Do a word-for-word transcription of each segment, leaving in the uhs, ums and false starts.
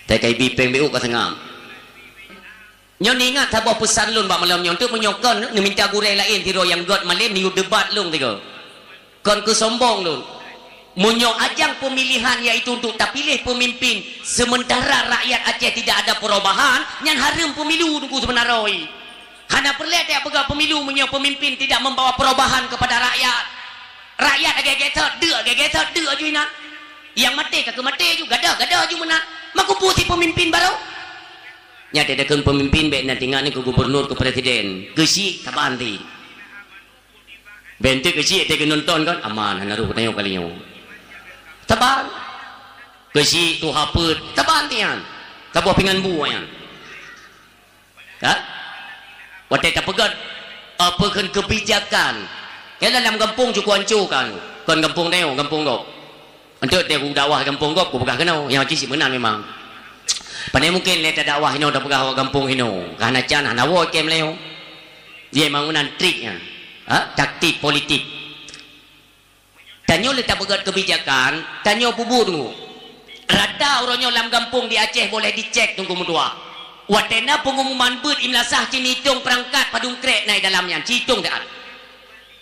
T K I B péng B U ka seungab. Nyoe neuingat saboh peusan lôn bak malam nyoe, untuk meunyoe kon neuminta gurée laén sidroe nyang gét malém neuyue debat lôn tiga. Kon keu sombong lôn. Meunyoe ajang pemilihan yaitu untuk tapiléh pemimpin, sementara rakyat Aceh tidak ada perubahan, nyan hareuem pemilu Teungku seubeuna roe. Hana peureulée tapeugah pemilu meunyoe pemimpin tidak membawa perubahan kepada rakyat. Rakyat lagée-lagée thot, deuk lagée-lagée thot, deuk aju inan. Nyang maté ka keu maté aju, gadôh-gadôh aju meunan. Makeupeue si pemimpin barô? Nyan teudeukheun pemimpin bék na tingat ni keu gubernur, keu presiden. Keuchik saban ti. Bék enteuk keuchik teuka nonton kan, aman hana roh tanyoe kali nyoe. Saban. Keuchik tuha peuet, saban ti nyan. Saboh pingan bu nyan. Ha? Watée tapeugét, apa kheun kebijakan. Nyan lam gampông cukôp hanco kan. Kon gampông tanyoe, gampông gob. Enteuk teuh kudakwah gampông gob, kupeugah keunoe, nyang cit meunan memang. Pane mungken lé tadakwah inoe tapeugah awak gampông inoe, ka hana can, hana woe kém lé nyoe. Dia memang meunan trik nyan. Ha? Taktik politik. Tanyoe lé tapeugét kebijakan, tanyoe peubuet Teungku. Rata uroe nyoe lam gampông di Aceh boleh dicek Teungku meutuah. Watée na pengumuman beuet i meulasah cit neutong peurangkat padum krek na i dalam nyan, cit neutong that.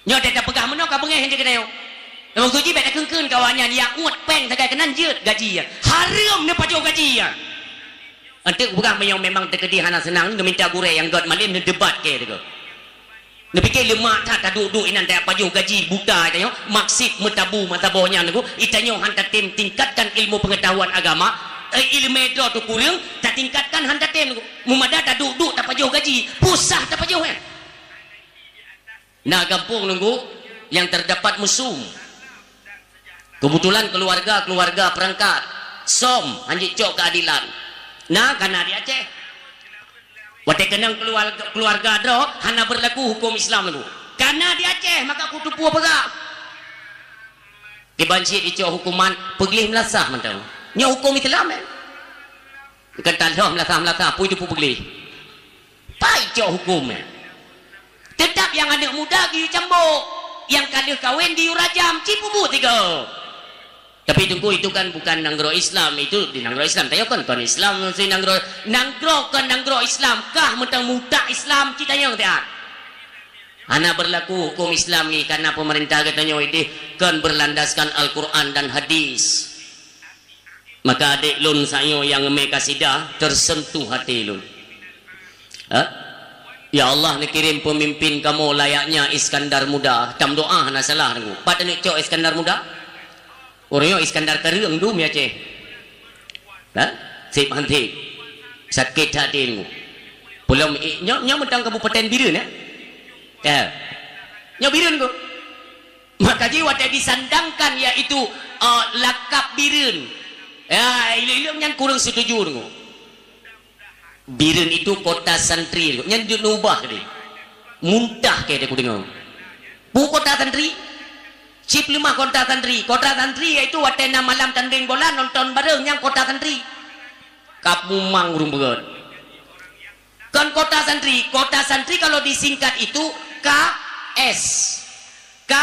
Nyoe teuh tapeugah meunoe ka beungéh hana keuneuk. Lam waktu jih bék takheun-kheun keu awaknyan, nyang uet péng sagai keunan jeuet gaji nyan. Hareuem neupajoh gaji nyan. Enteuk peugah meunyoe memang teukeudi hana seunang, neuminta gurée nyang gét malém neudebat keu teuk. Neupike leumak that taduek-duek inan tapajoh gaji buta tanyoe, maksud meutabu mata boh nyan Teungku, itanyoe han tatem tingkatkan ilmu pengetahuan agama, eh, ileumé droe teukureueng, tatingkatkan han tatem Teungku. Meumada taduek-duek tapajoh gaji, peue sah tapajoh nyan. Na gampông Teungku nyang terdapat mesum. Keubeutulan keuluwarga-keuluwarga peurangkat som hanjeuet cok keuadilan. Na kana di Aceh. Watée keunong keuluwarga, keuluwarga droe hana beurlaku huköm Islam Teungku. Kana di Aceh maka kuteupeue peugah. Kiban cit icok huköman peugleh meulasah mantong. Nyoe huköm Islam, eh? Bukan taloh meulasah-meulasah, pui teupeu peugleh. Pai cok huköm, eh? Teutap nyang aneuëk muda geuyue cambok, nyang ka lheueh kawen geuyue rajam, ci peubuet tiga. Tapi Teungku, itu kan bukan nanggroe Islam, itu di nanggroe Islam. Tanyoe kon, kon Islam si nanggroe, nanggroe kon nanggroe Islam, kah meuteumeutak Islam ci tanyoe tiat. Hana beurlaku huköm Islam ngi karena peumeurintah geutanyoe ideh kon beurlandaskan Al-Qur'an dan hadis. Maka adék lôn sayoe nyang mé kasidah tersentuh hati lôn. Ha? Ya Allah, neukirim peumimpin kamoe layaknya Iskandar Muda. Tam doa hana salah Teungku. Pat aneuk cok Iskandar Muda? Ureuëng nyoe Iskandar Kareueng dum ya Aceh. Ha? Sip han sip. Sakét hati Teungku. Peulom i-, nyoe, nyoe mantong Kabupaten Bireuen ya? Ya. Nyoe Bireuen Teungku. Maka jih watée disandangkan yaitu, eh, lakab Bireuen. Ya, ilok-ilok nyan kureueng setuju Teungku. Bireuen itu kota santri, nyan jeuet neubah tadi. Muntah keu teuku deungoe. Peue kota santri? Cit leumah kota santri. Kota santri yaitu watée na malam tandeng bola nonton bareng nyang kota santri. Ka mumang ureuëng beugét. Kon kota santri. Kota santri kalau disingkat itu K S. K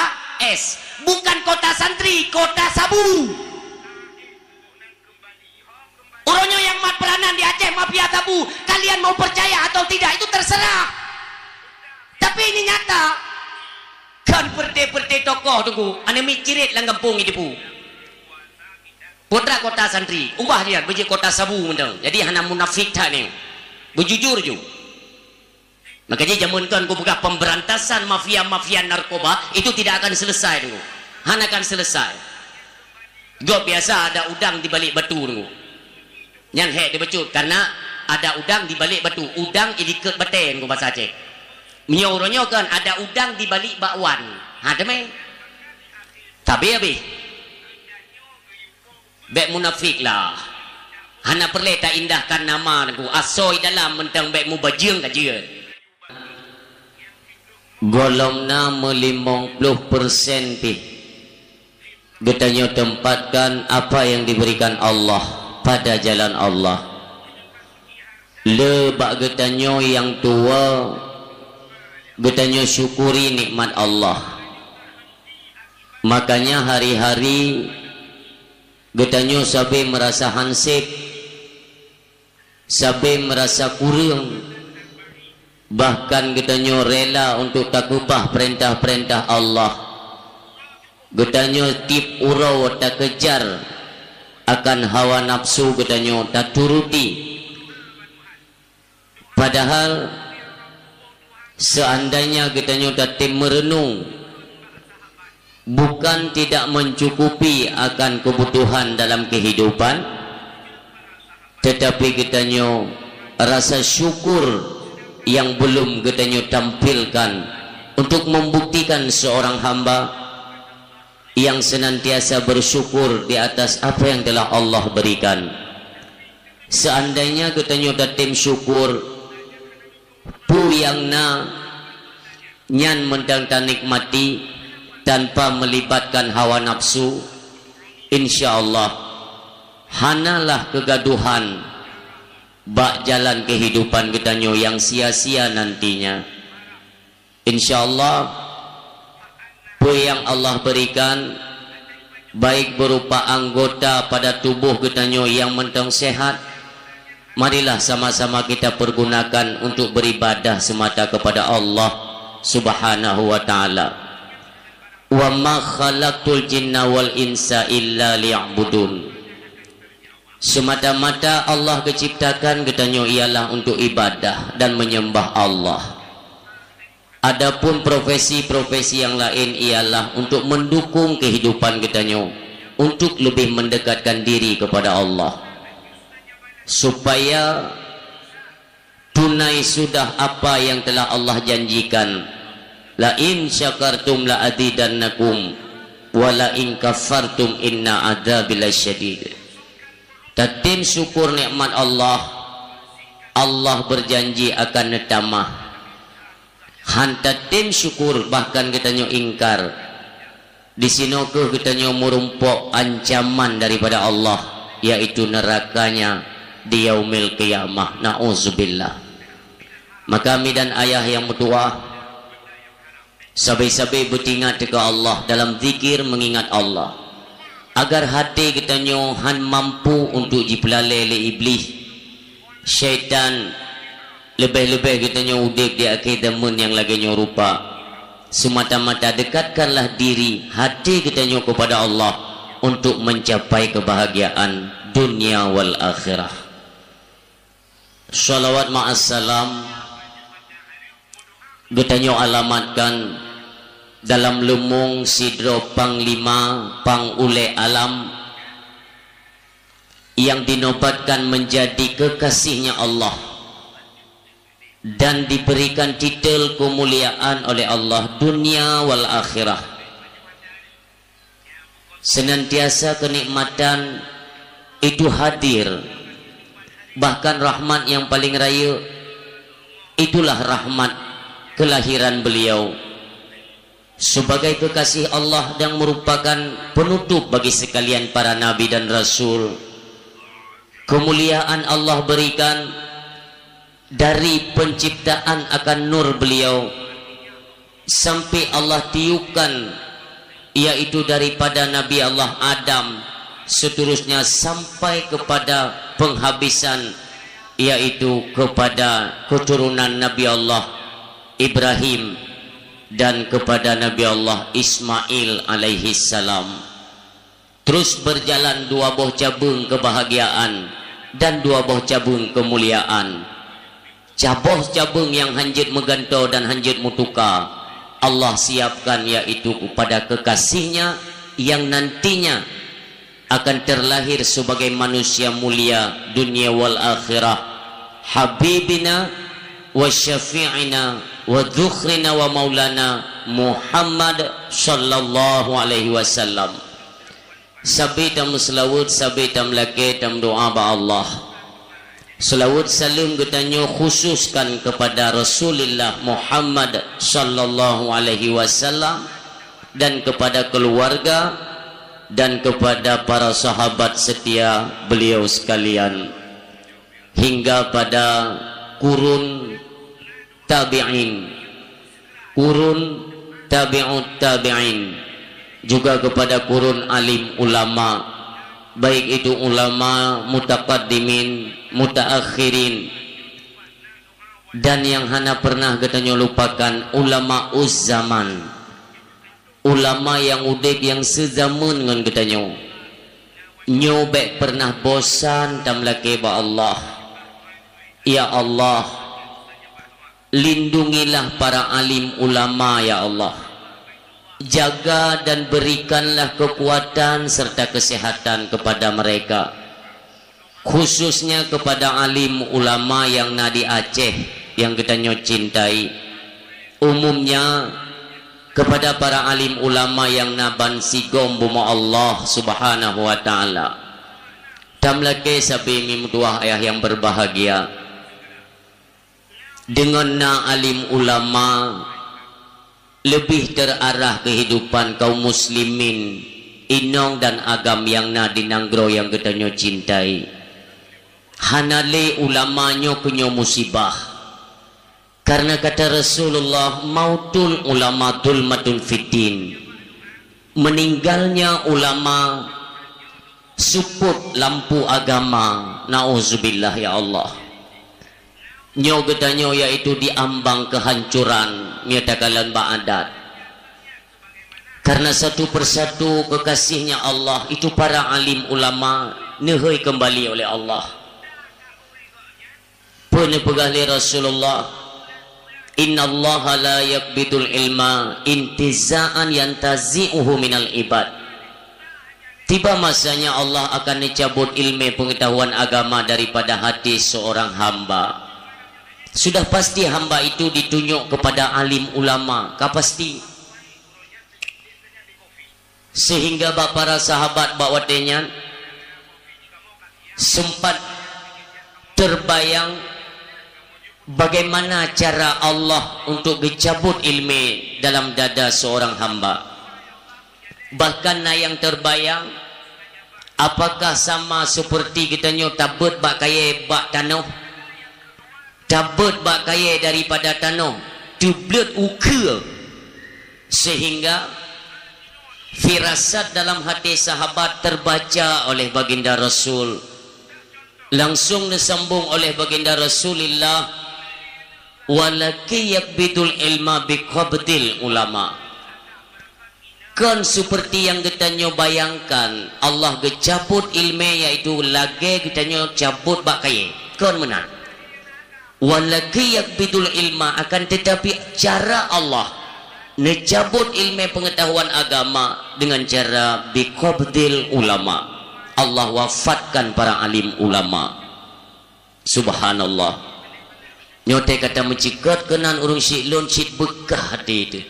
S. Bukan kota santri, kota sabu. Uroe nyoe nyang mat peuranan di Aceh mafia sabu, kalian mau percaya atau tidak, itu terserah. Tapi ini nyata. Kan perte-perte tokoh Teungku, aneuk miet ciret lam gampông itu pu. Putra kota santri, ubah dia beujeuet kota sabu mantong. Jadi hana munafik that ni. Beujujur ju. Maka jih jameun kon kupeugah pemberantasan mafia-mafia narkoba itu tidak akan selesai Teungku. Hana akan selesai. Gob biasa ada udang di balik batu Teungku. Nyan hék dibacut karena ada udang di balik batu. Udang ilikot batée Teungku basa Aceh. Meunyoe uroe nyoe kan ada udang di balik bakwan. Ha teumé. Tabe habéh. Bék munafik lah. Hana peureulée taindahkan nama Teungku. Asoe dalam mantong bék mubajeueng ka jeuet. Gohlom na meulimong ploh persen pih. Geutanyoe tempatkan apa yang diberikan Allah pada jalan Allah. Le bak geutanyoe nyang tuwoe, geutanyoe syukuri nikmat Allah. Makanya hari-hari geutanyoe sabe meurasa hanseb, Sabe meurasa kureueng, bahkan geutanyoe rela untuk takeubah peurintah-peurintah Allah. Geutanyoe tieb uroe takeujar akan hawa nafsu geutanyoe taturuti. Padahal, seandainya geutanyoe tatem meureunong, bukan tidak mencukupi akan kebutuhan dalam kehidupan, tetapi geutanyoe rasa syukur yang belum geutanyoe tampilkan untuk membuktikan seorang hamba yang senantiasa bersyukur di atas apa yang telah Allah berikan. Seandainya geutanyoe tatem syukur, peue nyang na nyan mantong tanikmati tanpa melibatkan hawa nafsu, insya Allah hanalah keugaduhan bak jalan kehidupan geutanyoe nyang sia-sia nantinya. Insya Allah, peue nyang Allah berikan, baik berupa anggota pada tuboh geutanyoe nyang mantong sehat, marilah sama-sama kita pergunakan untuk beribadah semata kepada Allah Subhanahu wa Ta'ala. "Wa ma khalaqtul jinna wal insa illa liya'budun." Semata-mata Allah geuciptakan geutanyoe ialah untuk ibadah dan menyembah Allah. Adapun profesi-profesi yang lain ialah untuk mendukung kehidupan geutanyoe untuk lebih mendekatkan diri kepada Allah, supaya tunai sudah apa yang telah Allah janjikan, "La in syakartum la azidannakum, wa la in kafartum inna adzabi lasyadid." Tatem syukur nikmat Allah, Allah berjanji akan neutamah. Han tatem syukur, bahkan geutanyoe ingkar, disinoe kheueh geutanyoe meurumpok ancaman daripada Allah, yaitu neuraka-Nya di Yaumil Qiyamah. Na'udzubillah. Maka mi dan ayah nyang meutuwah, sabe-sabe beutingat keu Allah dalam zikir meungingat Allah, agar até geutanyoe han mampu untuk jipeulalée lé Iblih, syaitan, leubeh-leubeh geutanyoe udeb di akhé zaman nyang lagée nyoe rupa. Semata-mata dekatkanlah diri até geutanyoe kepada Allah untuk mencapai kebahagiaan dunia wal akhirah. Shalawat ma'assalam geutanyoe alamatkan dalam leumong sidroe panglima pang ulée alam yang dinobatkan menjadi kekasihnya Allah dan diberikan titel kemuliaan oleh Allah dunia wal akhirah. Senantiasa kenikmatan itu hadir, bahkan rahmat yang paling rayeuk, itulah rahmat kelahiran beliau sebagai kekasih Allah dan merupakan penutup bagi sekalian para nabi dan rasul. Kemuliaan Allah berikan dari penciptaan akan nur beliau, sampai Allah tiupkan, yaitu daripada Nabi Allah Adam, seterusnya sampai kepada penghabisan, yaitu kepada keturunan Nabi Allah Ibrahim dan kepada Nabi Allah Ismail alaihissalam. Terus berjalan dua boh cabeueng kebahagiaan dan dua boh cabeueng keumuliaan. Saboh cabeueng nyang hanjeuet meugantoe dan hanjeuet meutuka, Allah siapkan, yaitu kepada kekasih-Nya yang nantinya akan terlahir sebagai manusia mulia dunia wal akhirah, habibina wa syafi'ina wa dzukhrina wa maulana Muhammad sallallahu alaihi wasallam. Sabe tameuseulaweuet, sabe tameulakée, tameudoá bak Allah. Seulaweuet saleuem geutanyoe khususkan kepada Rasulullah Muhammad sallallahu alaihi wasallam dan kepada keluarga dan kepada para sahabat setia beliau sekalian, hingga pada kurun tabi'in, kurun tabi'ut tabi'in, juga kepada kurun alim ulama, baik itu ulama mutaqaddimin, mutaakhirin, dan yang hana pernah geutanyoe lupakan, ulama uzzaman, ulama nyang udeb nyang seuzameun ngon geutanyoe. Nyoe bék pernah bosan tameulakée bak Allah. Ya Allah, lindungilah para alim ulama, ya Allah. Jaga dan berikanlah kekuatan serta kesehatan kepada mereka, khususnya kepada alim ulama nyang na di Aceh nyang geutanyoe cintai. Umumnya, kepada para alim ulama nyang na bansigom bumoe Allah Subhanahu wa Ta'ala. Tameulakée sabe mimeutuwah ayah nyang berbahagia. Deungon na alim ulama, leubeh terarah kehidupan kaum muslimin inong dan agam nyang na di nanggroe nyang geutanyoe cintai. Hana lé ulama nyoe keunyoe musibah. Karena kata Rasulullah, "Mautul ulama dhulmatun fiddin." Meninggalnya ulama seupôt lampu agama. Nauzubillah, ya Allah. Nyoe geutanyoe yaitu diambang kehancuran, meunyoe takalon bak adat. Karena satu persatu kekasihnya Allah itu para alim ulama neuhôi kembali oleh Allah. Peue neupeugah lé Rasulullah, "Innallaha la yaqbidul ilma intiza'an yantazi'uhu minal ibad." Tiba masanya Allah akan neucabot ilmé peungeutahuan agama daripada hati seorang hamba. Sudah pasti hamba itu ditunyok kepada alim ulama, ka pasti. Sehingga bak para sahabat bak watée nyan sempat terbayang bagaimana cara Allah untuk geucabot ilmé dalam dada seorang hamba. Bahkan na nyang terbayang, apakah sama seperti geutanyoe tabeuet bak kayée bak tanoh? Tabeuet bak kayée daripada tanoh, teubleuet ukeue, sehingga firasat dalam hati sahabat terbaca oleh Baginda Rasul. Langsung disambung oleh Baginda Rasulullah, "Walakin yakbidul ilma biqabdil ulama." Kon seperti nyang geutanyoe bayangkan, Allah geucabot ilmé, yaitu lagée geutanyoe cabot bak kayée. Kon meunan. "Walakin yakbidul ilma," akan tetapi cara Allah neucabot ilmé peungeutahuan agama dengan cara biqabdil ulama. Allah wafatkan para alim ulama. Subhanallah. Nyoe teuh ka tameucikot keunan ureuëng syiek lôn cit beukah até teuh.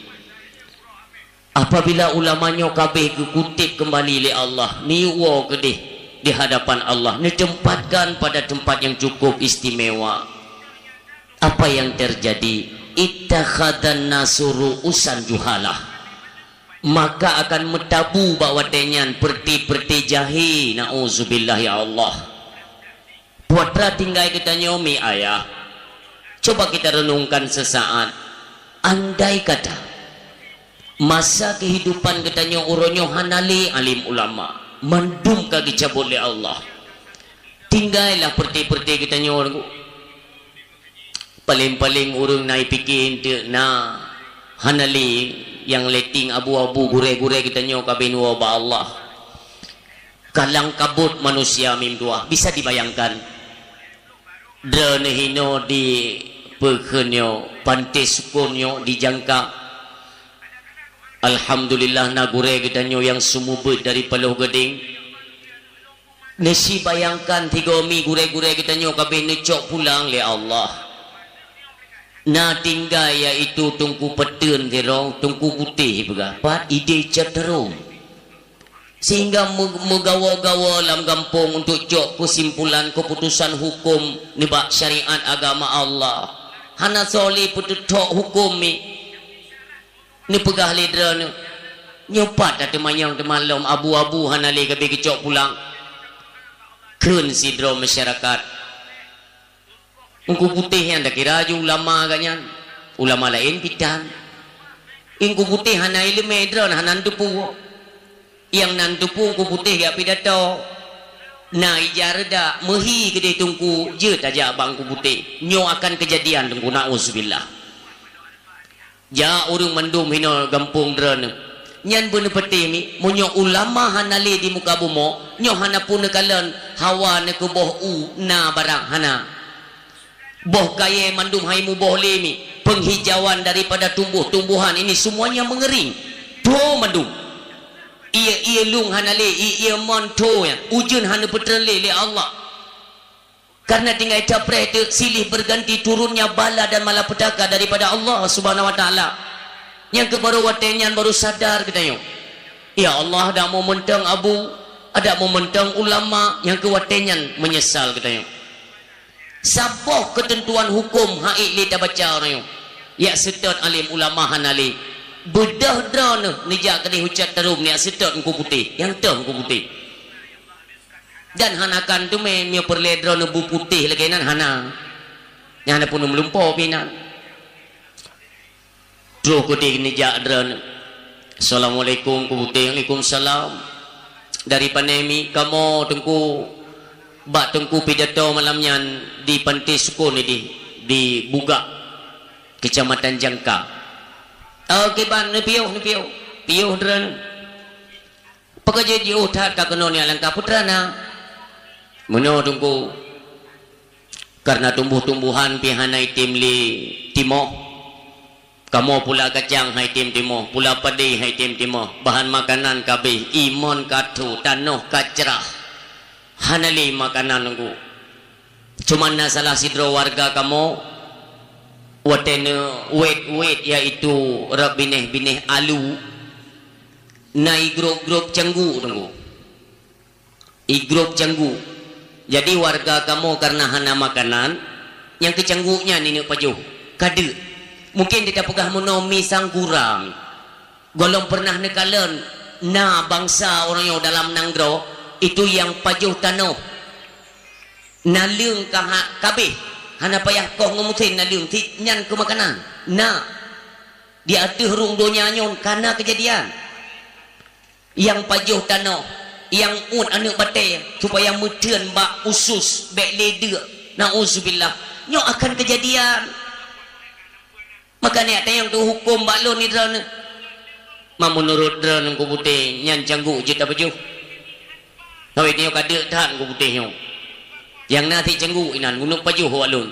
Apabila ulama nyoe ka abéh geukuteb keumbali lé Allah, neuyue woe keudeh di hadapan Allah, neuteumpatkan pada teumpat nyang cukup istimewa. Apa nyang teujadi? Ittakhadhan nasu ru'usan juhalah. Maka akan meutabu bak watée nyan peureuté-peureuté jahé, nauzubillah ya Allah. Putra tinggai geutanyoe mi ayah. Coba kita renungkan sesaat. Andai kata masa kehidupan geutanyoe uroe nyoe hana lé alim ulama, mandum ka geucabot lé Allah. Tinggailah peureuté-peureuté geutanyoe. Paleng-paleng ureuëng na jipike eunteuk na hana lé nyang letting abu-abu gurée-gurée geutanyoe ka beunoe bak Allah. Kalang kabut manusia mim tuah bisa dibayangkan. Droeneuh hinoe di peukheun nyoe, panté sukon nyoe dijangka. Alhamdulillah na gurée geutanyoe nyang seumeubeuet dari Paloh Gadeng. Neusibayangkan tigoe mi gurée-gurée geutanyoe ka abéh neucok pulang lé Allah. Na tinggai yaitu Teungku Peuteueng sidroe, Teungku Putéh peugah, pat idéh cot teurong. Sehingga meu-, meugawoe-gawoe lam gampông untuk cok keusimpulan keuputusan huköm nibak syariat agama Allah. Hana soe lé peuteuthok huköm mi. Neupeugah lé droeneuh, "Nyoe pat tateumanyong teuma lom abu-abu hana lé ka abéh geucok pulang." Kheun sidroe masyarakat, "Teungku Putéh nyan takira ju ulama geuh nyan, ulama laén pih tan. Teungku Putéh hana iéleumé droeneuh hana neuteupeue. Nyang na neuteupeue Teungku Putéh jak pidato." Na ija reudak meuhi keudeh Teungku, jeuet tajak bak Teungku Putéh. Nyoe akan keujadian Teungku, nauzubillah. Jak ureuëng mandum hinoe gampông droeneuh. Nyan beuneupeuteh mi, meunyoe ulama hana lé di muka bumoe, nyoe hana peue neukalon hawa neukeubôh u na barang hana. Boh kayée mandum hai muboh lé mi, penghijauan daripada tumbuh-tumbuhan ini semuanya mengering. Tho mandum. Ié-ié lueng hana lé, ié-ié mon tho nyan, ujeuen hana peutreun lé lé Allah. Karena tinggai capreh teuk silih berganti turunnya bala dan malapetaka daripada Allah Subhanahu wa Taala. Nyang keu baru watée nyan baru sadar geutanyoe. Ya Allah, adak meu mantong abu, adak meu mantong ulama, nyang keu watée nyan meunyeusal geutanyoe. Saboh keuteuntuan huköm haiek lé tabaca uroe nyoe. Yak seutôt alim ulama hana lé. Beudôh droeneuh neujak keudeh u Cot Tarum, yak seutôt Teungku Putéh, nyang teuh Teungku Putéh. Dan hana kan teumé meunyoe peureulée droeneuh bu putéh lagée nyan hana. Nyan hana peunoh meulumpo pih nyan. Troh keudeh neujak droeneuh. Assalamualaikum, Teungku Putéh. Waalaikumsalam. Dari pane mi kamoe Teungku, bak Teungku pidato malam nyan di Panté Sukon ideh, di Bugak, Kecamatan Jangka. Oh, kiban neupiôh, neupiôh. Piôh droeneuh. Peue ka jeuet jiôh that ka keunoe nyan lam ka putra na. Meunoe Teungku, kareuna tumbuh-tumbuhan pih hana item lé timoh. Kamoe pula kacang hai tem timoh, pula padé hai tem timoh, bahan makanan ka abéh, imon ka tho, tanoh ka crah. Hana lé makanan Teungku. Cuman na salah sidroe warga kamoe, watée neuwet-wet, yaitu rab binéh-binéh alu, na igrôb-grôb canggu Teungku. Igrôb canggu. Jadi warga kamoe kareuna hana makanan, nyang keu canggu nyan ineuk pajoh. Ka deuk. Mungken teupeugah meunoe mi sang kurang. Gohlom pernah neukalon na bansa ureuëng nyoe dalam nanggroe, itu nyang pajoh tanoh. Naleueng ka ha-, ka abéh, hana payah koh ngon musén naleueng, si nyan keu makanan. Na, di ateueh rhueng donya nyoe ka na keujadian. Nyang pajoh tanoh, nyang uet aneuëk batée, supaya meuteun bak usus, bék lé deuk. Nauzubillah. Nyoe akan keujadian. Maka nyan tanyong teuhuköm bak lôn nidroeneuh. Ma meunurot droeneuh Teungku Putéh nyan canggu jeuet tapajoh. Awai nyoe ka deuk that Teungku Putéh nyoe. Nyang na sit canggu inan, geuneuk pajoh bak lôn.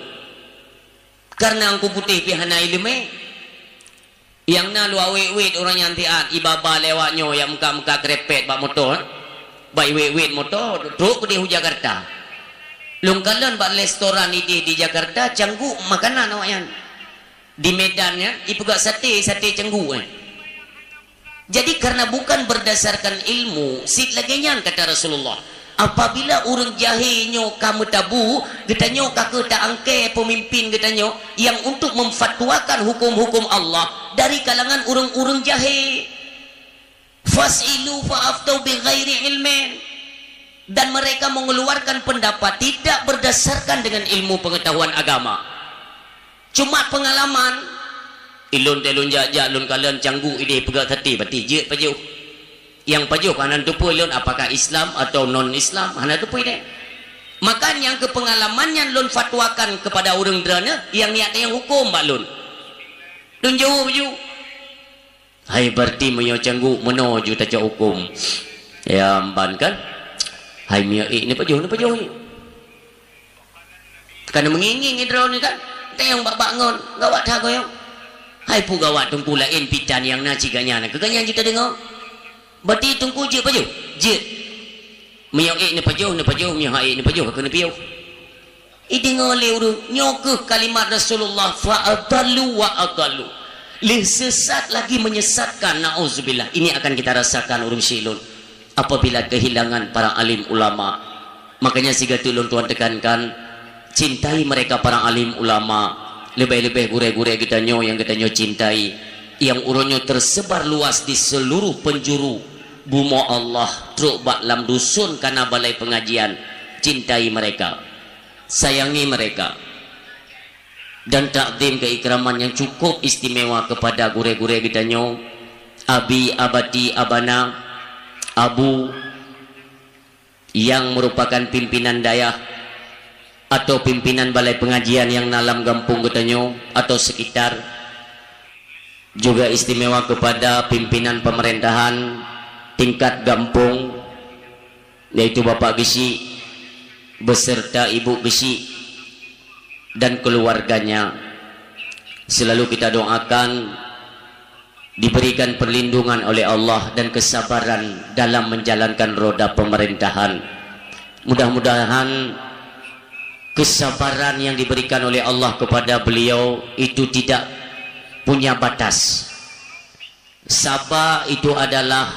Kareuna Teungku Putéh pih hana iéleumé. Nyang na lua wét-wét ureuëng nyan siat, ibaba lewat nyoe nyang meuka-meuka krepet bak moto, eh. Bak iwét-wét moto, trok keudeh u Jakarta. Lôn kalon bak restoran ideh di Jakarta, canggu makanan awaknyan. Di Medan nyan, ipeugah saté, saté canggu, eh. Jadi, karena bukan berdasarkan ilmu, sit lagée nyan kata Rasulullah. Apabila ureuëng jahé nyoe ka meutabu, geutanyoe ka kheueh ta-angkée peumimpin geutanyoe nyang untuk memfatwakan hukum-hukum Allah dari kalangan ureuëng-ureuëng jahé. Fas'ilu fa'aftau bighairi ilmin. Dan mereka mengeluarkan pendapat tidak berdasarkan dengan ilmu pengetahuan agama. Cuma pengalaman. Ilôn teuh lôn jak-jak lôn kalon canggu ideh peugah saté, berarti jeuet pajoh. Nyang pajoh hana teupeu lôn apakah Islam atau non-Islam, hana teupeu ideh. Maka nyang keu pengalaman nyan lôn fatwakan kepada ureuëng droeneuh nyang niat tanyong huköm bak lôn. Lôn jaweueb ju. Hai, berarti meunyoe canggu meunoe ju tacok huköm. Ya, ban kan? Hai, meunyoe ék neupajoh, neupajoh ék. Ka na meungieng-ngieng droeneuh kan? Teuh nyang bak-bak ngon, gawat that goyong. Hai, peue gawat Teungku, laén pitan nyang na cit geuh nyan, keu geuh nyan ju tadeungoe. Berarti Teungku jeuet pajoh? Jeuet. Meunyoe ék neupajoh, neupajoh, meunyoe hana ék neupajoh, ka keuneuk piôh. Ideungoe lé ureuëng, nyoe kheueh kalimat Rasulullah, "Fa adallu wa adallu." Lé sesat lagi menyesatkan, nauzubillah. Ini akan kita rasakan ureuëng syik lôn apabila kehilangan para alim ulama. Makanya sigoe teuk lôn tuan tekankan, cintai mereka para alim ulama, leubeh-leubeh gurée-gurée geutanyoe nyang geutanyoe cintai, nyang uroe nyoe tersebar luas di seluruh penjuru bumoe Allah, trok bak lam dusun ka na balai pengajian. Cintai mereka. Sayangi mereka. Dan takzim keikraman yang cukup istimewa kepada gurée-gurée geutanyoe, Abi, Abati, Abana, Abu, yang merupakan pimpinan dayah atau pimpinan balai pengajian yang na lam gampông geutanyoe atau sekitar, juga istimewa kepada pimpinan pemerintahan tingkat gampông, yaitu Bapak Geuchik beserta Ibu Geuchik dan keluarganya. Selalu kita doakan diberikan perlindungan oleh Allah dan kesabaran dalam menjalankan roda pemerintahan. Mudah-mudahan kesabaran yang diberikan oleh Allah kepada beliau itu tidak punya batas. Saba itu adalah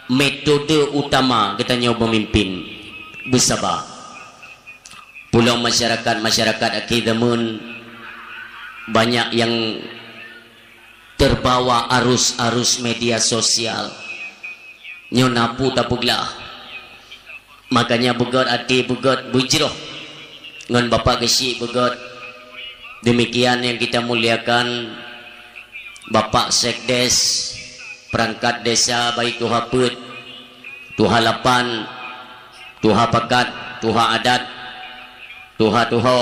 metode utama geutanyoe memimpin. Beusaba. Pulang masyarakat-masyarakat akhir zaman banyak yang terbawa arus-arus media sosial. Nyoe na peue tapeuglah. Makanya beugét até, beugét beujroh ngon Bapak Geuchik beugét. Demikian yang kita muliakan Bapak Sekdes, perangkat desa, baik tuha peuet, tuha lapan, tuha pakat, tuha adat, tuha-tuha,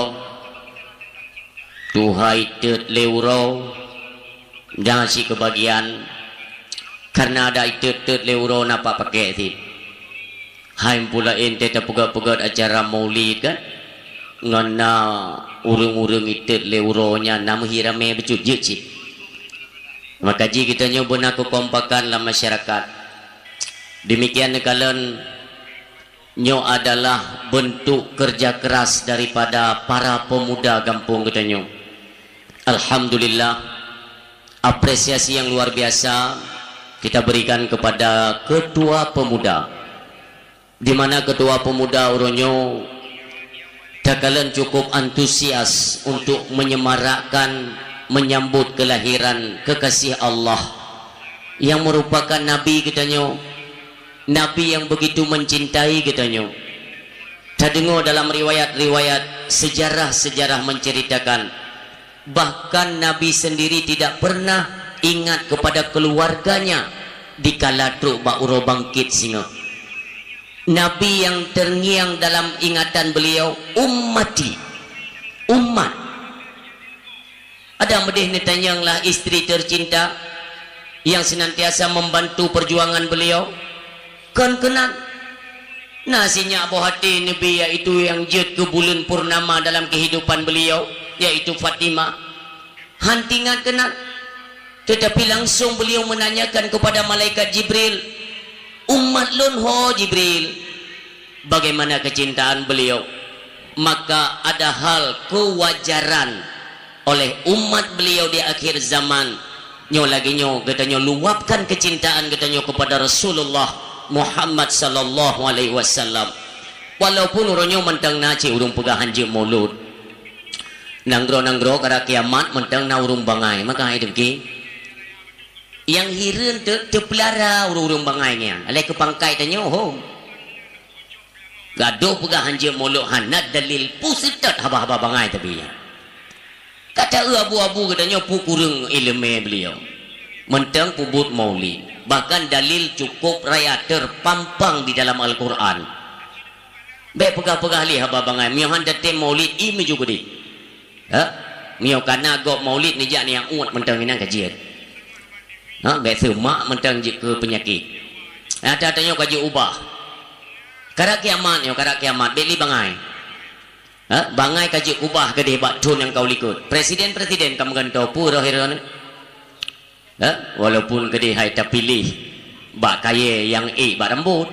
tuha itot lé uroe, dan sikeubagian, karena ada itot-tot lé uroe na pakèk cit. Hai meupeue laén teuh tapeugét-peugét acara maulid kan? Ngon na ureuëng-ureuëng itot lé uroe nyan na meuhi ramé bacut jeuet cit. Maka jih geutanyoe beuna keukompakan lam masyarakat. Demikian neukalon nyoe adalah bentuk kerja keras daripada para pemuda gampông geutanyoe. Alhamdulillah, apresiasi yang luar biasa kita berikan kepada ketua pemuda, di mana ketua pemuda uroe nyoe takalon cukup antusias untuk menyemarakkan menyambut kelahiran kekasih Allah yang merupakan Nabi geutanyoe, Nabi yang begitu mencintai geutanyoe. Tadeungoe dalam riwayat-riwayat sejarah-sejarah menceritakan, bahkan Nabi sendiri tidak pernah ingat kepada keluarganya dikala trok bak uroe bangkit singoh. Nabi yang terngiang dalam ingatan beliau, "Ummati, umat." Ada meudeh neutanyong lah istri tercinta yang senantiasa membantu perjuangan beliau? Kon keunan. Na sinyak boh até Nabi, yaitu yang jeuet keu buleuen purnama dalam kehidupan beliau, yaitu Fatimah. Han teuingat keunan. Tetapi langsung beliau menanyakan kepada malaikat Jibril, "Umat lôn ho, Jibril?" Bagaimana kecintaan beliau, maka ada hal kewajaran oleh umat beliau di akhir zaman. Nyoe lagée nyoe, geutanyoe luwapkan kecintaan geutanyoe kepada Rasulullah Muhammad sallallahu alaihi wasallam. Walaupun uroe nyoe mantong na cit ureuëng peugah hanjeuet mulod. Nanggroe-nanggroe karab kiamat mantong na ureuëng bangai, maka hai deuki. Nyang hireuen teu-, teupeulara ureuëng-ureuëng bangai nyan. Alai keu pangkai tanyoe, hom. Gadôh peugah hanjeuet mulod hana dalil, peue seutôt haba-haba bangai tabi. Kata eu abu-abu geutanyoe peue kureueng iéleumé beliau. Mantong peubuet maulid. Bahkan dalil cukup raya terpampang di dalam Al-Quran. Bék peugah-peugah lé haba bangai. Meunyoe han tatem maulid, ie meujugudi. Ha? Meunyoe kana gob maulid neujak nyang uet mantong inan ka jeuet. Ha, bék seumak mantong jeuet keu peunyakét. Ata tanyoe ka jeuet ubah. Karab kiamat nyoe, karab kiamat, bék lé bangai. Ha, bangai ka jeuet ubah keudeh bak thon nyang ka u likot. Presiden-presiden ka meugantoe peue roh hireuen. Ha, walaupun keudeh hai tapiléh bak kayée nyang ék bak rambot,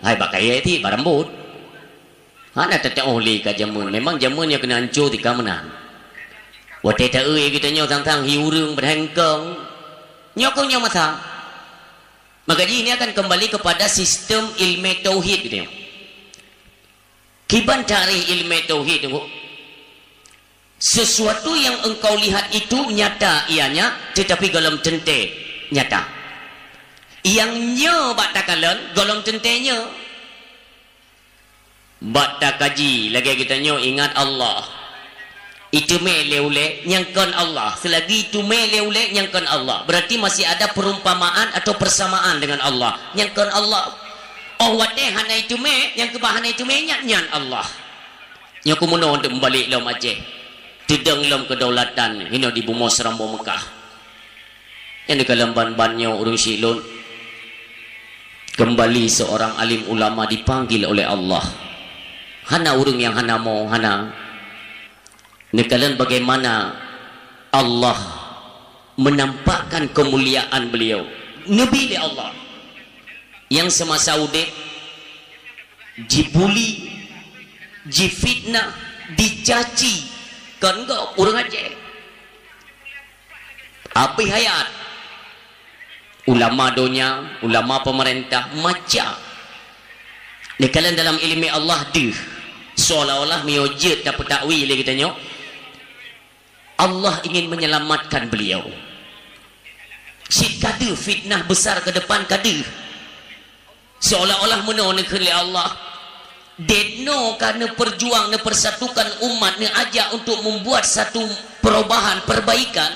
hai bak kayée ti bak rambot. Hana teutuoh lé ka jameun. Memang jameun nyang keuneuk anco tika meunan. Watée ta-eu geutanyoe sang-sang hi ureuëng padahai eungkong. Nyoe keuh nyoe masa. Maka jih ini akan kembali kepada sistem ilmu tauhid geutanyoe. Kiban tarikh ilmu tauhid tu, sesuatu yang engkau lihat itu nyata ianya, tetapi gohlom teuntée nyata. Nyang nyoe bak takalon gohlom teuntée nyoe. Bak takaji lagée geutanyoe ingat Allah. Iteumé lé ulée nyang kon Allah. Selagi iteumé lé ulée nyang kon Allah, berarti masih ada perumpamaan atau persamaan dengan Allah. Nyang kon Allah. Oh watée hana iteumé, nyang keubah hana iteumé nyan, nyan Allah. Nyoe kumeunoe untuk meubalek lom Aceh. Teudong lom kedaulatan hino di bumoe Seuramoe Meukah. Nyang di kalam ban-ban nyoe ureuëng syiek lôn. Kembali seorang alim ulama dipanggil oleh Allah. Hana ureuëng nyang hana mo, hana. Neukalon bagaimana Allah menampakkan kemuliaan beliau. Neubi lé Allah. Nyang seumasa udeb jibuli, jifitnah, dicaci, kon gob ureuëng Aceh. Abéh hayat. Ulama donya, ulama pemerintah, macam. Neukalon dalam iéleumé Allah deuh. Seolah-olah meunyoe jeuet tapeutakwil lé geutanyoe, Allah ingin menyelamatkan beliau. Cit ka deuh fitnah besar ke depan ka deuh. Seolah-olah meunoe neukheun lé Allah, "Debnoe ka neupeurjuang, neupersatukan umat, neuajak untuk membuat satu perubahan, perbaikan.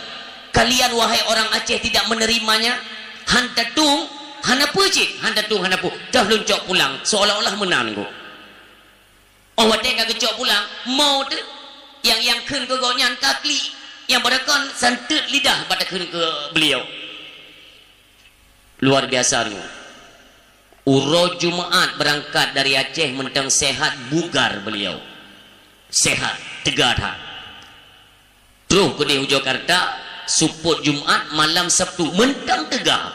Kalian, wahai orang Aceh, tidak menerimanya? Han tatueng, hana peue cit, han tatueng, hana peue. Toh lôn cok pulang." Seolah-olah meunan kok. Oh watée ka geucok pulang, mo teuh nyang, nyang kheun keu gobnyan ka klik, nyang bak kon santeut lidah bak takheun keu beliau. Luar biasa nyoe. Uroe Jumat beurangkat dari Aceh mantong sehat bugar beliau. Sehat, teuga that. Troh keudeh u Jakarta, seupôt Jumat, malam Sabtu, mantong teuga.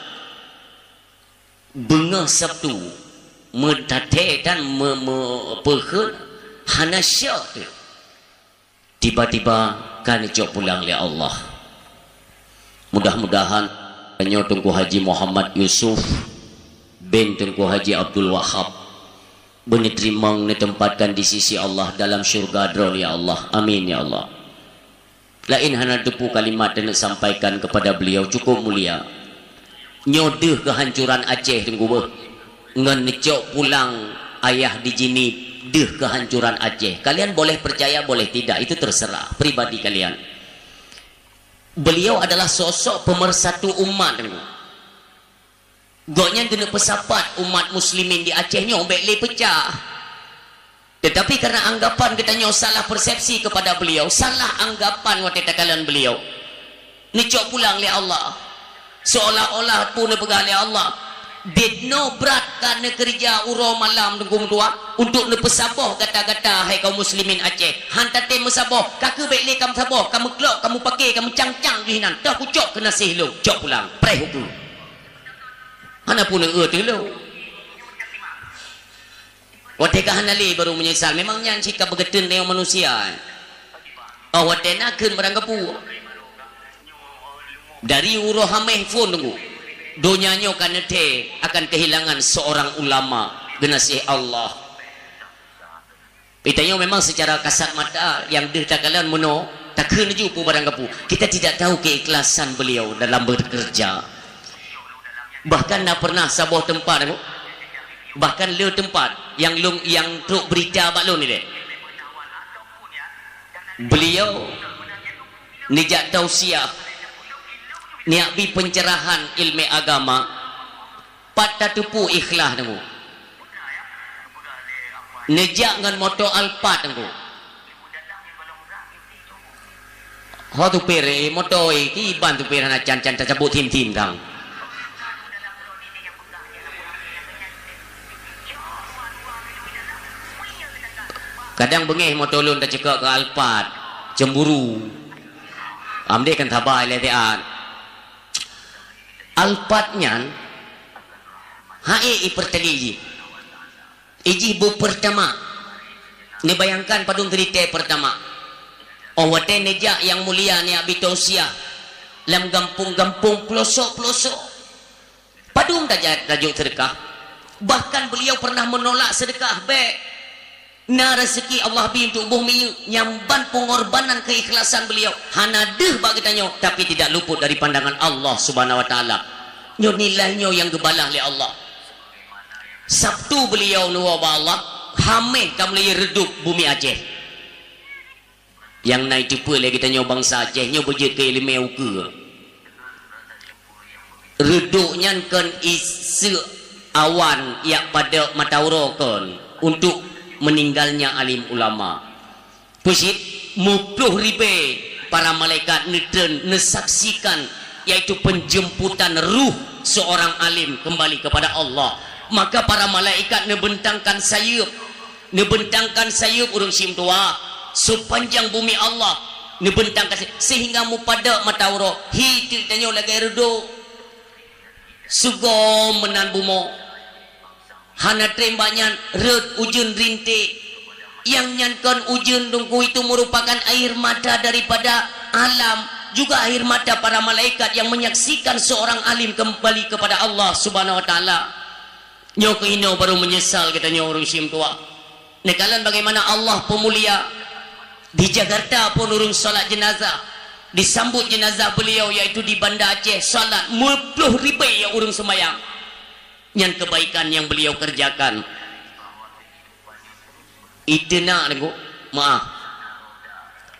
Beungoh Sabtu, meutatée dan me-, me-, peukheun hana syok teuh. Tiba-tiba ka neucok pulang lé Allah. Mudah-mudahan nyoe Teungku Haji Muhammad Yusuf bin Teungku Haji Abdul Wahab beuneuterimong, neuteumpatkan di sisi Allah dalam syurga Droe, ya Allah. Amin, ya Allah. Laén hana teupeu kalimat teuneuk sampaikan kepada beliau, cukup mulia. Nyoe deuh kehancuran Aceh, Teungku beuh. Ngon neucok pulang ayah di Jeunieb, deuh kehancuran Aceh. Kalian boleh percaya, boleh tidak, itu terserah pribadi kalian. Beliau adalah sosok pemersatu umat, Teungku. Gobnyan keuneuk peusapat umat muslimin di Aceh nyoe bék lé peucah. Tetapi karena anggapan geutanyoe salah persepsi kepada beliau, salah anggapan watée takalon beliau, neucok pulang lé Allah. Seolah-olah peue neupeugah lé Allah, "Debnoe brat ka neukeureuja uroe malam Teungku meutuah untuk neupeusaboh gata-gata hai kaum muslimin Aceh. Han tatem meusaboh, ka keuh bék lé ka meusaboh, ka meuklok, ka mupake, ka meucang-cang jih nan. Toh kucok keunaséh lôn, cok pulang, preh ukeue." Hana peue neueu teuh lôn. Watée ka hana lé baru meunyeusal. Memang nyan cit ka beugeuteun lé manusia. Oh watée na kheun barang gapu. Dari uroe Haméh phon, Teungku. Donya nyoe ka neuthée akan kehilangan seorang ulama geunaséh Allah. Geutanyoe memang secara kasat mata nyang deuh takalon meunoe, takheun laju peue barang gapu. Kita tidak tahu keikhlasan beliau dalam bekerja. Bahkan na pernah saboh teumpat, bahkan le teumpat nyang lôn, nyang trok berita bak lôn ilée. Beliau neujak tausiah, neujak bi pencerahan ilmu agama. Pat tateupeue ikhlas, Teungku. Neujak ngon moto Alphard, Teungku. Ho supir, eh, moto, eh, kiban supir hana can-can tacabut thim-thim kang. Kadang beungéh moto lôn taceukok keu Alphard, cemburu. Amdeh kan saba ilée siat. Alphard nyan, hai ipeurtali jih. Ijih bu Pertamax. Neubayangkan padum seulitée Pertamax. Oh watée neujak nyang mulia neujak bi tausiah lam gampông-gampông, peulosok-peulosok. Padum tajak tajok seudeukah. Bahkan beliau pernah menolak seudeukah, bék. Na raseuki Allah bi untuk boh minyeuk, nyan ban peungorbanan keikhlasan beliau. Hana deuh bak geutanyoe, tapi tidak luput dari pandangan Allah Subhanahu wa Taala. Nyoe nilai nyoe nyang geubalah lé Allah. Sabtu beliau neuwoe bak Allah, Haméh ka mulai reudôb bumi Aceh. Nyang na iteupeue lé geutanyoe bansa Aceh nyoe beujeuet keu iéleumé ukeue. Reudôb nyan kon iseuk awan jak padab mata uroe kon untuk meninggalnya alim ulama. Peucit, muploh ribée para malaikat neutreun, neusaksikan, yaitu penjemputan ruh seorang alim kembali kepada Allah. Maka para malaikat neubentangkan sayeuep, neubentangkan sayeuep ureuëng simeutuha, seupanjang bumi Allah neubentangkan sayeuep, sehingga mupadab mata uroe, hi teuk tanyoe lagée reudôk. Seugom meunan bumoe. Hana treb bak nyan rhot ujeuen rinték. Nyang nyan kon ujeuen teungku, itu merupakan air mata daripada alam, juga air mata para malaikat yang menyaksikan seorang alim kembali kepada Allah Subhanahu wa Taala. Nyoe keuh inoe baru meunyeusal geutanyoe ureuëng simeutuha. Neukalon bagaimana Allah peumulia. Di Jakarta pun ureuëng salat jenazah, disambut jenazah beliau, yaitu di Banda Aceh, salat muploh ribée nyang ureuëng seumayang. Nyan kebaikan yang beliau kerjakan. Itu nak, Teungku, maaf.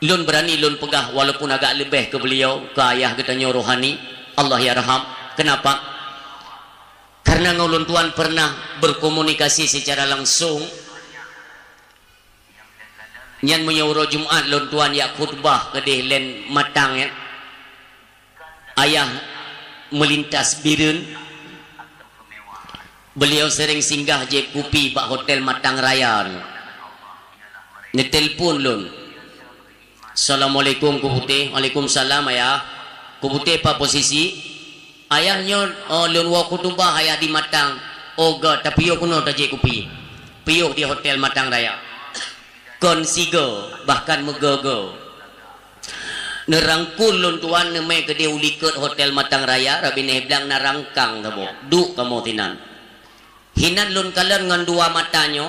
Lôn berani lôn peugah, walaupun agak leubeh keu beliau, keu ayah geutanyoe rohani, Allahyarham. Kenapa? Karena ngon lôn tuan pernah berkomunikasi secara langsung. Nyan meunyoe uroe Jumat lôn tuan jak khutbah keudeh len Matang, ya. Ayah melintas Bireuen, beliau sering singgah jép kupi bak Hotel Matang Raya. Neutelepon lôn. "Assalamualaikum, Keu Putéh." "Waalaikumsalam, Ayah." "Keu Putéh, peue posisi?" "Ayah nyoe, oh, lôn woe khutubah Ayah di Matang." "Oh, göt, tapiôh keunoe tajép kupi." Piôh di Hotel Matang Raya. Kon sigoe, bahkan meugoe-goe. Neurangkul lôn tuan neumé keudeh u likot Hotel Matang Raya, rot binéh blang na rangkang saboh. "Duek kamoe sinan." Hinan lôn kalon ngon dua mata nyoe,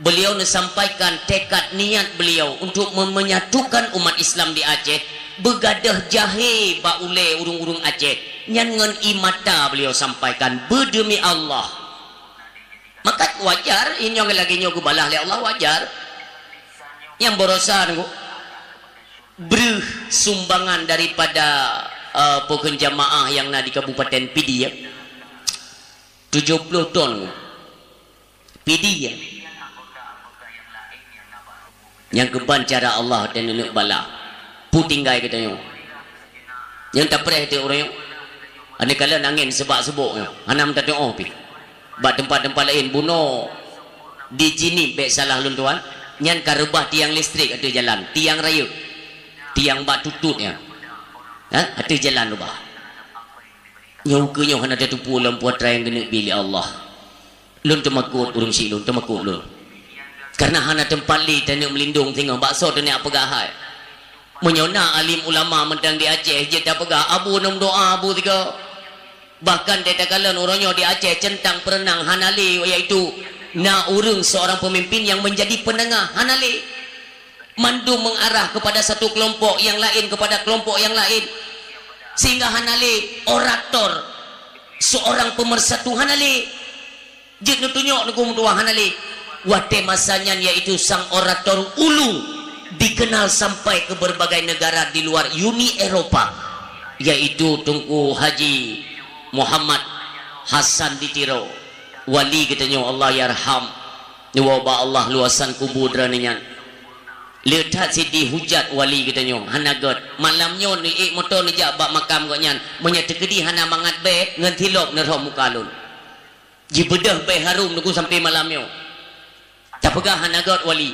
beliau neusampaikan tekad niat beliau untuk mem-, menyatukan umat Islam di Aceh, beugadôh jahé bak ulée ureuëng-ureuëng Aceh. Nyan ngon ié mata beliau sampaikan, beudemi Allah. Maka wajar, inyong lagée nyoe geubalah lé Allah, wajar. Nyang barosa nunggu breuh sumbangan daripada, eh, pokon jamaah nyang na di Kabupaten Pidie, ya. Tujoh ploh ton pidi, ya. Nyang keuban cara Allah dan neuk bala. Pu tinggai geutanyoe. Nyang tapreh teuh ureuëng nyoe. Aneuk kalon angén seubak-seubok nyoe. Hana meutatuoh pih. Bak teumpat-teumpat laén bunoe di Jeunieb bék salah lôn tuan. Nyan ka reubah tiang listrik ateueh jalan. Tiang rayeuk. Tiang bak tutut nyan. Ha? Ateueh jalan reubah. Nyoe keuh nyoe hana tateupeue lam putra nyang geuneuk bi lé Allah. Lôn teumakot ureuëng syiek lôn, teumakot lôn. Karena hana teumpat lé taneuk meulindong singoh, bak soe taneuk peugah hai. Meunyoe na alim ulama mantong di Aceh, jeuet tapeugah, "Abu, neumeudoa, Abu," sigoe. Bahkan teuh takalon uroe nyoe di Aceh centang peureunang hana lé, yaitu na ureuëng seorang pemimpin yang menjadi penengah, hana lé. Mandum mengarah kepada satu kelompok, yang lain kepada kelompok yang lain. Sehingga hana lé orator, seorang pemersatu hana lé. Jeuet neutunyok neuku meutuah hana lé. Watée masa nyan yaitu sang orator ulu dikenal sampai ke berbagai negara di luar Uni Eropa, yaitu Teungku Haji Muhammad Hasan di Tiro, wali geutanyoe, Allahyarham. Neuwoe bak Allah luwasan kubu droeneuh nyan. Le that sideh hujat wali geutanyoe, hana göt. Malam nyoe neuék moto neujak bak makam gobnyan. Meunyoe teukeudi hana mangat bée, ngon silop neurhom muka lôn. Jibeudôh bée harum neuku sampoe malam nyoe. Tapeugah hana göt wali.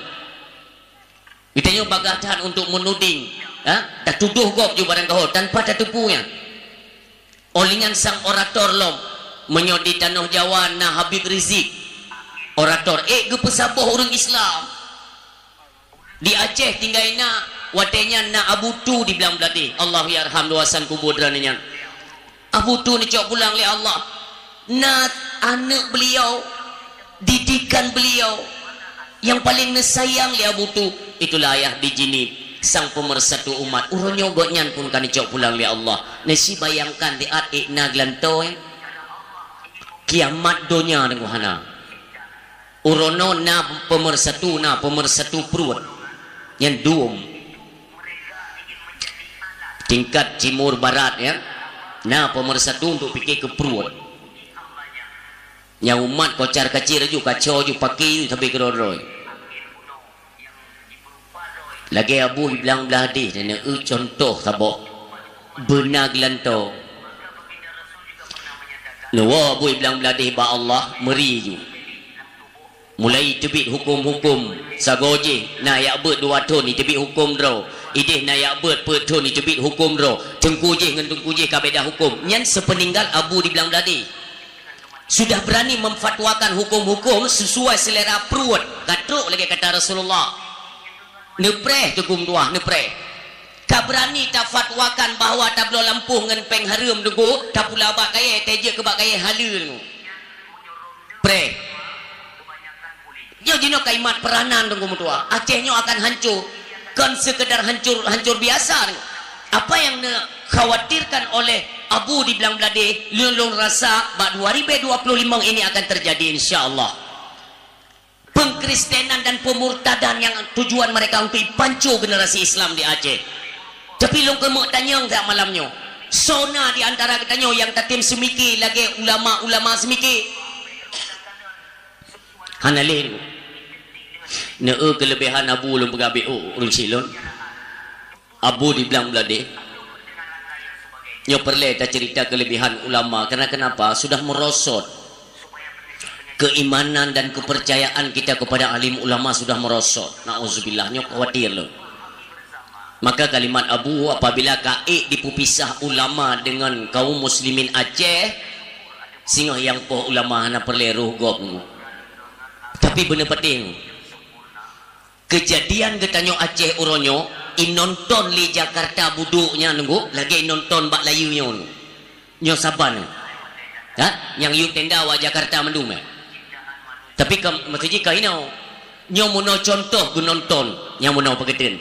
Geutanyoe bagaih that untuk menuding, ha? Tatudoh gob ju barang kaho tanpa tateupeue nyan. Óh lheueh nyan sang orator lom, meunyoe di tanoh Jawa na Habib Rizik, orator, ék geupeusaboh ureuëng Islam. Di Aceh tinggai na, watée nyan na Abu Tu di Blang Bladeh. Allahyarham luwasan kubu droeneuh nyan. Abu Tu neucok pulang lé Allah. Na aneuëk beliau, didikan beliau yang paling neusayang lé Abu Tu, itulah ayah di Jeunieb, sang pemersatu umat. Uroe nyoe gobnyan pun ka neucok pulang lé Allah. Neusi bayangkan di at ék na geulantoe. Kiamat donya deungoe hana. Uroe nyoe na pemersatu, na pemersatu pruet. Nyan dum. Tingkat timur barat, ya. Na pemersatu untuk pike keu pruet. Nyang umat kocar-kacir ju, kaco ju, paki ju, sabe keudroe-droe. Lagée Abu Iblang Bladih, neueu contoh saboh. Beuna geulantoe. Neuwoe Abu Iblang Bladih bak Allah, meuri ju. Mulai teubiet huköm-huköm, sagoe jih na jak beuet dua thon jiteubiet huköm droe, ideh na jak beuet peuet thon jiteubiet huköm droe, teungku jih ngon teungku jih ka beda huköm. Nyan seupeuninggal Abu Iblang Bladih. Sudah berani memfatwakan huköm-huköm sesuai selera pruet, ka trok lagée kata Rasulullah. Neupreh teungku meutuah, neupreh. Ka berani tafatwakan bahwa tabloe lampôh ngon péng hareuem teungku, tapula bak kayée, tajeuet keu bak kayée haleue teungku. Preh. Nyoe jinoe kalimat peuranan teungku meutuah. Aceh nyoe akan hancur. Kon sekedar hancur, hancur biasa teungku. Apa yang dikhawatirkan oleh Abu Iblang Bladih, lôn, lôn rasa bak dua ribu dua puluh lima ini akan terjadi, insya Allah. Pengkristenan dan pemurtadan yang tujuan mereka untuk ipanco generasi Islam di Aceh. Tapi lôn keumeuk tanyong siat malam nyoe, soe na di antara geutanyoe nyang tatem seumike lagée ulama-ulama seumike? Hana lé. Neueu keuleubehan Abu lôn peugah beu ureuëng silon. Abu Iblang Bladih. Nyoe peureulée taceurita keuleubehan ulama, karena kenapa? Sudah merosot keimanan dan kepercayaan kita kepada alim ulama sudah merosot. Nauzubillah, nyoe khawatir lôn. Maka kalimat Abu, apabila ka ék dipeupisah ulama dengan kaum muslimin Aceh, singoh nyang poh ulama hana peureulée roh gob. Tapi beuna patéh. Keujadian geutanyoe Aceh uroe nyoe, inonton lé Jakarta budok nyan teungku, lagée inonton bak layeue nyoe. Nyoe saban. Ha? Nyang yue tenda wak Jakarta mandum, eh? Tapi ka, maksud jih ka inoe. Nyoe meunoe contoh geunonton, nyang meunoe peugeuten.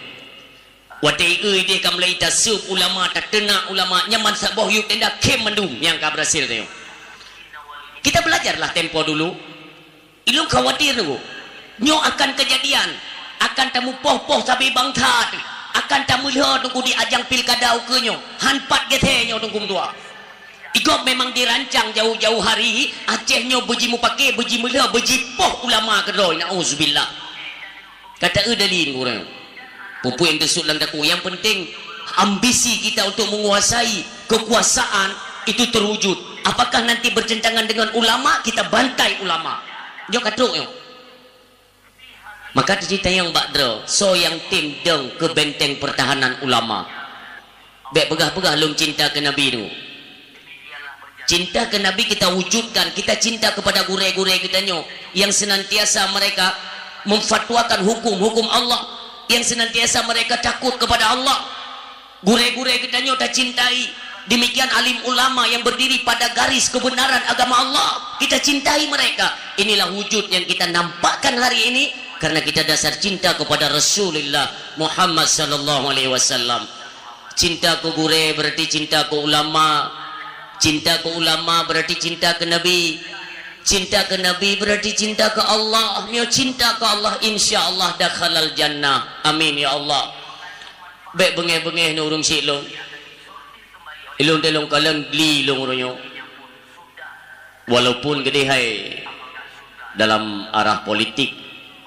Watée eu ideh ka mulai taseup ulama, tateunak ulama, nyan ban saboh yue tenda khém mandum nyang ka berhasil tanyoe. Kita belajarlah tempo dulu. Ilôn khawatir teungku. Nyoe akan keujadian, akan tameupoh-poh sabe bangsa, akan tameulhö teungku di ajang pilkada ukeue nyoe, han pat geuthée nyoe teungku meutuah. Igob memang dirancang jauh-jauh hari, Aceh nyoe beujimeupake, beujimeulhö, beujipoh ulama keudroe, nauzubillah. Ka taeu dalil ureuëng. Peue-peue nyang teusut lam takue. Yang penting, ambisi kita untuk menguasai kekuasaan itu terwujud. Apakah nanti bertentangan dengan ulama, kita bantai ulama. Nyoe ka trok nyoe. Maka teuceurita nyang bak droe, soe nyang tem dong keu benteng pertahanan ulama. Bék peugah-peugah lôn cinta keu Nabi tu. Cinta keu Nabi kita wujudkan, kita cinta kepada gurée-gurée geutanyoe yang senantiasa mereka memfatwakan hukum-hukum Allah, yang senantiasa mereka takut kepada Allah. Gurée-gurée geutanyoe tacintai, demikian alim ulama yang berdiri pada garis kebenaran agama Allah, kita cintai mereka. Inilah wujud yang kita nampakkan hari ini karena kita dasar cinta kepada Rasulullah Muhammad sallallahu alaihi wasallam. Cinta keu gurée berarti cinta keu ulama. Cinta keu ulama berarti cinta keu Nabi. Cinta keu Nabi berarti cinta keu Allah. Meunyoe cinta keu Allah, insya Allah dakhalal jannah. Amin ya Allah. Bék beungéh-beungéh nyoe ureuëng syiek lôn. Ilôn teuh lôn kalon gli lôn uroe nyoe. Walaupun geudeh hai dalam arah politik,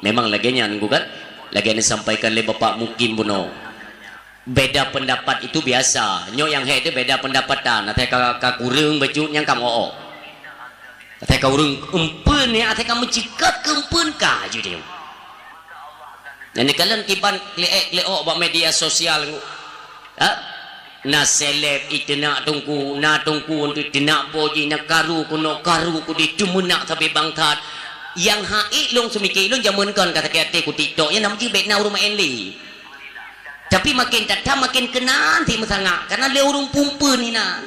memang lagée nyan, kan? Lagée neusampaikan lé Bapak Mukim bunoe. Beda pendapat itu biasa. Nyoe nyang hék teuh beda pendapatan. Asai ka, ka kureueng bacut nyang ka meu-o. Asai ka ureuëng eumpeuen nyan, asai ka meucikot keu eumpeuen ka ju teuh. Nyan kalon kiban kleuk-kleuk bak media sosial. Ha? Na seleb iteunak teungku, na teungku untuk teunak po jih, na karu keunoe, karu keudeh, teumeunak sabe bangkat. Nyang hak ék lôn seumike lôn jameun kon ka sakét até ku TikTok, nyan nama jih bék na ureuëng meu'en lé. Tapi maken that-that maken keunan cit meusangat, karena lé ureuëng pumpeuen inan.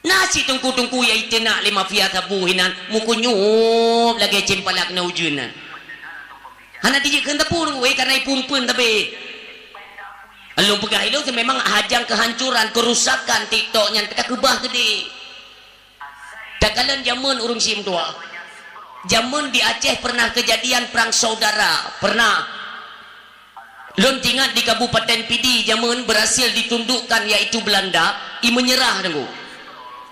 Na cit teungku-teungku nyang iteunak lé mafia sabu inan, meukunyup lagée cempalak na ujeuen nyan. Hana dijeuet kheun teupeu, wéh, karena ipumpeuen sabe. Lôn peugah ilôn memang hajang kehancuran, kerusakan TikTok nyan ka takeubah keudeh. Takalon jameun ureuëng syiek meutuah. Jameun di Aceh pernah kejadian perang saudara, pernah. Lôn teuingat di Kabupaten Pidie jameun berhasil ditundukkan, yaitu Belanda, i menyerah teungku.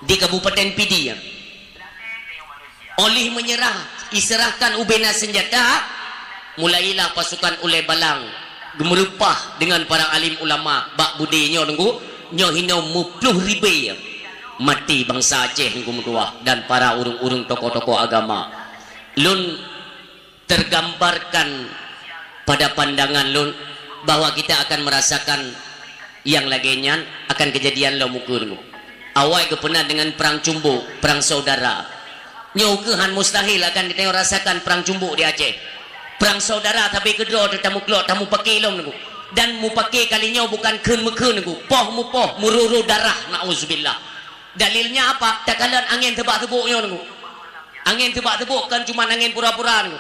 Di Kabupaten Pidie. Olih meunyeurah, iseurahkan ubena seunjata, mulailah pasukan ulée balang geumeurupah deungon para alim ulama bak beudé nyoe, Teungku, nyoe hinoe meuploh ribée maté bansa Aceh, Teungku meutuah, dan para ureuëng-ureuëng tokoh-tokoh agama. Lôn tergambarkan pada pandangan lôn bahwa kita akan merasakan nyang lagée nyan akan keujadian lom ukeue, Teungku. Awai geupeuna deungon prang cumbok, prang saudara. Nyoe ukeue han mustahil akan geutanyoe rasakan prang cumbok di Aceh. Prang saudara sabe keudroe teuh tamuklok, tamupake lom, Teungku. Dan mupake kali nyoe bukan kheun-meukheun, Teungku. Poh mupoh, meururoe darah, nauzubillah. Dalilnya apa? Takalon angén seubak-seubok nyoe, Teungku. Angén seubak-seubok kon cuman angén pura-pura, Teungku.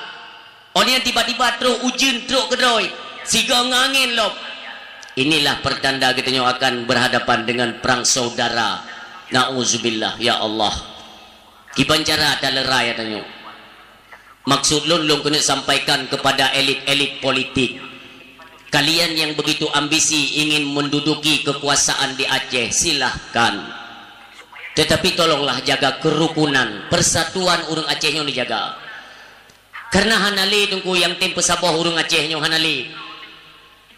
Oh nyan tiba-tiba trok ujeuen, trok keudroe, sigoe ngon angén lom. Inilah pertanda geutanyoe akan berhadapan dengan perang saudara. Nauzubillah, ya Allah. Kiban cara taleurai tanyoe. Maksud lôn, lôn keuneuk sampaikan kepada elit-elit politik. Kalian yang begitu ambisi ingin menduduki kekuasaan di Aceh, silahkan. Tetapi tolonglah jaga kerukunan, persatuan ureuëng Aceh nyoe dijaga. Karena hana lé, Teungku, nyang tem peusaboh ureuëng Aceh nyoe, hana lé.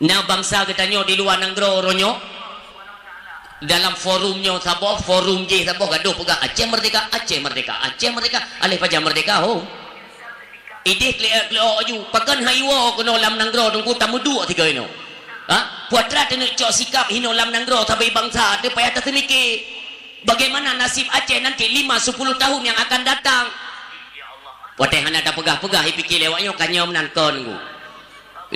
Na bansa geutanyoe di luwa nanggroe uroe nyoe, dalam forum nyoe saboh, forum jéh saboh, gadoh peugah, "Aceh merdeka, Aceh merdeka, Aceh merdeka." Aléh pajan merdeka, ho? Idéh keuliek-keuliek aju, pakon han iwoe keunoe lam nanggroe, Teungku, tameuduek sigoe inoe. Ha? Putra teuneuk cok sikap hinoe lam nanggroe sabe bansa, teuh payah taseumike. Bagaimana nasib Aceh nanti lima sepuluh tahun yang akan datang? Watée hana tapeugah-peugah, ipike lé awak nyoe ka nyoe meunan kon, Teungku.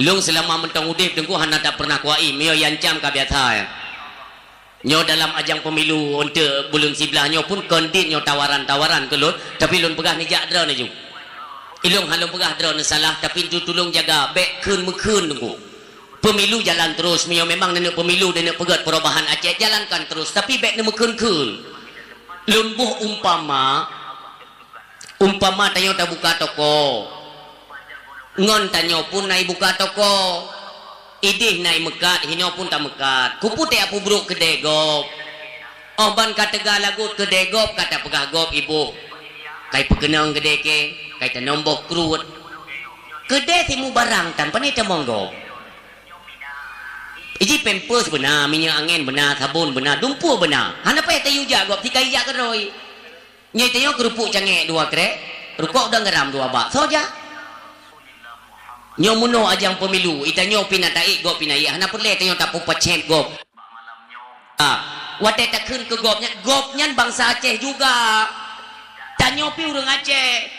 Lôn seulama mantong udeb, Teungku, hana tapeurnah kuai, meunyoe iancam ka biasa, ya. Nyoe dalam ajang pemilu untuk buleuen siblaih nyoe pun kon dit nyoe tawaran-tawaran keu lôn, tapi lôn peugah neujak droeneuh ju. Ilôn han lôn peugah droeneuh salah, tapi tu tulông jaga, bék kheun-meukheun, Teungku. Pemilu jalan terus, meunyoe memang neuneuk pemilu, neuneuk peugét perubahan Aceh, jalankan terus, tapi bék neumeukheun-kheun. Lôn boh umpama, umpama tanyoe tabuka toko, ngon tanyoe pun na ibuka toko, idéh na imeukat, hinoe pun tameukat. Kupeue teuka peubrok keudée gob? Oh ban ka teuga lagot keudée gob, ka tapeugah gob iboh. Ka ipeukeunong keudée kée, ka itanom boh kruet. Keudée simubarang tan, pane tamong gob? Iji pampers beuna, minyeuk angén beuna, sabon beuna, dumpeue beuna. Hana payah tayue jak gob, sikai jak keudroe. Nyoe tanyoe keureupuk cangék dua krék, rukok dan garam dua bak. Soe jak? Nyoe meunoe ajang pemilu, itanyoe pih na taék gob pih na yék, hana peureulée tanyoe tapeupacat gob. Ah, watée takheun keu gob nyan, gob nyan bansa Aceh juga. Tanyoe pih ureuëng Aceh.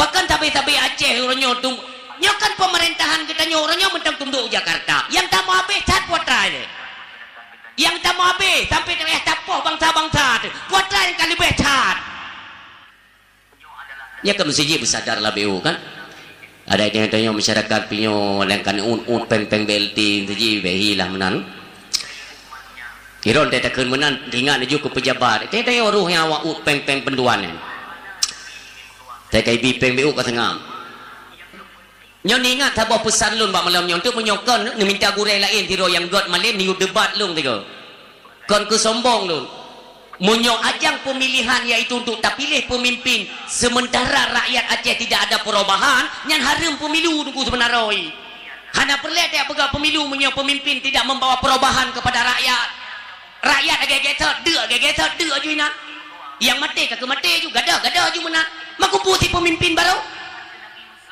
Pakon sabe-sabe Aceh uroe nyoe tum-, nyoe kan pemerintahan geutanyoe uroe nyoe mantong tundok u Jakarta. Nyang tameuhabéh that putra nyoe. Nyang tameuhabéh sampai teuh tapoh bansa-bansa teuh. Putra nyang ka leubeh that. Nyan kan meusti jih beusadar lah B O kan. Ada nyang tanyoe masyarakat pih nyoe nyang kan ut-ut péng-péng B L T meusti jih behi lah meunan. Kiron teuh takheun meunan, ingat laju keu pejabat. Teuh tanyoe roh nyang awak ut péng-péng peunduan nyan. Teuh ka ibi péng B O ka seungab. Nyoe neuingat saboh peusan lôn bak malam nyoe, untuk meunyoe kon neuminta gurée laén sidroe nyang gét malém neuyue debat lôn tiga. Kon keu sombong lôn. Meunyoe ajang pemilihan yaitu untuk tapiléh peumimpin, sementara rakyat Aceh tidak ada perubahan, nyan hareuem pemilu Teungku seubeuna roe. Hana peureulée tapeugah pemilu meunyoe pemimpin tidak membawa perubahan kepada rakyat. Rakyat lagée gesot, deuk lagée gesot, deuk aju inan. Nyang maté ka keu maté aju, gadoh, gadoh aju meunan. Makeupeue si pemimpin barô?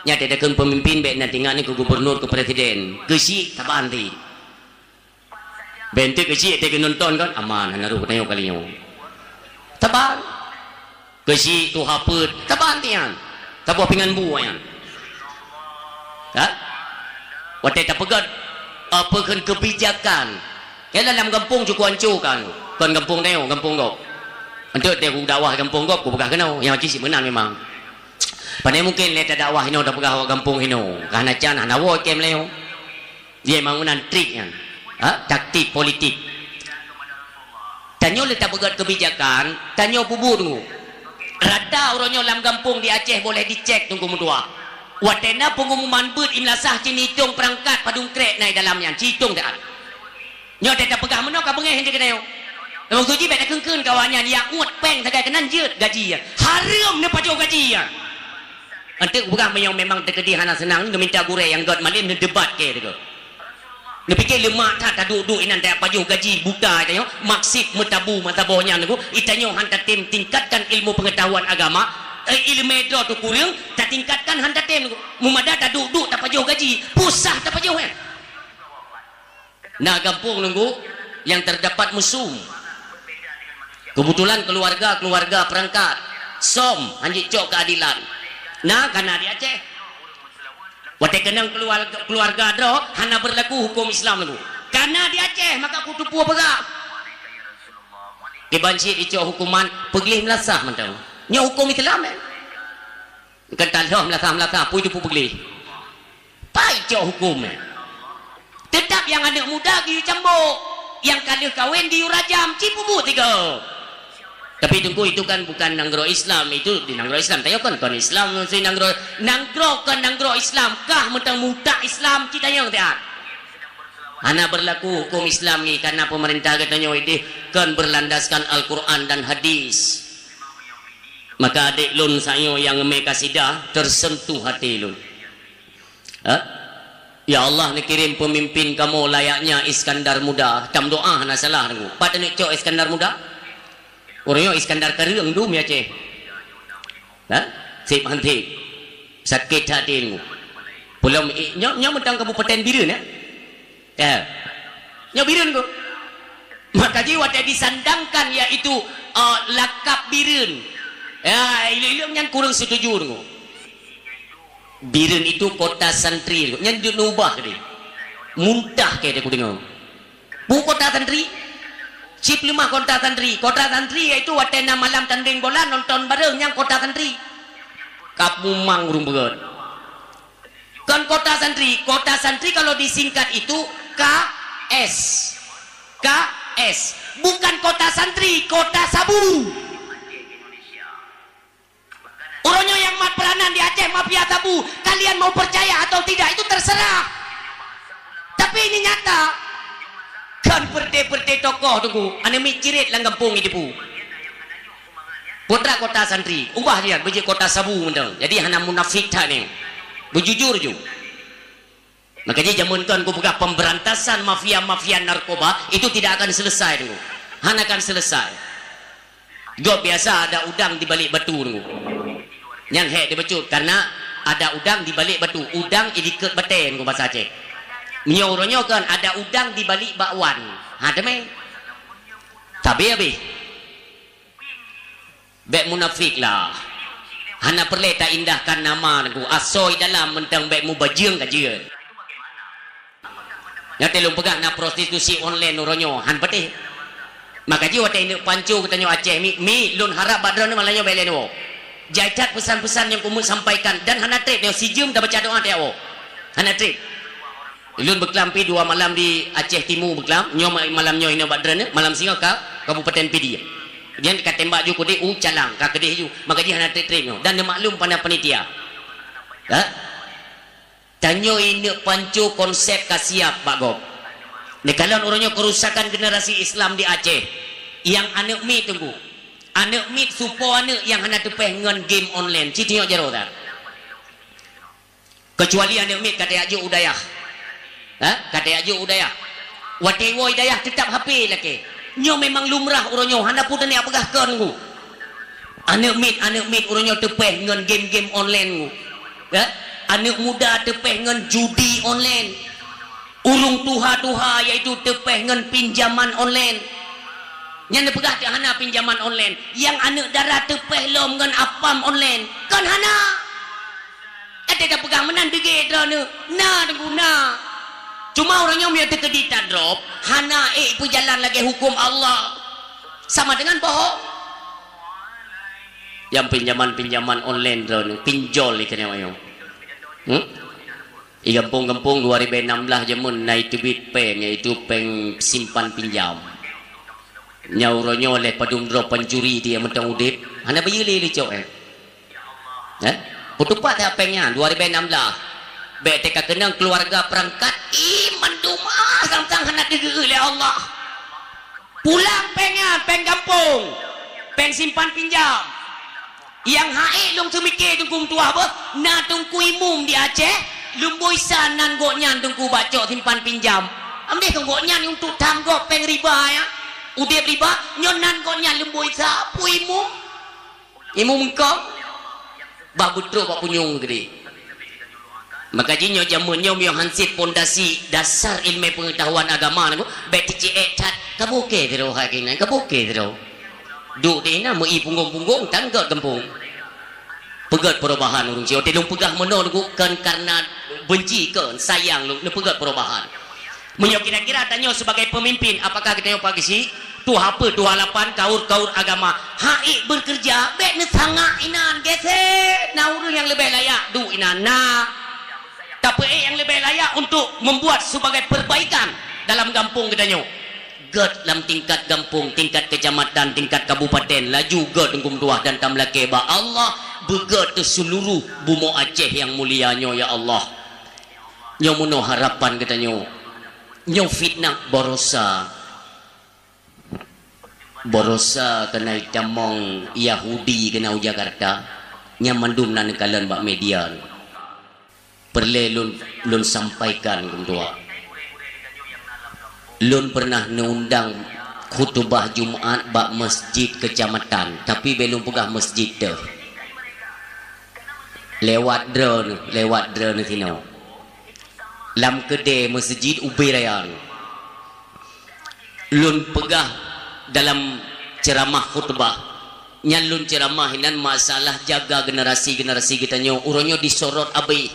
Nyan teuh takheun pemimpin bék na teuingat nyoe keu gubernur, keu presiden. Keu si, saban ti. Bék teuh keu si teuh keu nonton kon, aman, hana roh tanyoe kali nyoe. Saban. Keu si tuha peuet, saban ti nyan. Saboh pingan bu nyan. Ha? Watée tapeugét, apa kheun kebijakan. Keu lam gampông cukôp anco kan. Kon gampông tanyoe, gampông gob. Enteuk teuh kudakwah gampông gob, kupeugah keunoe, nyang cit si meunan memang. Pane mungken lé tadakwah inoe tapeugah awak gampông inoe. Ka hana can, hana woe kém lé nyoe. Dia bangunan trik nyan. Ha? Taktik politik. Tanyoe lé tapeugét kebijakan, tanyoe peubuet Teungku. Rata uroe nyoe lam gampông di Aceh boleh dicek Teungku meutuah. Watée na pengumuman beuet imlasah cit neutong peurangkat padum krék na i dalam nyan, cit neutong that. Nyoe teuh tapeugah meunoe ka beungéh hana keuneuk. Maksud jih bék takheun-kheun keu awak nyan, nyang uet péng sagai keunan jeuet gaji nyan. Hareuem neupajoh gaji nyan. Anteuk peugah meunyoe memang teukeudi hana seunang, neuminta gurée nyang gét malem neudebat keu teuk. Neupike leumak that taduek-duek inan tapajoh gaji buta tanyoe, maksud meutabu meusaboh nyan teuk, itanyoe han tatem tingkatkan ilmu pengetahuan agama, eh, ileumé droe teuh kureueng, tatingkatkan han tatem teuk. Meumada taduek-duek tapajoh gaji, pusah tapajoh nyan. Na gampông Teungku nyang terdapat mesum. Kebetulan keluarga-keluarga perangkat. Som, hanjeuet cok keadilan. Na kana di Aceh. Watée keunong keluarga, keluarga droe hana berlaku hukum Islam Teungku. Kana di Aceh maka kuteupue peugah. Kiban cit icok hukuman peugleh meulasah mantong. Nyoe hukum Islam, eh. Kan taloh meulasah-meulasah, pui teupeu peugleh. Pai cok hukum, eh. Tetap nyang aneuk muda geuyue cambok, nyang ka lheueh kawen geuyue rajam, ci peubuet sigoe. Tapi Teungku, itu kan bukan nanggroe Islam, itu di nanggroe Islam. Tanyoe kan kon Islam, si nanggroe, nanggroe kon nanggroe Islam, kah mantong mutak Islam, ci tanyong siat. Hana berlaku hukum Islam ni karena pemerintah geutanyoe ideh kon berlandaskan Al-Quran dan hadis. Maka adék lôn sayoe nyang mé kasidah tersentuh hati lôn. Ha? Ya Allah, neukirém pemimpin kamoe layaknya Iskandar Muda. Tam doa hana salah Teungku. Pat aneuk cok Iskandar Muda? Ureueng nyoe Iskandar Kareueng dum ya Aceh. Ha? Sip han sip. Sakét hati Teungku. Pulo i-, nyoe, nyoe mantong Kabupaten Bireuen ya? Ya. Nyoe Bireuen Teungku. Maka jih watée disandangkan yaitu, eh, lakab Bireuen. Ya, ileueng-ileueng nyan kureueng setuju Teungku. Bireuen itu kota santri, nyan jeuet neubah deh. Muntah keu deh kudeungoe. Peue kota santri? Cit leumah kota santri. Kota santri yaitu watée na malam tandeng bola nonton bareng, nyan kota santri. Ka mumang ureueng beuet. Kon kota santri. Kota santri kalau disingkat itu K S. K S. Bukan kota santri, kota sabu. Uroe nyoe nyang mat peuranan di Aceh mafia sabu, kalian mau percaya atau tidak itu terserah. Tapi ini nyata. Kan perte-perte tokoh Teungku, aneuk miet ciret lam gampông itu pu. Putra kota santri, ubah dia beujeuet kota sabu mantong. Jadi hana munafik that ni. Beujujur ju. Maka jih jameun kon kupeugah pemberantasan mafia-mafia narkoba itu tidak akan selesai Teungku. Hana akan selesai. Gob biasa ada udang di balik batu Teungku. Nyan hék dibacut karena ada udang di balik batu. Udang idikeue batée Teungku basa Aceh. Meunyoe uroe nyoe kon ada udang di balik bakwan. Ha teumé. Tabe habéh. Bék munafik lah. Hana peureulée taindahkan nama Teungku. Asoe dalam mantong bék mubajeueng ka jeuet. Nyoe teuh lôn peugah na prostitusi online uroe nyoe, han patéh. Maka jih watée ineuk panco geutanyoe Aceh, mi, mi, lôn harab bak droeneuh malam nyoe bék lé neuwoe. Jai that peusan-peusan nyang kumeusampaikan dan hana treb nyoe sijeuem tabaca doa tiep woe. Hana treb. Ulôn beuklam pi dua malam di Aceh Timu beuklam, nyoe ma-, malam nyoe inoe bak droeneuh, malam singoh ka Kabupaten Pidie. Nyan ka tembak ju keudeh u Calang, ka keudeh ju. Maka jih hana treb-treb nyoe dan neumaklum pana panitia. Ha? Tanyoe ineuk panco konsep ka siap bak gob. Neukalon uroe nyoe kerusakan generasi Islam di Aceh. Nyang aneuk miet Teungku. Aneuk miet supo aneuk nyang hana teupéh ngon game online. Ci tiyok jaroe that. Keucuali aneuk miet ka tajak jok u dayah. Ha? Ka tajak jok u dayah. Watée woe i dayah teutap H P lakée. Nyoe memang lumrah uroe nyoe, hana peue taniyak peugah kon Teungku. Aneuk miet, aneuk miet uroe nyoe teupéh ngon game-game online Teungku. Ha? Aneuk muda teupéh ngon judi online. Ureueng tuha-tuha yaitu teupéh ngon pinjaman online. Nyan neupeugah teuh hana pinjaman online. Nyang aneuk dara teupéh lom ngon apam online. Kon hana. Até tapeugah meunan deungon droeneuh, na Teungku na. Cuma uroe nyoe meunyoe teukeudi tadrop, hana ék peujalan lagée huköm Allah. Sama dengan bohong. Nyang pinjaman-pinjaman online droeneuh, pinjol ikeu nyoe. Hmm? Di gampông-gampông dua ribée nam blah jameun na iteubiet péng, yaitu péng simpan pinjam. Nyoe uroe nyoe lé padum droe pancuri dia mantong udeb, hana bayeue lé licok, eh. Eh? Peutupat that péng nyan dua ribée nam blah. Bék teuka keunong keuluwarga peurangkat, ih, mandum, ah, sang-sang hana teugeue lé Allah. Pulang péng nyan, péng gampông, péng simpan pinjam. Nyang ha'ék lôn seumike Teungku meutuah beuh, na Teungku Imum di Aceh, lumboi sa nan gobnyan Teungku bak cok simpan pinjam. Amdeh keu gobnyan untuk tanggop péng riba ya. Udeb riba, nyoe nan gobnyan lumboi sa, peue Imum? Imum engkong? Bah beutrok bak punyueng gede. Maka jih nyoe jameun nyoe miyueb hansét pondasi dasar ilmu pengetahuan agama nyoe, bék teuciek that, ka bukée sidroe hai keunan, ka bukée sidroe. Duek di inan meu-i punggong-punggong, tan gét gampông. Peugét perubahan ureuëng sinoe. Lôn peugah meunoe nunggu kon karena benci kon, sayang lôn, lôn peugét perubahan. Meunyoe kira-kira tanyoe sebagai pemimpin, apakah geutanyoe pagisi tuha peue, tuha lapan, kaur-kaur agama, ha'ék bekerja, bék neusangak inan, gesek, na ureuëng nyang leubeh layak duek inan, na. Tapi nyang leubeh layak untuk membuat sebagai perbaikan dalam gampông geutanyoe. Gét lam tingkat gampông, tingkat kecamatan, tingkat kabupaten, laju gét Teungku meutuah dan tameulakée bak Allah, beugét teuh seuluruh bumoe Aceh nyang mulia nyoe, ya Allah. Nyoe meunoe harapan geutanyoe. Nyoe fitnah baroesa. Baroesa keunan itamong Yahudi keunan u Jakarta, nyan mandum na neukalon bak media. Peureulée lôn, lôn sampaikan keudua. Lôn pernah neuundang khutubah Jumat bak masjid kecamatan, tapi bék lôn peugah masjid teuh. Lewat droeneuh, lewat droeneuh sinoe. Lam keudée masjid ubé raya. Lôn peugah dalam ceramah khutbah, nyan lôn ceramah inan masalah jaga generasi-generasi geutanyoe. Uroe nyoe disorot abéh,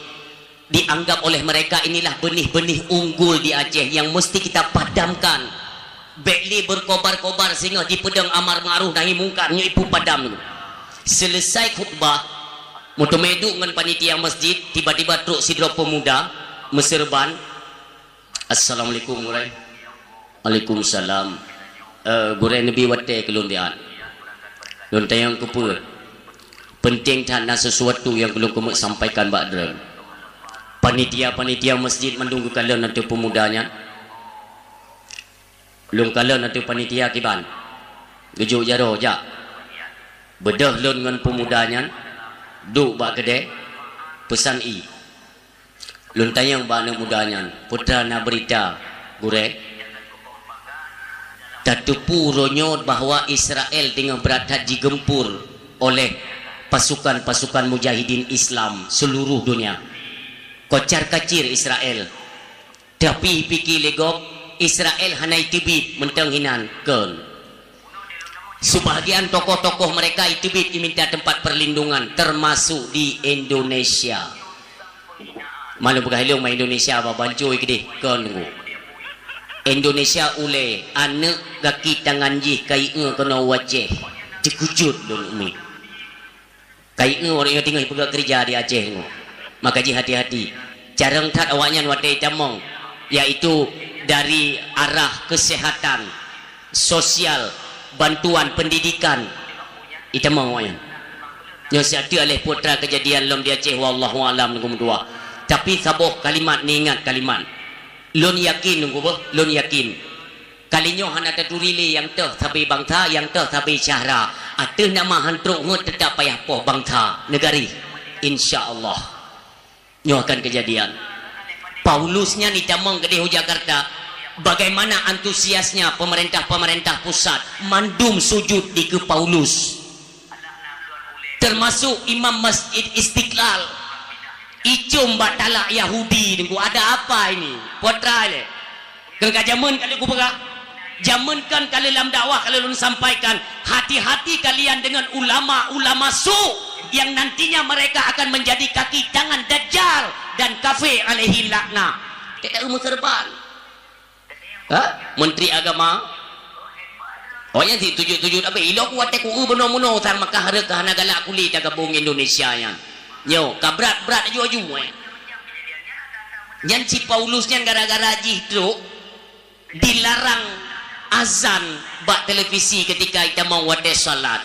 dianggap oleh mereka inilah benih-benih unggul di Aceh yang mesti kita padamkan. Bék lé berkobar-kobar singoh dipeudong amar ma'ruf nahi mungkar, nyoe ipu padam dulu. Selesai khutbah, meuteumé duek ngon panitia masjid, tiba-tiba trok sidroe pemuda meuseureuban, "Assalamualaikum, Gurée." "Waalaikumsalam." "Eh, Gurée, neubi watée keu lôn biat. Lôn tanyong keupeue? Penting that na sesuatu nyang keu lôn keumeuk sampaikan bak droe." Panitia-panitia masjid mandum geukalon ateueh pemuda nyan. Lôn kalon ateueh panitia kiban. Geujok jaroe, "Jak. Beudôh lôn ngon pemuda nyan, duek bak keudée, peusan ie." Lôn tanyong bak aneuëk muda nyan, "Peue teuma na beurita, Gurée?" Tateupeue uroe nyoe bahwa Israel teungoh brat that jigeumpur oleh pasukan-pasukan mujahidin Islam seuluruh donya. Kocar-kacir Israel. Tapi pike lé gob, Israel hana iteubiet mantong hinan kon. Sebahagian tokoh-tokoh mereka iteubiet iminta tempat perlindungan, termasuk di Indonesia. Malu peugah ilong ma Indonesia ba banco keudeh kon nunggu. Indonesia ulée aneuëk gaki tangan jih kai eu keunoe u Aceh. Teukeujot lôn umi. Kai eu ureuëng nyang teungoh peugah keureuja di Aceh nyoe. Maka jih hati-hati. Carông that awaknyan watée itamong, yaitu dari arah kesehatan, sosial, bantuan pendidikan. Itamong awaknyan. Nyoe siat teuk aléh putra kejadian lom di Aceh, wallahu alam nunggu meutuah. Tapi saboh kalimat, neuingat kalimat. Lôn yakin nunggu boh, lôn yakin. Kali nyoe hana taturi lé nyang toh sabe bansa, nyang toh sabe syahra. Ateueh nama hantrok ngon teutap payah poh bansa, neugari. Insya Allah. Nyoe akan kejadian. Paulus nyan itamong keudeh u Jakarta. Bagaimana antusiasnya pemerintah-pemerintah pusat mandum sujud dikeue Paulus. Termasuk imam Masjid Istiqlal. Icom bak talak Yahudi nunggu, ada apa ini? Putra le. Keu ka jameun ka lheueh kupeugah, jameun kan ka lheueh lam dakwah ka lheueh lôn sampaikan, hati-hati kalian dengan ulama-ulama su yang nantinya mereka akan menjadi kaki tangan Dajjal dan kafir alaihi laknah. Tidak umur serban. Ha? Menteri Agama. Oh, nyan si tujuh-tujuh tapi ilok watée ku bunoe-bunoe sang maka hareuka hana galak kuli tagabong Indonesia nyan. Nyo, ka brat-brat aju-aju, eh. Nyan si Paulus nyan gara-gara jih trok dilarang azan bak televisi ketika itamong watée salat.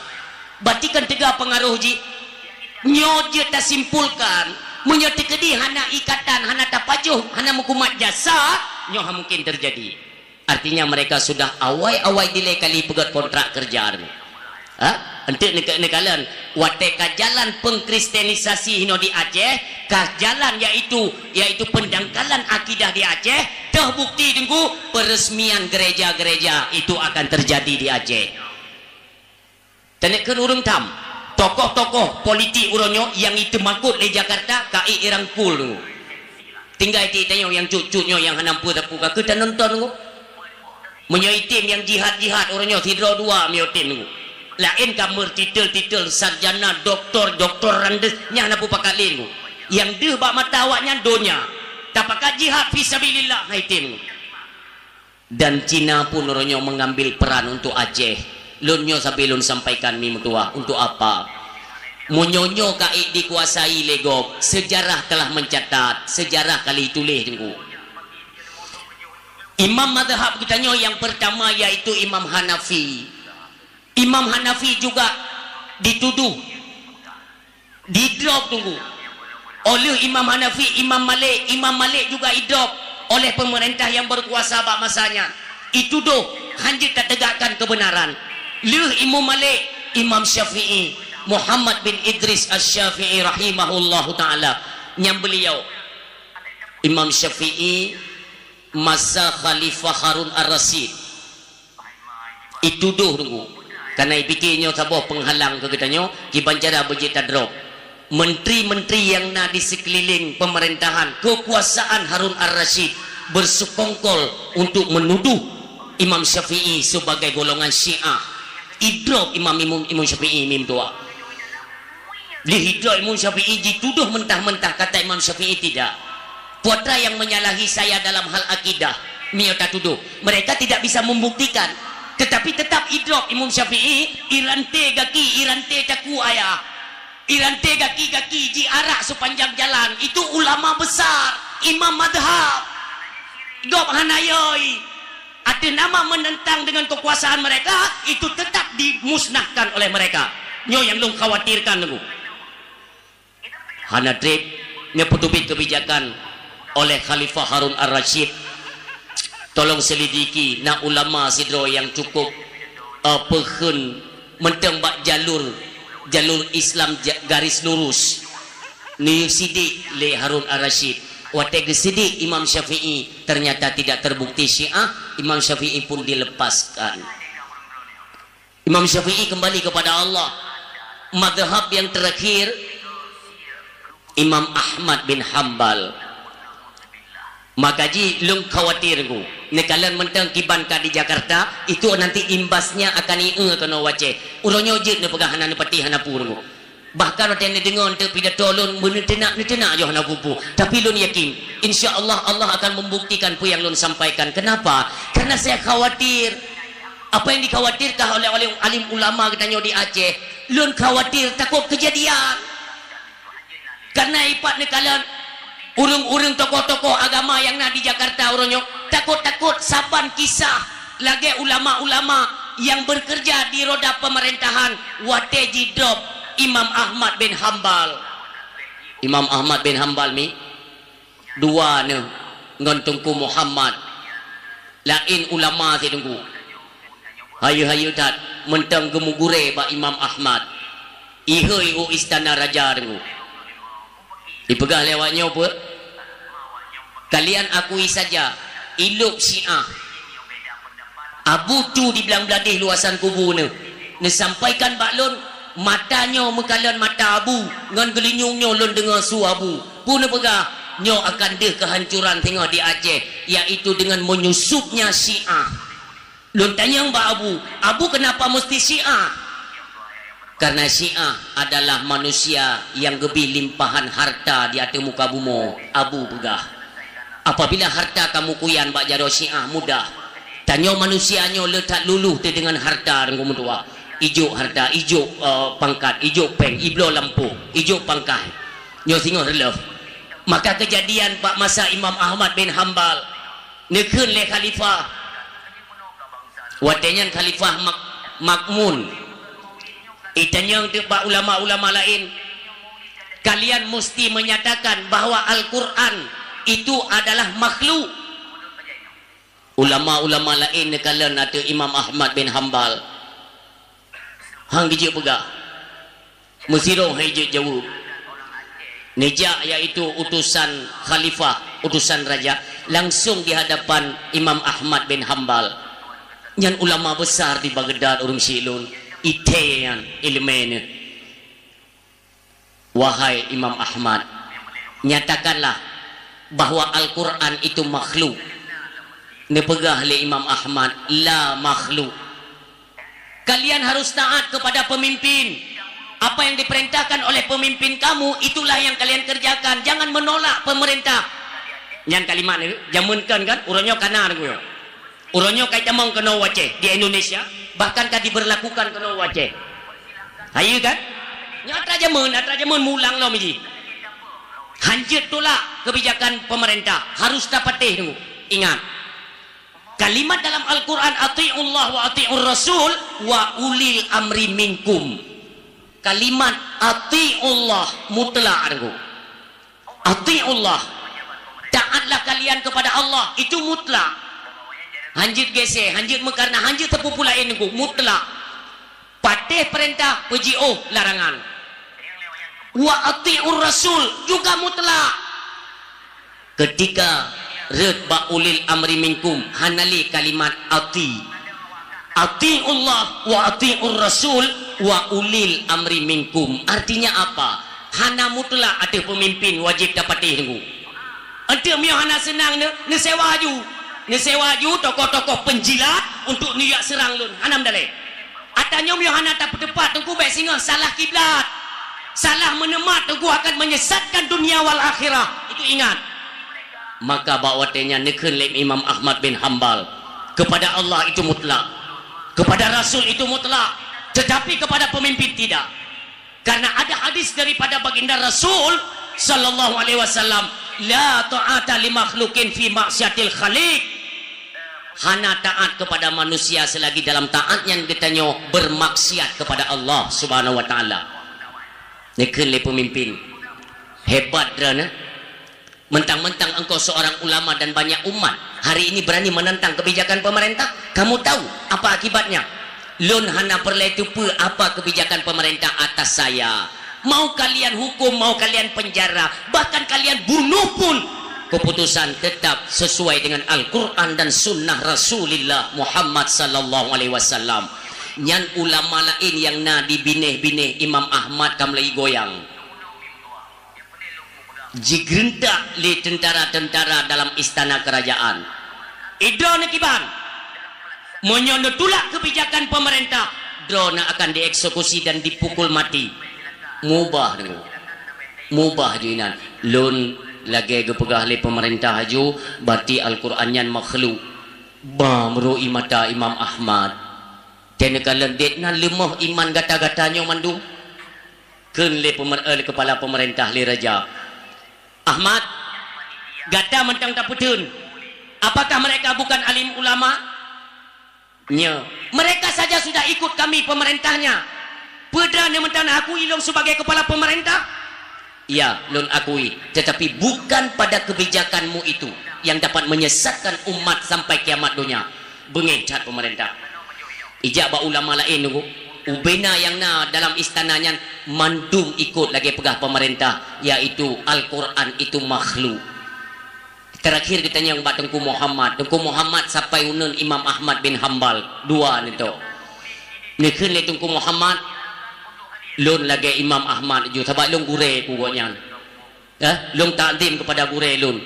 Berarti kan teuga pengaruh jih. Nyoe jeuet tasimpulkan, meunyoe teukeudi hana ikatan, hana tapajoh, hana meukumat jasa, nyoe ha mungkin terjadi. Artinya mereka sudah awai-awai dilée kali peugét kontrak kerja. Ha? Enteuk neuka-, neukalon, watée ka jalan pengkristenisasi hinoe di Aceh, ka jalan yaitu, yaitu pendangkalan akidah di Aceh, toh bukti Teungku, peresmian gereja-gereja itu akan terjadi di Aceh. Teuneuk keu ureuëng tham, tokoh-tokoh politik uroe nyoe nyang iteumakot lé Jakarta ka ék irangkul Teungku. Tinggai ti tanyoe nyang cut-cut nyoe nyang hana peue sapeue ka keuh tanonton Teungku. Meunyoe item nyang jihad-jihad uroe nyoe sidroe dua meunyoe tem Teungku. Laén ka meurtitel-titel sarjana, doktor, doktor randes nyang hana peue pakat lé Teungku. Nyang deuh bak mata awaknyan donya. Tapakat jihad fi sabilillah hai tem Teungku. Dan Cina pun uroe nyoe mengambil peran untuk Aceh. Lôn nyoe sabe lôn sampaikan mi meutuah, untuk apa? Meunyoe nyoe ka ék dikuasai lé gob, sejarah telah mencatat, sejarah ka lheueh tuléh Teungku. Imam mazhab geutanyoe nyang pertama yaitu Imam Hanafi. Imam Hanafi juga dituduh, didrop Teungku, oleh Imam Hanafi, Imam Malik. Imam Malik juga idrop oleh pemerintah yang berkuasa bak masa nyan. Ituduh hanjeuet tategakkan kebenaran. Lheueh Imam Malik, Imam Syafi'i, Muhammad bin Idris Asy-Syafi'i rahimahullahu taala. Nyang beliau, Imam Syafi'i, masa Khalifah Harun Ar-Rasyid. Ituduh Teungku. Karena ipike nyoe saboh penghalang keu geutanyoe, kiban cara beujeuet tadrop. Menteri-menteri nyang na di sekeliling pemerintahan kekuasaan Harun Ar-Rasyid bersekongkol untuk menuduh Imam Syafi'i sebagai golongan Syiah. Idrop Imam, Imam, Imam Syafi'i mim tuha. Lheueh idrop Imam Syafi'i jituduh mentah-mentah, kata Imam Syafi'i tidak. Putra yang menyalahi saya dalam hal akidah, miyota tuduh. Mereka tidak bisa membuktikan. Tetapi tetap idrop Imam Syafi'i, irante gaki, irante caku ayah. Irante gaki-gaki jiarak sepanjang jalan. Itu ulama besar, imam madhab. Gob hana yoi. Ateueh nama menentang dengan kekuasaan mereka, itu tetap dimusnahkan oleh mereka. Nyoe nyang lôn khawatirkan Teungku. Hana treb neupeuteubiet kebijakan oleh Khalifah Harun Ar-Rasyid. Tolong selidiki, na ulama sidroe nyang cukup, eh, peuheun mantong bak jalur, jalur Islam ja-, garis lurus. Neuyue sidik lé Harun Ar-Rasyid. Watée geusidik Imam Syafi'i, ternyata tidak terbukti Syiah, Imam Syafi'i pun dilepaskan. Imam Syafi'i kembali kepada Allah. Mazhab yang terakhir, Imam Ahmad bin Hambal. Maka ji lôn khawatir Teungku. Neukalon mantong kiban ka di Jakarta, itu nanti imbasnya akan ie keunoe u Aceh. Uroe nyoe jeuet neupeugah hana neupatéh hana peue Teungku. Bahkan watée neudeungoe eunteuk pidato lôn, meuneuteunak-neuteunak yoh na bubu. Tapi lôn yakin, insya Allah, Allah akan membuktikan peue nyang lôn sampaikan. Kenapa? Karena saya khawatir. Apa yang dikhawatirkan oleh, oleh alim ulama geutanyoe di Aceh, lôn khawatir takot kejadian. Karena ipat neukalon ureuëng-ureuëng tokoh-tokoh agama nyang na di Jakarta uroe nyoe, takot-takot saban kisah lagée ulama-ulama nyang bekerja di roda pemerintahan watée jidrop Imam Ahmad bin Hambal. Imam Ahmad bin Hambal mi dua neuh ngon Teungku Muhammad. Laén ulama si Teungku. Hayeue-hayeue that mantong geumugurée bak Imam Ahmad. Ihôi u istana raja Teungku. Ipeugah lé awak nyoe peue? Kalian akui saja, ilok Syiah. Abu tu di Blang Bladeh luasan kubu neuh. Neusampaikan bak lôn, mata nyoe meukalon mata Abu, ngon geulinyueng nyoe lôn deungoe su Abu. Peue neupeugah, nyoe akan deuh keuhancuran singoh di Aceh, yaitu dengan menyusupnya Syiah. Lôn tanyong bak Abu, "Abu, kenapa mesti Syiah?" Karena Syiah adalah manusia yang geubri limpahan harta di ateueh muka bumoe, Abu peugah. Apabila harta kamu kuyan bak jaroe Syiah mudah, tanyoe manusia nyoe le that luluh teuh deungon harta Teungku meutuah. Ijok harta, ijok, eh, pangkat, ijok péng, ibloe lampôh, ijok pangkai. Nyoe singoh reuloh. Maka keujadian bak masa Imam Ahmad bin Hambal, neukheun lé khalifah. Watée nyan Khalifah Mak-, Makmun itanyong teuk bak ulama-ulama laén, "Kalian musti menyatakan bahwa Al-Quran itu adalah makhluk." Ulama-ulama laén neukalon ateueh Imam Ahmad bin Hambal. Han geujeuet peugah. Meusidroe han jeuet jaweueb. Neujak, yaitu utusan khalifah, utusan raja, langsung di hadapan Imam Ahmad bin Hambal. Nyan ulama besar di Baghdad, ureuëng syiek lôn. Ithée nyan iéleumé neuh. Wahai Imam Ahmad, nyatakanlah bahwa Al-Quran itu makhluk. Neupeugah lé Imam Ahmad, "La makhluk." Kalian harus taat kepada pemimpin. Apa yang diperintahkan oleh pemimpin kamu, itulah yang kalian kerjakan. Jangan menolak pemerintah. Nyan kalimat ni, jameun kan, kan? Uroe nyoe kana deungoe. Uroe nyoe ka jitamong keunoe u Aceh, di Indonesia, bahkan ka diberlakukan keunoe u Aceh. Hayeue kan? Nyoe atra jameun, atra jameun mulang lom jih. Han jeuet tolak kebijakan pemerintah, harus tapatéh deungoe. Ingat, kalimat dalam Al-Quran, "Ati'ullah wa ati'ur rasul wa ulil amri minkum." Kalimat "ati'ullah" mutlak deungoe. "Ati'ullah", taatlah kalian kepada Allah, itu mutlak. Han jeuet gesé, han jeuet meukarna, han jeuet teupeu-pue laén deungoe, mutlak. Patéh peurintah, peujiôh larangan. "Wa ati'ur rasul" juga mutlak. Ketika rhot bak "ulil amri minkum", hana lé kalimat "ati". "Ati'ullah wa ati'ur rasul wa ulil amri minkum". Artinya apa? Hana mutlak ateueh peumimpin wajéb tapatéh deungoe. Enteuk meunyoe hana seunang neu-, neusewa aju. Neusewa aju tokoh-tokoh penjilat untuk neujak seurang lôn. Hana meudalée. Ata nyoe meunyoe hana tapeuteupat, teungku, bék singoh salah kiblat. Salah meuneumat, teungku, akan menyesatkan dunia wal akhirah. Itu ingat. Maka bak watée nyan neukheun lé Imam Ahmad bin Hambal, kepada Allah itu mutlak, kepada Rasul itu mutlak, tetapi kepada pemimpin tidak. Karena ada hadis daripada baginda Rasul sallallahu alaihi wasallam, "La ta'ata li makhluqin fi ma'siyatil khaliq." Hana taat kepada manusia selagi dalam taat nyan geutanyoe bermaksiat kepada Allah Subhanahu wa Taala. Neukheun lé peumimpin, hebat droeneuh. Mentang-mentang engkau seorang ulama dan banyak umat hari ini berani menentang kebijakan pemerintah, kamu tahu apa akibatnya? Lôn hana peureulée teupeue apa kebijakan pemerintah atas saya. Mau kalian hukum, mau kalian penjara, bahkan kalian bunuh pun, keputusan tetap sesuai dengan Al-Quran dan Sunnah Rasulullah Muhammad sallallahu alaihi wasallam. Nyan ulama laén nyang na di binéh-binéh Imam Ahmad ka mulai goyang. Jigeureuntah lé teuntara-teuntara dalam istana keurajaan. "Idroeneuh kiban, meunyoe neutulak keubijakan peumeurintah, droeneuh akan dieksekusi dan dipukul mati." Mubah deungoe. Mubah ju inan. Lôn lagée geupeugah lé peumeurintah aju, berarti Al-Quran nyan makhluk. Ba meurui mata Imam Ahmad. Teuneuk kalon, "Dek na leumoh iman gata-gata nyoe mandum?" Kheun lé peumer-, eh, kepala pemerintah lé raja, "Ahmad, gata mantong tapeutheun, apakah mereka bukan alim ulama?" "Nyo, mereka saja sudah ikut kami pemerintahnya. Peue droeneuh mantong akui lôn sebagai kepala pemerintah?" "Ya, lôn akui, tetapi bukan pada kebijakanmu itu yang dapat menyesatkan umat sampai kiamat dunia." Beungéh that pemerintah. Ijak bak ulama laén nunggu. Ubena nyang na dalam istana nyan mandum ikut lagée peugah pemerintah, yaitu Al-Quran itu makhluk. Terakhir geutanyong bak Teungku Muhammad. Teungku Muhammad sampai uneun Imam Ahmad bin Hambal. Dua nito. Neukheun lé Teungku Muhammad, "Lôn lagée Imam Ahmad ju, sabab lôn gurée keu gobnyan." Eh, lôn takzim kepada gurée lôn.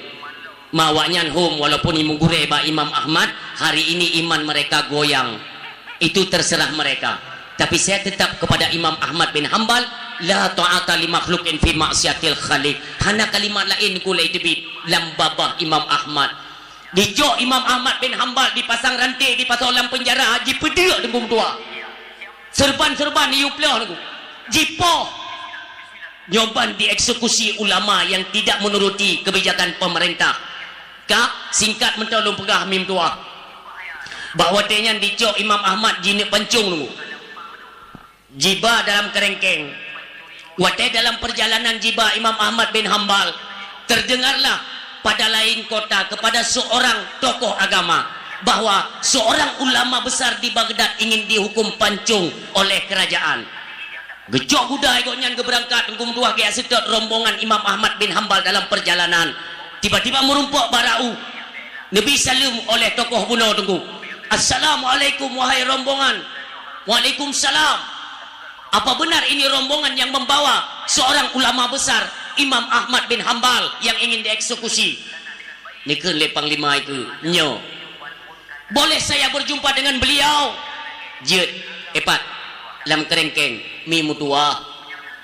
Ma awaknyan hom, walaupun imum gurée bak Imam Ahmad, hari ini iman mereka goyang. Itu terserah mereka. Tapi saya tetap kepada Imam Ahmad bin Hambal, "La ta'ata li makhluqin fi ma'siyatil khaliq." Hana kalimat laén kulai teubiet lam babah Imam Ahmad. Dicok Imam Ahmad bin Hambal, dipasang ranté, dipasoe lam penjara, jipeudeuk deungon dua. Serban-serban yue ploh lagu. Jipoh. Nyoe ban dieksekusi ulama yang tidak menuruti kebijakan pemerintah. Ka, singkat mantong lôn peugah mim tuah. Bak watée nyan dicok Imam Ahmad jineuk pancong lagu. Jiba dalam keureueng-keureueng. Watée dalam perjalanan jiba Imam Ahmad bin Hambal, terdengarlah pada lain kota kepada seorang tokoh agama. bahwa seorang ulama besar di Baghdad ingin dihukum pancung oleh kerajaan. Geucok gudai gobnyan geubeurangkat, Teungku meutuah, geujak seutôt rombongan Imam Ahmad bin Hambal dalam perjalanan. Tiba-tiba meurumpok bak rau. Neubi saleuem oleh tokoh bunoe, Teungku. "Assalamualaikum, wahai rombongan." "Waalaikumsalam." "Apa benar ini rombongan yang membawa seorang ulama besar, Imam Ahmad bin Hambal, yang ingin dieksekusi?" Neukheun lé panglima ikeue, "Nyoe." "Boleh saya berjumpa dengan beliau?" "Jeuet, eh pat, lam keureueng kèng, mi meutuah.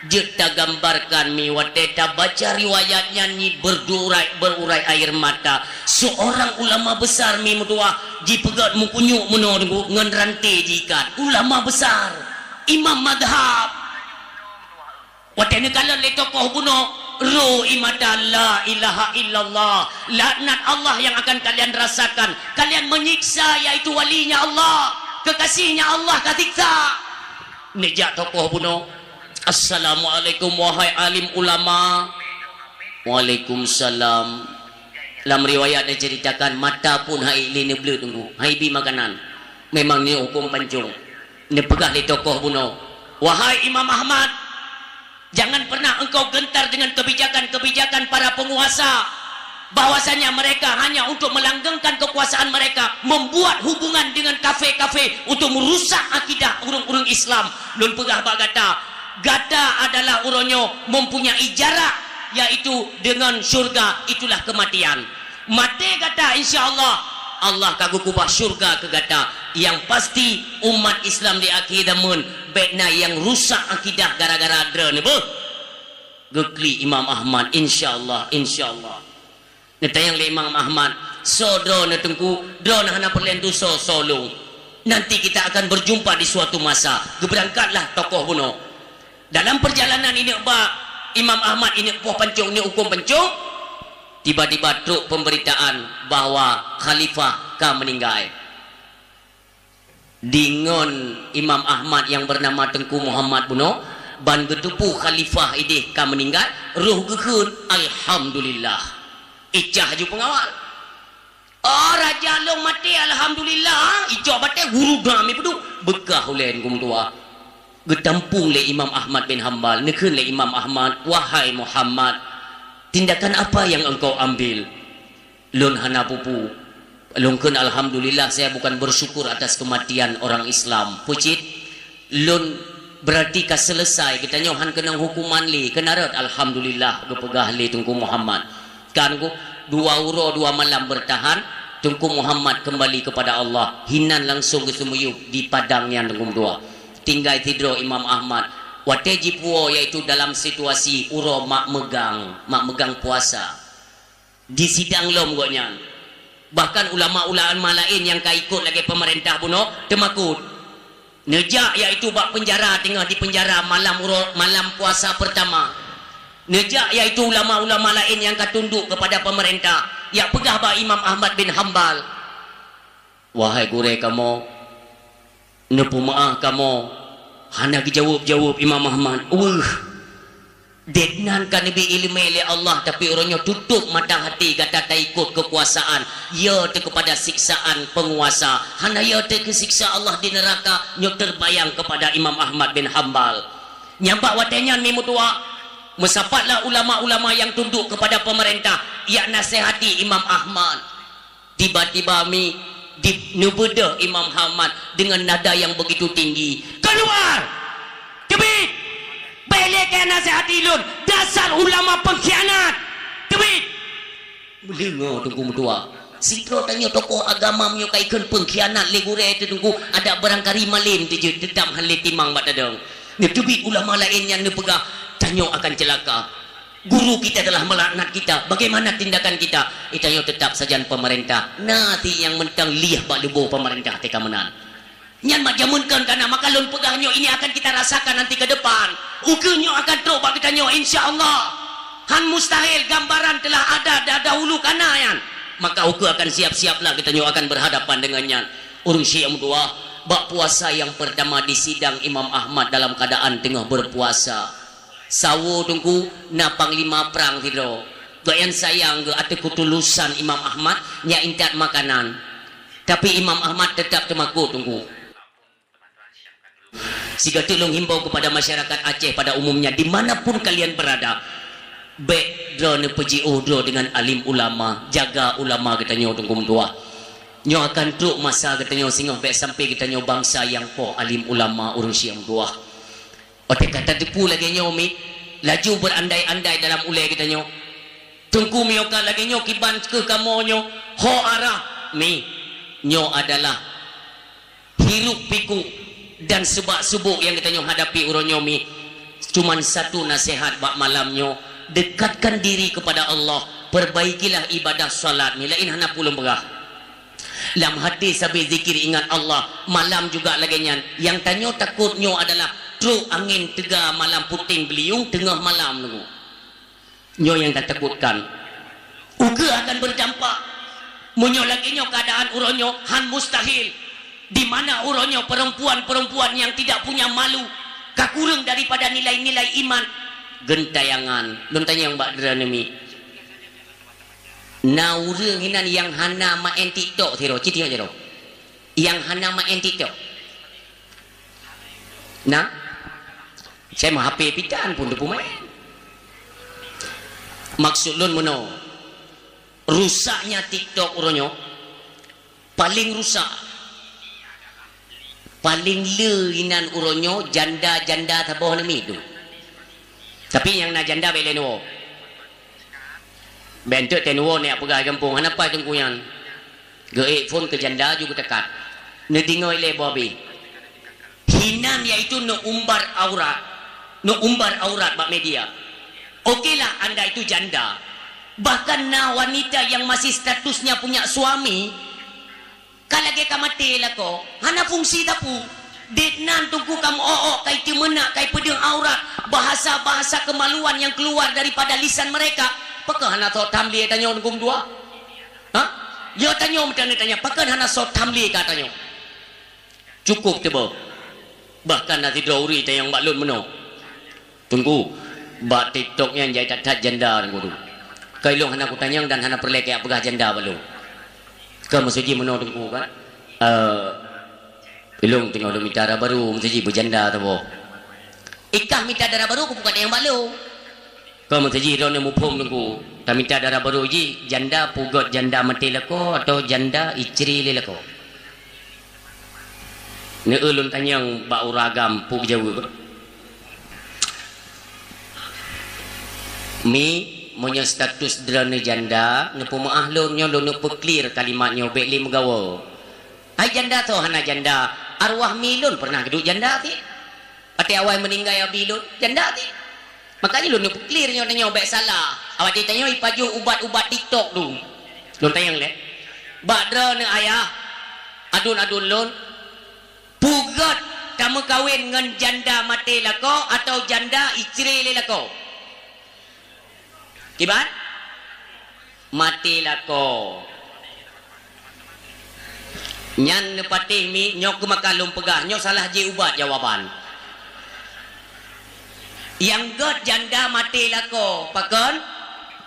Jeuet tagambarkan mi, watèe tabaca riwayat nyan nyi beudurai, beururai air mata. Seorang ulama besar mi meutuah, jipeugèt meukunyuek meunoe Teungku, ngon ranté jiikat. Ulama besar, imam madhab." Watèe neukalon lé tokoh bunoe, rô ie mata, "La ilaha illallah. Laknat Allah yang akan kalian rasakan. Kalian menyiksa, yaitu walinya Allah. Kekasihnya Allah ka siksa." Neujak tokoh bunoe, "Assalamualaikum, wahai alim ulama." "Waalaikumsalam." Lam riwayat neuceuritakan, mata pun hai lé neubleuet Teungku, hai bi makanan. Memang nyoe hukôm pancung. Neupeugah lé tokoh bunoe, "Wahai Imam Ahmad, jangan pernah engkau gentar dengan kebijakan-kebijakan para penguasa, bahwasanya mereka hanya untuk melanggengkan kekuasaan mereka, membuat hubungan dengan kafé-kafé untuk merusak akidah ureuëng-ureuëng Islam. Lôn peugah bak gata, gata adalah uroe nyoe mempunyai jarak, yaitu dengan syurga, itulah kematian. Maté gata, insya Allah, Allah ka geukeubah syurga keu gata. Nyang pasti, umat Islam di akhé zaman bèk na nyang rusak akidah gara-gara droeneuh." Beuh! Geuklik Imam Ahmad, "Insya Allah, insya Allah." Neutanyong lé Imam Ahmad, "Soe droeneuh Teungku?" "Droeneuh hana peureulèe tusoe, soe lôn. Nanti kita akan berjumpa di suatu masa." Geubeurangkatlah tokoh bunoe. Dalam perjalanan ineuk bak Imam Ahmad, ineuk poh pancong, ineuk hukôm pancong, tiba-tiba trok pemberitaan bahwa khalifah ka meuninggai. Deungon Imam Ahmad nyang beunama Teungku Muhammad bunoe, ban geuteupeue khalifah idéh ka meuninggai, roh geukheun, "Alhamdulillah." Icah ju peungawal. "Oh, raja lôn maté, alhamdulillah." Icok batèe guru dam ipeuduek. Beukah ulèe Teungku meutuah. Geutampong lé Imam Ahmad bin Hambal, neukheun lé Imam Ahmad, "Wahai Muhammad, tindakan apa yang engkau ambil?" "Lôn hana peue-peue. Lôn kheun alhamdulillah, saya bukan bersyukur atas kematian orang Islam. Peue cit, lôn berarti ka selesai, geutanyoe han keunong hukuman lé, keunan rhot alhamdulillah," geupeugah lé Teungku Muhammad. Kan ku, dua uroe dua malam bertahan, Teungku Muhammad kembali kepada Allah, hinan langsung geuseumiyueb di padang nyan Teungku meutuah. Tinggai sidroe Imam Ahmad. Watèe jipuwoe, yaitu dalam situasi uroe mak meugang, mak meugang puasa. Disidang lom gobnyan. Bahkan ulama-ulama laén nyang ka ikot lagèe peumeurintah bunoe teumakot. Neujak, yaitu bak peunjara, teungoh dipeunjara malam uroe, malam puasa peurtama. Neujak, yaitu ulama-ulama laén nyang ka tundok keupada peumeurintah, jak peugah bak Imam Ahmad bin Hambal, "Wahai gurèe kamoe, neupeumeuáh kamoe." Hana geujaweueb-jaweueb Imam Ahmad. Weueh! Deungon ka neubri iéleumé lé Allah, tapi uroe nyoe tutôp mata haté gata taikot keukuasaan, ya teuh keupada siksaan peunguasa, hana ya teuh keu siksa Allah di neuraka, nyoe teubayang keupada Imam Ahmad bin Hambal. Nyang bak watèe nyan mi meutuah, meusapatlah ulama-ulama nyang tundok keupada peumeurintah, jak nasihati Imam Ahmad. Tiba-tiba mi di-, neubeudôh Imam Ahmad deungon nada nyang begitu tinggi, "Keluar! Teubiet! Bèk lé keu nasihati lôn, dasar ulama pengkhianat! Teubiet!" Meudeungoe Teungku meutuah. Sidroe tanyoe tokoh agama meunyoe ka ikheun pengkhianat lé gurèe teuh Teungku, adak barangkari malém teuh jeuet, teutap han lé timang bak tadong. Neuteubiet ulama laén nyan neupeugah, "Tanyoe akan ceulaka. Guru kita telah melaknat kita, bagaimana tindakan kita?" Geutanyoe teutap sajan peumeurintah. Na ti nyang mantong lieh bak lubô peumeurintah teuka meunan. Nyan mak jameun kon kana, maka lôn peugah nyoe, ini akan kita rasakan nanti ke depan. Ukeue nyoe akan trok bak geutanyoe, insya Allah. Han mustahil, gambaran telah ada da-, dahulu kana nyan. Maka ukeue akan siap-siaplah geutanyoe akan berhadapan dengan nyan. Ureuëng syiek meutuah, bak puasa nyang peurtama disidang Imam Ahmad dalam keuadaan teungoh berpuasa. Sawo Teungku, na panglima prang sidroe. Gobnyan sayang geuh ateueh keutulusan Imam Ahmad nyang intat makanan. Tapi Imam Ahmad tetap teumakot, Teungku. Sigoe teuk lôn himbau kepada masyarakat Aceh pada umumnya, di mana pun kalian berada, bèk droeneuh peujiôh droe dengan alim ulama, jaga ulama geutanyoe, Teungku meutuah. Nyoe akan trok masa geutanyoe singoh bèk sampai geutanyoe bansa nyang poh alim ulama ureueng syiek meutuah. Watèe ka tateupeue lagèe nyoe mi, laju berandai-andai dalam ulèe geutanyoe. Teungku, meunyoe ka lagèe nyoe kiban keu kamoe nyoe, ho arah mi. Nyoe adalah hiruk pikuk dan subak-subuk nyang geutanyoe hadapi uroe nyoe mi. Cuman satu naseuhat bak malam nyoe, dekatkan diri kepada Allah, perbaikilah ibadah salat mi, laén hana peue lôn peugah. Lam hati sabe zikir ingat Allah, malam juga lagèe nyan. Nyang tanyoe takot nyoe adalah trok angén teuga malam puténg beuliueng teungoh malam nyoe. Nyoe nyang tatakotkan. Ukeue akan berdampak. Meunyoe lagèe nyoe keuadaan uroe nyoe, han mustahil. Di mana uroe nyoe perempuan-perempuan nyang tidak punya malu, ka kureueng daripada nilai-nilai iman. Geuntayangan, lôn tanyong bak droeneuh mi. Na ureueng inan nyang hana maén TikTok sidroe, cit nyoe sidroe. Nyang hana maén TikTok. Na? Saya mah H P pitan pun teupeumaén. Maksud lôn meunoe, rusaknya TikTok uroe nyoe paléng rusak. Paléng le inan uroe nyoe janda-janda saboh namiet tu. Tapi nyang na janda bèk lé neuwoe. Bèk enteuk teuwoe neujak peugah gampông, hana pai teungku nyan. Geuék phon keu janda ju geutakat. Neudeungoe lé boh abéh. Hinan yaitu neuumbar aurat. Neuumbar aurat bak media. Okelah anda itu janda. Bahkan na wanita yang masih statusnya punya suami, ka lagèe ka maté lakoe, hana fungsi sapeue. Dek nan teungku ka meu-ôk-ôk, ka iteumeunak, ka ipeudeueng aurat, bahasa-bahasa kemaluan yang keluar daripada lisan mereka. Pakon hana soe tham lé tanyoe teungku meutuah? Ha? Yo tanyoe meutanyoe tanya, pakon hana soe tham lé ka tanyoe? Cukup teuboh. Bahkan na sidroe ureueng tanyong bak lôn meunoe. Teungku, bak TikTok nyan jai that-that janda teungku tu. Ka ilôn hana kutanyong dan hana peureulèe kajak peugah janda bak lôn. Ka meuseujih meunoe teungku kan? Eh, ilôn teungoh lôn mita dara barô meuseujih beujanda saboh. Ikah mita dara barô kupeugah tanyong bak lôn. Ka meuseujih droeneuh muphom teungku. Tamita dara barô jih janda peugöt janda maté lakoe atau janda icré lé lakoe. Neu lôn tanyong bak ureueng agam peue geujaweueb. Mi, meunyoe status droeneuh janda, neupeumeu'ah lôn nyoe lôn neuk peuklir kalimat nyoe bèk lé meugawoe. Hai janda soe hana janda, arwah mi lôn pernah geuduek janda cit. Watèe awai meuninggai abi lôn, janda cit. Makanya lôn neuk peuklir nyoe tanyoe bèk salah. Awai tanyoe ipajoh ubat-ubat TikTok tu. Lôn tanyong lé. Bak droeneuh ayah, aduen-aduen lôn, peugöt tameukawen ngon janda maté lakoe atau janda icré lé lakoe? Kiban? Maté lakoe. Nyan neupatéh mi, nyoe keuh maka lôn peugah, nyoe salah jih ubat jawaban. Nyang göt janda maté lakoe, pakon?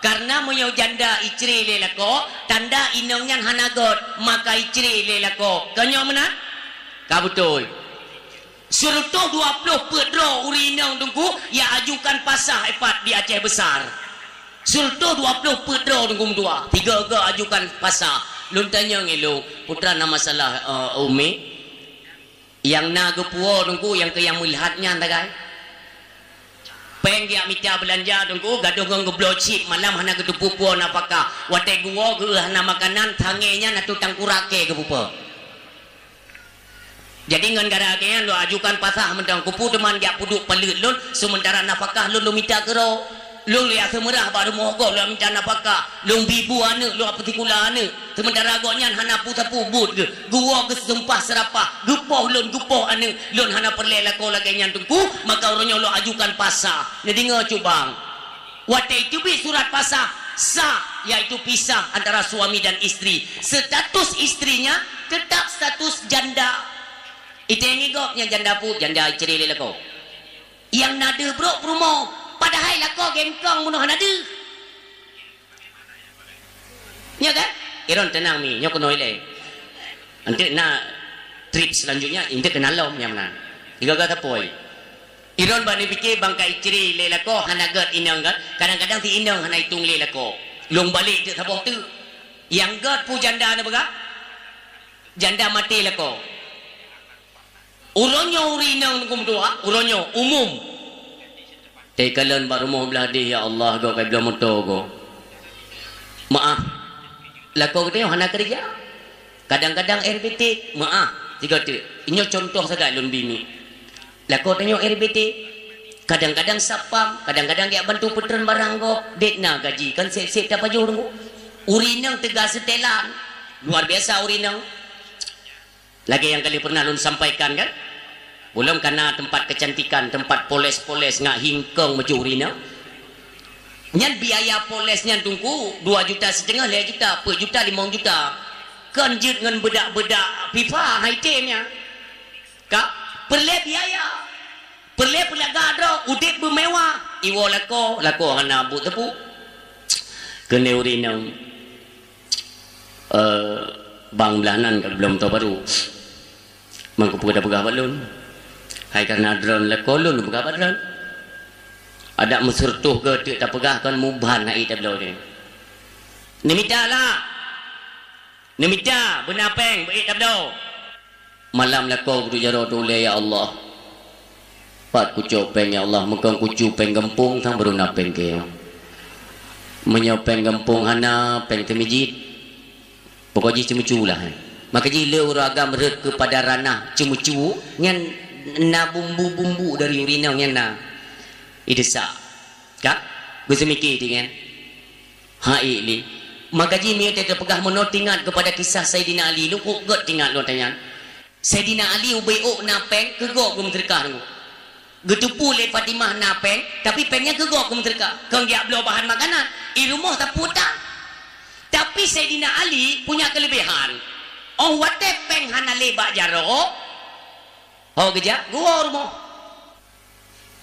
Karena meunyoe janda icré lé lakoe, tanda inong nyan hana göt, maka icré lé lakoe. Kon nyoe meunan? Ka beutôi. Seureutôh dua ploh peuet droe ureueng inong teungku nyang ajukan pasah ipat di Aceh Besar. Seureutôh dua ploh peuet droe teungku meutuah, tiga-tiga ajukan pasah. Lôn tanyong ilôn, peue teuma masalah, eh, Umi? Nyang na geupuwoe teungku, nyang keu nyang meulihat nyan sagai. Péng geujak mita beulanja teungku, gadôh ngon geubloe chip, malam hana geuteupeue puwoe nafakah. Watèe geuwoe geuh hana makanan, sangé nyan ateueh tangkurak kèe geupeupo. Jadi ngon gara lagèe nyan lôn ajukan pasah mantong, keupeue teuma jak peuduek paleuet lôn, seumeuntara nafakah lôn, lôn mita keudroe. Lôn lé aseumeurah bak rumoh gob lôn mita nafakah, lôn bi bu aneuk, lôn peusikula aneuk. Seumeuntara gobnyan hana peue sapeue buet geuh, geuwoe geuh seumpah seurapah, geupoh lôn, geupoh aneuk, lôn hana peureulèe lakoe lagèe nyan teungku, maka uroe nyoe lôn ajukan pasah. Neudeungoe cut bang. Watèe teubiet surat pasah, sah, yaitu pisah antara suami dan istri. Status istrinya tetap status janda. Iteng gob nyan janda peue, janda icré lé lakoe. Nyang na deuh brok peurumoh, padahai lakoe gengkong meunoe hana deuh. Nyo kan? Iron teunang mi, nyoe keunoe ilèe. Eunteuk na trip selanjutnya, eunteuk keunan lom nyang meunan. Tiga-tiga tapoi. Iron bak neupike bangkai cre lé lakoe hana gét inong kan. Kadang-kadang si inong hana itong lé lakoe. Lôn balek teuk saboh teuk. Nyang gét peue janda neupeugah? Janda maté lakoe. Uroe nyoe ureueng inong teungku meutuah, uroe nyoe umum. Teukalon bak rumoh blah deh, ya Allah, gob kai bloe moto gob. Meu'ah. Lakoe geutanyoe hana keureuja. Kadang-kadang R B T, meu'ah, tiga teuk. Nyoe contoh sagai lôn bi mi. Lakoe tanyoe R B T. Kadang-kadang satpam, kadang-kadang jak bantu peutreun barang gob, dek na gaji, kan sép-sép tapajoh teungku. Ureueng inong teuga seutelan. Luar biasa ureueng inong. Lagée nyang ka lheueh pernah lôn sampaikan kan? Ulôn kana teumpat keucantikan, teumpat poles-poles ngat hingkong meujeuh ureueng inong. Nyan biaya poles nyan teungku dua juta siteungoh, lhée juta, peuet juta, limong juta. Kon jeuet ngon beudak-beudak pipa hai tem nyan. Ka peureulée biaya. Peureulée peulaga droe, udeb beumewah. Iwoe lakoe, lakoe hana buet teupeu. Keuneuk ureueng inong. Eh, bang blah nan ka bloe moto baru. Mangko peue tapeugah bak lôn? Hai kareuna droen lakoe lôn peugah bak droen. Adak meuseureutoh geuh teuk tapeugah kon muban na ék tabloe deh. Neumita lah. Neumita beuna péng beu ék tabloe. Malam lakoe kuduek jaroe teuh ulée, ya Allah. Pat kucok péng, ya Allah, meukong kucu péng gampông sang baru na péng keu. Meunyoe péng gampông hana, péng teumijit. Pokok jih ceumeucu lah, eh. Maka jih le ureueng agam rhot keupada ranah ceumeucu, nyan na bumbu-bumbu dari ureueng inong nyan na. Ideusak. Ka? Geuseumike ti nyan. Hai li. Maka jih meunyoe teupeugah meunoe teuingat keupada kisah Saidina Ali, lukuk gét teuingat lôn tanyan. Saidina Ali ubé ôk na péng keu gob geumeuseudeukah teungku. Geuteupeue lé Fatimah na péng, tapi péng nyan keu gob geumeuseudeukah. Kon geujak bloe bahan makanan, i rumoh tapeuutang. Tapi Saidina Ali punya keuleubiehan. Óh watée péng hana lé bak jaroe, ho geujak geuwoe u rumoh.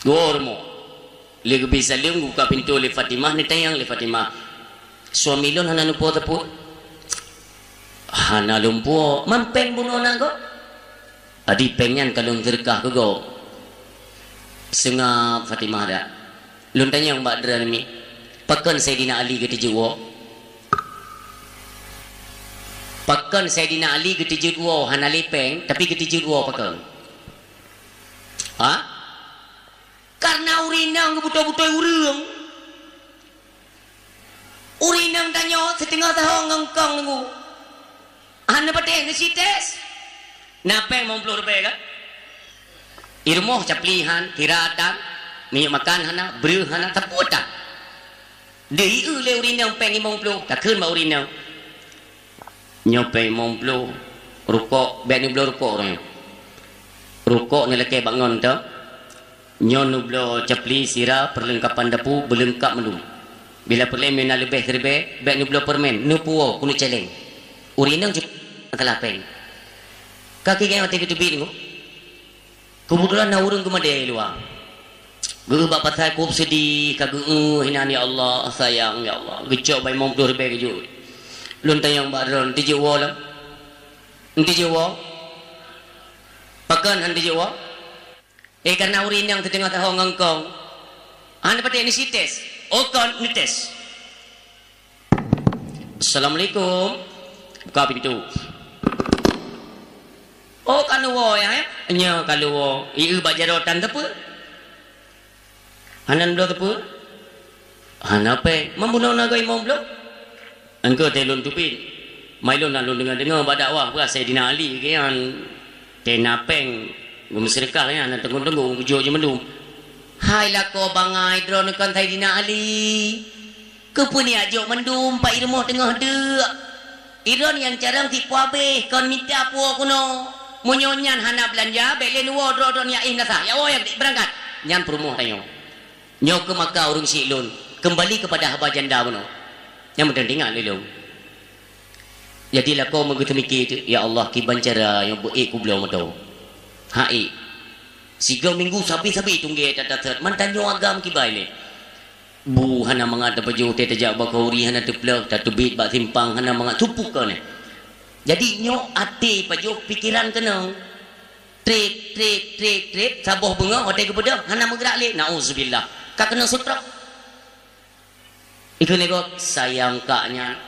Geuwoe u rumoh. Lé geubi saleuem geubuka pintoe lé Fatimah, neutanyong lé Fatimah, "Suami lôn hana neupuwoe teupeu?" "Hana lôn puwoe." "Man péng bunoe na gob?" "Adi péng nyan ka lôn seudeukah keu gob." Seungab Fatimah dak. Lôn tanyong bak droeneuh mi, pakon Saidina Ali geuteujeuet woe? Pakon Saidina Ali geuteujeuet woe hana lé péng, tapi geuteujeuet woe pakon? Ha? Kareuna ureueng inong geubeutôi-beutôi ureueng. Ureueng inong tanyoe siteungoh tahon ngon kong teungku. Hana patéh neusites. Na péng limong ploh ribèe ka? I rumoh capli han, kira tan, minyeuk makan hana, breueh hana, sapeue tan. Deuh ieu lé ureueng inong péng limong ploh, takheun bak ureueng inong. Nyoe péng limong ploh, rukok, bèk neubloe rukok uroe nyoe. Rukok neulakèe bak ngon teuh. Nyoe neubloe capli, sira, peurleungkapan dapu, beuleungkap mandum. Bila peureulèe meunan leubeh siribèe, bèk neubloe peureumen, neupuwoe keuneuk cèlèng. Ureueng inong cit masalah péng. Ka kiban watèe geuteubiet nyoe. Keubeutulan na ureueng geumadé luwa. Geuh bak pasai kôb seudeh, ka geuh inan, "Ya Allah, sayang, ya Allah." Geucok bak limong ploh ribèe geujok. Lôn tanyong bak droeneuh, "Neuteujeut woe lom?" "Neuteujeut woe?" "Pakon hana neuteujeut woe?" Eh, kareuna ureueng inong siteungoh tahon ngon kong. Hana patéh neusites. Oh, kon neusites. "Assalamualaikum." Buka pintoe. "Oh, ka lôn woe, ya, ya?" "Nyoe ka lôn woe." "Ieu bak jaroe tan teupeu?" "Hana neubloe teupeu?" "Hana péng." "Man bunoe na goe limong ploh?" "Engkeu teuh lôn teubiet. Mai lôn na lôn deungö-deungö bak dakwah peugah Saidina Ali geuh nyan teuh na péng geumeuseudeukah nyan, na teunggu-teunggu geujok jimandum." "Hai lakoe bangai, droeneuh kon Saidina Ali. Keupeue neujok mandum, pat i rumoh teungoh deuk? Droeneuh nyang carông sipuabéh kon mita puwoe keunoe. Meunyoe nyan hana beulanja, bèk lé neuwoe droe-droe nyang éh meunasah. Ya woe, ya beurangkat." Nyan peurumoh tanyoe. Nyoe keuh maka ureueng syik lôn, keumbali keupada haba janda bunoe. Nyang meuteun teuingat lé lôn. Jadi lakoe meugeuteumiki teuk, "Ya Allah, kiban cara nyang beu ék kubloe moto." Hana ék. Sigoe minggu sabe-sabe tunggée that-that seuet, mantong nyoe agam kiban lé. Bu hana mangat tapajoh, teuh tajak bak khanduri hana teuplôh, tateubiet bak simpang hana mangat, tupuk kon nyoe. Jadi nyoe até pajoh, pikeran keunong. Trép, trép, trép, trép, saboh beungoh watèe geubeudôh hana meugeurak lé. Nauzubillah. Ka keunong stroke. Ikheun lé gob, sayang kak nyan.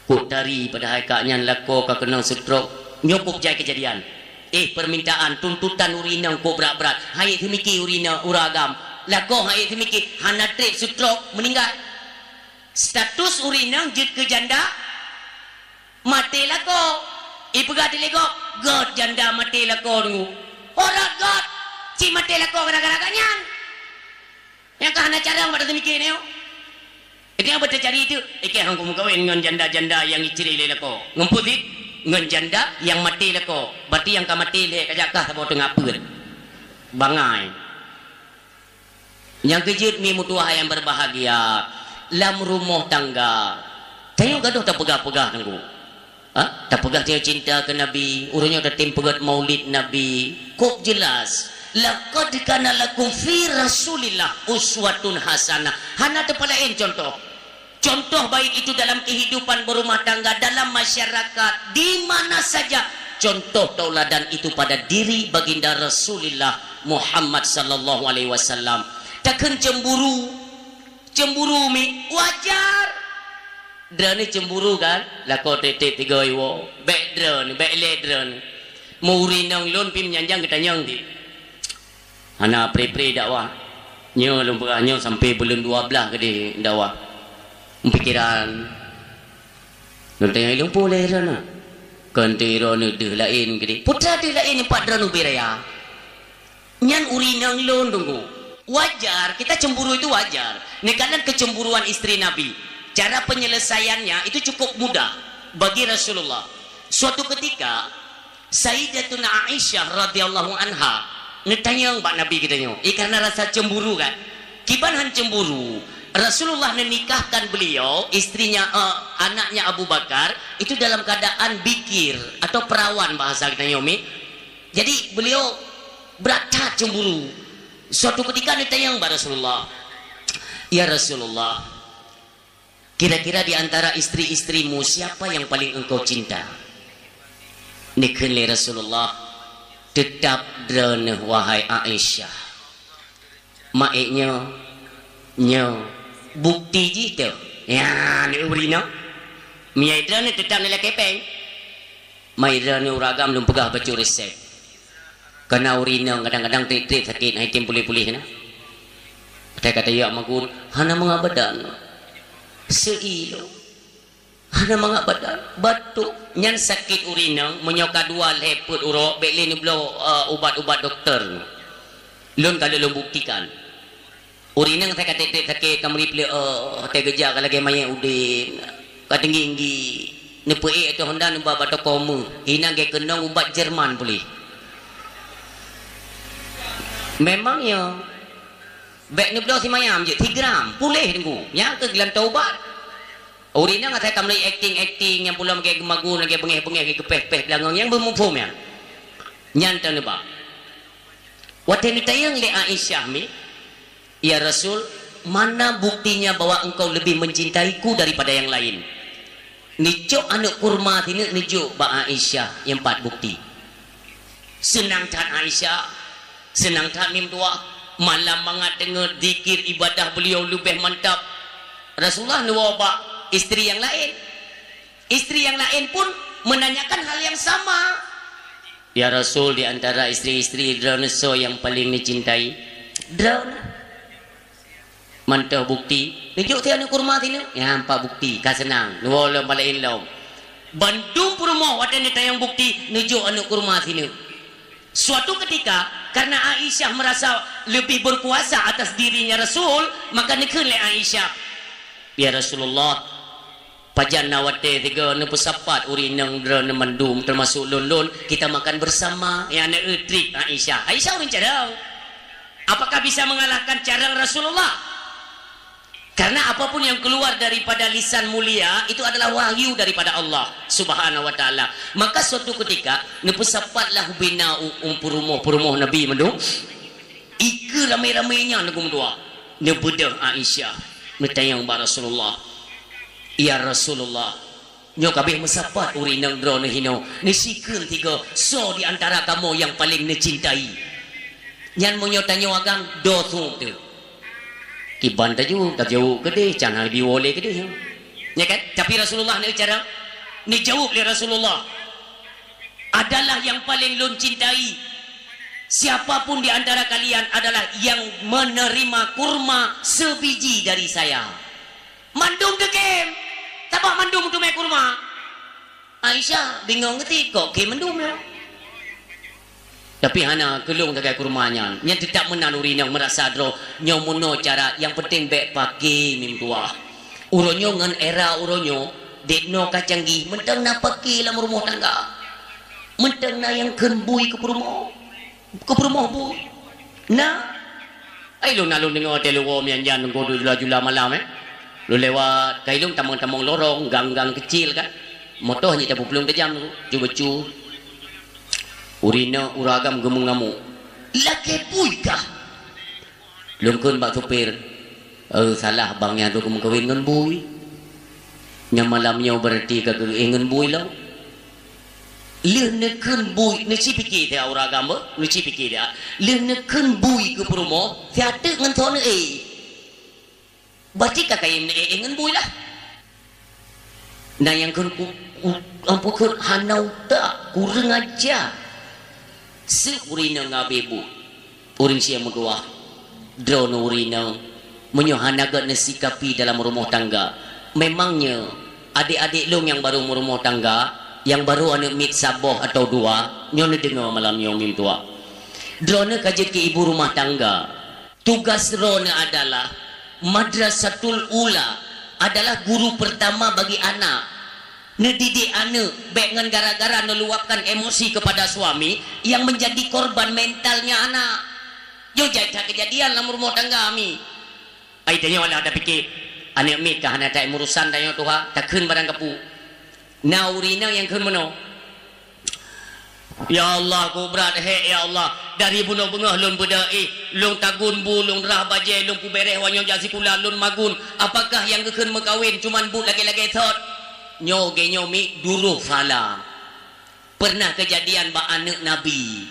Kok tari padahai kak nyan lakoe ka keunong stroke. Nyoe kok jai keujadian. Eh, permintaan, tuntutan ureueng inong kok brat-brat. Hana seumiké ureueng inong, ureueng agam. Lakoe hana seumiké, hana trép stroke, meuninggai. Status ureueng inong jeuet keu janda, maté lakoe. Ipeugah dilé gob, "Göt janda maté lakoe deungoe." Oh, rot göt, cit maté lakoe gara-gara gobnyan. Nyang ka hana carông bak taseumiké nyoe. Itu nyang beuteucari tu, ikei han kumeukawen ngon janda-janda nyang icré lé lakoe. Ngon peue cit? Ngon janda nyang maté lakoe. Berarti nyang ka maté lé ka jak kah saboh teungoh peuet. Bangai. Nyang keujeuet mi meutuwah nyang berbahagia, lam rumoh tangga, tanyoe gadôh tapeugah-peugah teungku. Ha? Tapeugah tanyoe cinta keu Nabi, uroe nyoe tatem peugét maulid Nabi. Kok jelas, "Laqad kana lakum fi Rasulillah uswatun hasanah." Hana teupeu laén contoh. Contoh baik itu dalam kehidupan berumah tangga, dalam masyarakat, di mana saja. Contoh tauladan itu pada diri Baginda Rasulillah Muhammad sallallahu alaihi wasallam. Takheun cemburu. Cemburu mi wajar. Droeneuh cemburu kan? Lakoe trép-trép tigoe woe. Bèk droeneuh, bèk lé droeneuh. Meu ureueng inong lôn pih meunyan-nyan geutanyong di. Hana pre-pre dakwah. Nyoe lôn peugah nyoe sampoe buleuen dua blaih keudeh dakwah. Pikeran. Lôn tanyong lôn peue lé droeneuh. Kon teuh droeneuh deuh laén keudeh. Peue teuma deuh laén nyoe pat droeneuh ubé raya. Nyan ureueng inong lôn teungku. Wajar, kita cemburu itu wajar. Neukalon kecemburuan istri Nabi. Cara penyelesaiannya itu cukup mudah bagi Rasulullah. Suatu ketika, Sayyidatuna Aisyah radhiyallahu anha neutanyong bak Nabi geutanyoe. Eh, karena rasa cemburu kan? Kiban han cemburu, Rasulullah neunikahkan beliau, istrinya, eh, anaknya Abu Bakar, itu dalam keadaan bikir atau perawan bahasa geutanyoe mi. Jadi, beliau brat that cemburu. Suatu ketika neutanyong bak Rasulullah, "Ya Rasulullah, kira-kira di antara istri-istrimu siapa yang paling engkau cinta?" Neukheun lé Rasulullah, "Teutab droeneuh, wahai Aisyah." Mak ék nyoe, nyoe, bukti jih teuh. Ya, ni ureueng inong. Meunyoe droeneuh teutab neulakèe péng. Mai droeneuh ureueng agam lôn peugah bacut resep. Kana ureueng inong kadang-kadang trép-trép sakét, hana item puléh-puléh na. Watèe ka tayue magun, hana mangat badan. Seuiloe. Hana mangat badan. Batuk. Nyan sakét ureueng inong, meunyoe ka dua lhèe peuet uroe, bèk lé neubloe, eh, ubat-ubat dokto. Lôn ka lôn buktikan. Ureueng inong asai ka trép-trép sakét, ka meuri pleueh, eh, watèe geujak ka lagèe manyét udeb, ka teunggi-teunggi. Neupeuék ateueh honda neuba bak toko meuh, inan geukeunong ubat Jerman puléh. Memang nyo. Bèk neubloe simayam jeuet, sigram, puléh teungku. Nyan keuh geulantoe ubat. Ureueng inong asai ka meuri akting-akting nyang pulo lagèe geumagun, lagèe beungèh-beungèh, lagèe geupéh-péh beulangong, nyang beumuphom nyan. Nyan tan neuba. Watèe neutanyong lé Aisyah mi, "Ya Rasul, mana buktinya bahwa engkau lebih mencintaiku daripada yang lain?" Neucok aneuk kurma sineuk neujok bak Aisyah nyang pat bukti. Seunang that Aisyah, seunang that mi meutuwah, malam mangat teungeut zikir ibadah beliau leubeh mantap. Rasulullah neuwoe bak istri nyang laén. Istri nyang laén pun menanyakan hal yang sama. "Ya Rasul, di antara istri-istri droeneuh soe nyang paleng neucintai?" "Droeneuh." "Mantong bukti?" "Neujok aneuk kurma sineuk." "Nyan pat bukti, ka seunang. Neuwoe lom bak laén lom." Bandum peurumoh watèe neutanyong bukti, neujok aneuk kurma sineuk. Suatu ketika, karena Aisyah merasa lebih berkuasa atas dirinya Rasul, maka neukheun lé Aisyah, "Ya Rasulullah, pajan na watèe sigoe neupeusapat ureueng inong droeneuh mandum, teumasok lôn-lôn, kita makan bersama." Nyan na eu trik Aisyah. Aisyah ureueng carông. Apakah bisa mengalahkan carông Rasulullah? Karena apapun yang keluar daripada lisan mulia, itu adalah wahyu daripada Allah Subhanahu wa Ta'ala. Maka suatu ketika, neupeusapatlah ubena u-, u-, peurumoh-peurumoh Nabi mandum. Ikeue ramé-ramé nyan neugum dua. Neubeudôh Aisyah, neutanyong bak Rasulullah, "Ya Rasulullah, Nyoe ka abéh meusapat ureueng inong droeneuh hinoe, neusikheun sigoe, soe di antara kamoe nyang paleng neucintai. Nyan meunyoe tanyoe agam, doh sueb teuh. Kiban tajaweueb, tajaweueb keudeh, can hana jiwoe lé keudeh. Nya kan? Tapi Rasulullah neucara, neujaweueb lé Rasulullah, "Adalah yang paling lôn cintai, siapapun di antara kalian adalah yang menerima kurma sebiji dari saya." Mandum teukém, sabab mandum teumé kurma. Aisyah bingong geuti, kok kém mandum nyoe? Tapi hana keu lôn sagai kurma nyan. Nyan teutab meunan ureueng inong meurasa droe nyoe meunoe cara, nyang penting bèk paké mim tuah. Uroe nyoe ngon era uroe nyoe, dek noe ka canggih, mantong na paké lam rumoh tangga. Mantong na nyang kheun bui keu peurumoh. Keu peurumoh bui. Na. Ai lôn na lôn deungoe teuh lôn woe meujan-jan ngon jula-jula malam, eh. Lôn lewat, kai lôn tamong-tamong lorong, gang-gang keucil kan. Moto hana tapeupulang tajam tu, cu-cu. Ureueng inong, ureueng agam geumeungamuk. "Lakèe bui kah?" Lôn kheun bak supir, "Eh, salah bang nyan tu geumeukawen ngon bui. Nyang malam nyoe beurati ka geuéh ngon bui lom." Lheueh neukheun bui, neuci pike teuh ureueng agam beuh, neuci pike teuh. Lheueh neukheun bui keu peurumoh, siat teuk ngon soe neuéh. Beurati ka kayém neuéh ngon bui lah. Na nyang kheun ku, ku, ampôn kheun hana utak, kureueng aja. Seuk ureueng inong ngabé buet. Ureueng sie meutuah, droeneuh ureueng inong, meunyoe hana gét neusikapi dalam rumoh tangga, memang nyoe adék-adék lôn nyang barô meurumoh tangga, nyang barô aneuk miet saboh atawa dua, nyoe neudeungoe malam nyoe mim tuah. Droeneuh ka jeuet keu ibu rumah tangga. Tugas droeneuh adalah madrasatul ula, adalah guru pertama bagi anak. Neudidik aneuk, bèk ngon gara-gara neuluapkan emosi kepada suami yang menjadi korban mentalnya anak. Nyoe jai that keujadian lam rumoh tangga mi. Ai tanyoe lah tapike, aneuk miet ka hana that meurusan tanyoe tuha, takheun barang kapeue. Na ureueng inong nyang kheun meunoe. "Ya Allah, kok brat hék, ya Allah. Dari bunoe beungoh lôn beudôh éh, lôn tagun bu, lôn rhah bajèe, lôn peubèrèh wanyoe jak sikula, lôn magun. Apakah nyang geukheun meukawen cuman buet lagèe-lagèe thot?" Nyoe geuh nyoe mi duroh salah. Pernah keujadian bak aneuk Nabi.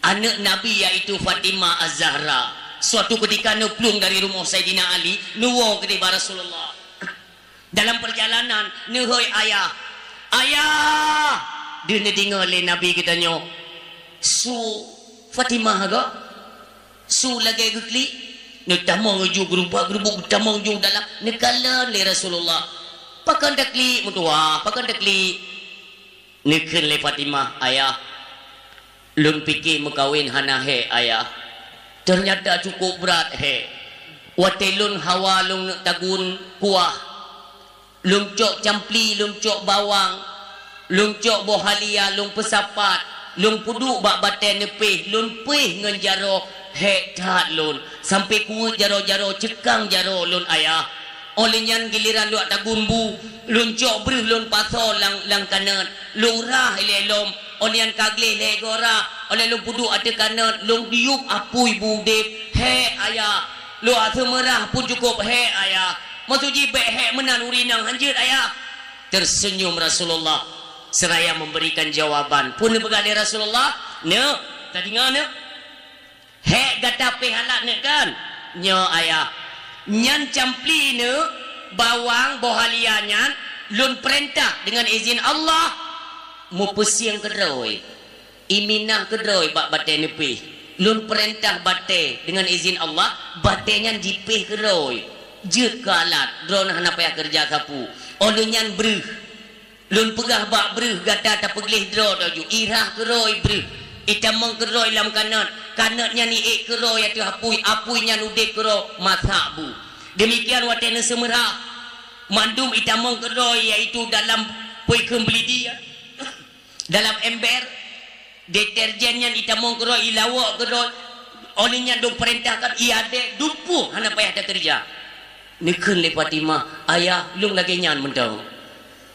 Aneuk Nabi yaitu Fatimah Az-Zahra. Suatu keutika neuplueng dari rumoh Saidina Ali, neuwoe keudeh bak Rasulullah. Dalam perjalanan, neuhôi ayah. "Ayah!" Deuh neudeungoe lé Nabi geutanyoe. Su Fatimah agak. Su lagèe geuklik. Neutamong ju geurubak-geurubuk, neutamong ju dalam. Neukalon lé Rasulullah. "Pakon taklik meutuah? Pakon taklik?" Neukheun lé Fatimah, "Ayah, lôn pike meukawen hana hék, Ayah. Teunyata cukôp brat hék. Watèe lôn hawa lôn neuk tagun kuah, lôn cok campli, lôn cok bawang, lôn cok boh halia, lôn peusapat, lôn peuduek bak batèe neupéh, lôn péh ngon jaroe, hék that lôn, sampoe kuweuet jaroe-jaroe, ceukang jaroe lôn, Ayah. Óh lheueh nyan giliran lôn tagun bu, lôn cok breuh lôn pasoe lam, lam kanot, lôn rhah ilèe lom, óh lheueh nyan ka gleh lhèe goe rhah, óh lheueh lôn peuduek ateueh kanot, lôn yub apui bu udép, hék, Ayah, lôn aseue meurah pun cukôp hék, Ayah. Maksud jih bèk hék meunan ureueng inong, hanjeuet, Ayah." Tersenyum Rasulullah seraya memberikan jawaban. Peue neupeugah lé Rasulullah? "Neuk, tadeungoe neuk." "Hék gata péh alat neuk kan?" "Nyoe, Ayah." "Nyan campli neuk, bawang, boh halia nyan lôn peurintah deungon izin Allah meupeusieng keudroe, iminah keudroe bak batèe neupéh. Lôn peurintah batèe deungon izin Allah, batèe nyan jipéh keudroe. Jeuet keu alat, droeneuh hana payah keureuja sapeue. Óh lheueh nyan breuh." Lôn peugah bak breuh gata tapeugleh droe taju, irhah keudroe breuh, itamong keudroe lam kanot, kanot nyan iék keudroe ateueh apui, apui nyan udép keudroe masak bu. Demikian watèe neuseumeurah, mandum itamong keudroe, yaitu dalam peue kheun beulidi, dalam ember, deterjen nyan itamong keudroe, ilawok keudroe, óh lheueh nyan lôn peurintahkan iadek dumpeue hana payah takeureuja. Neukheun lé Fatimah, "Ayah, lôn lagèe nyan mantong."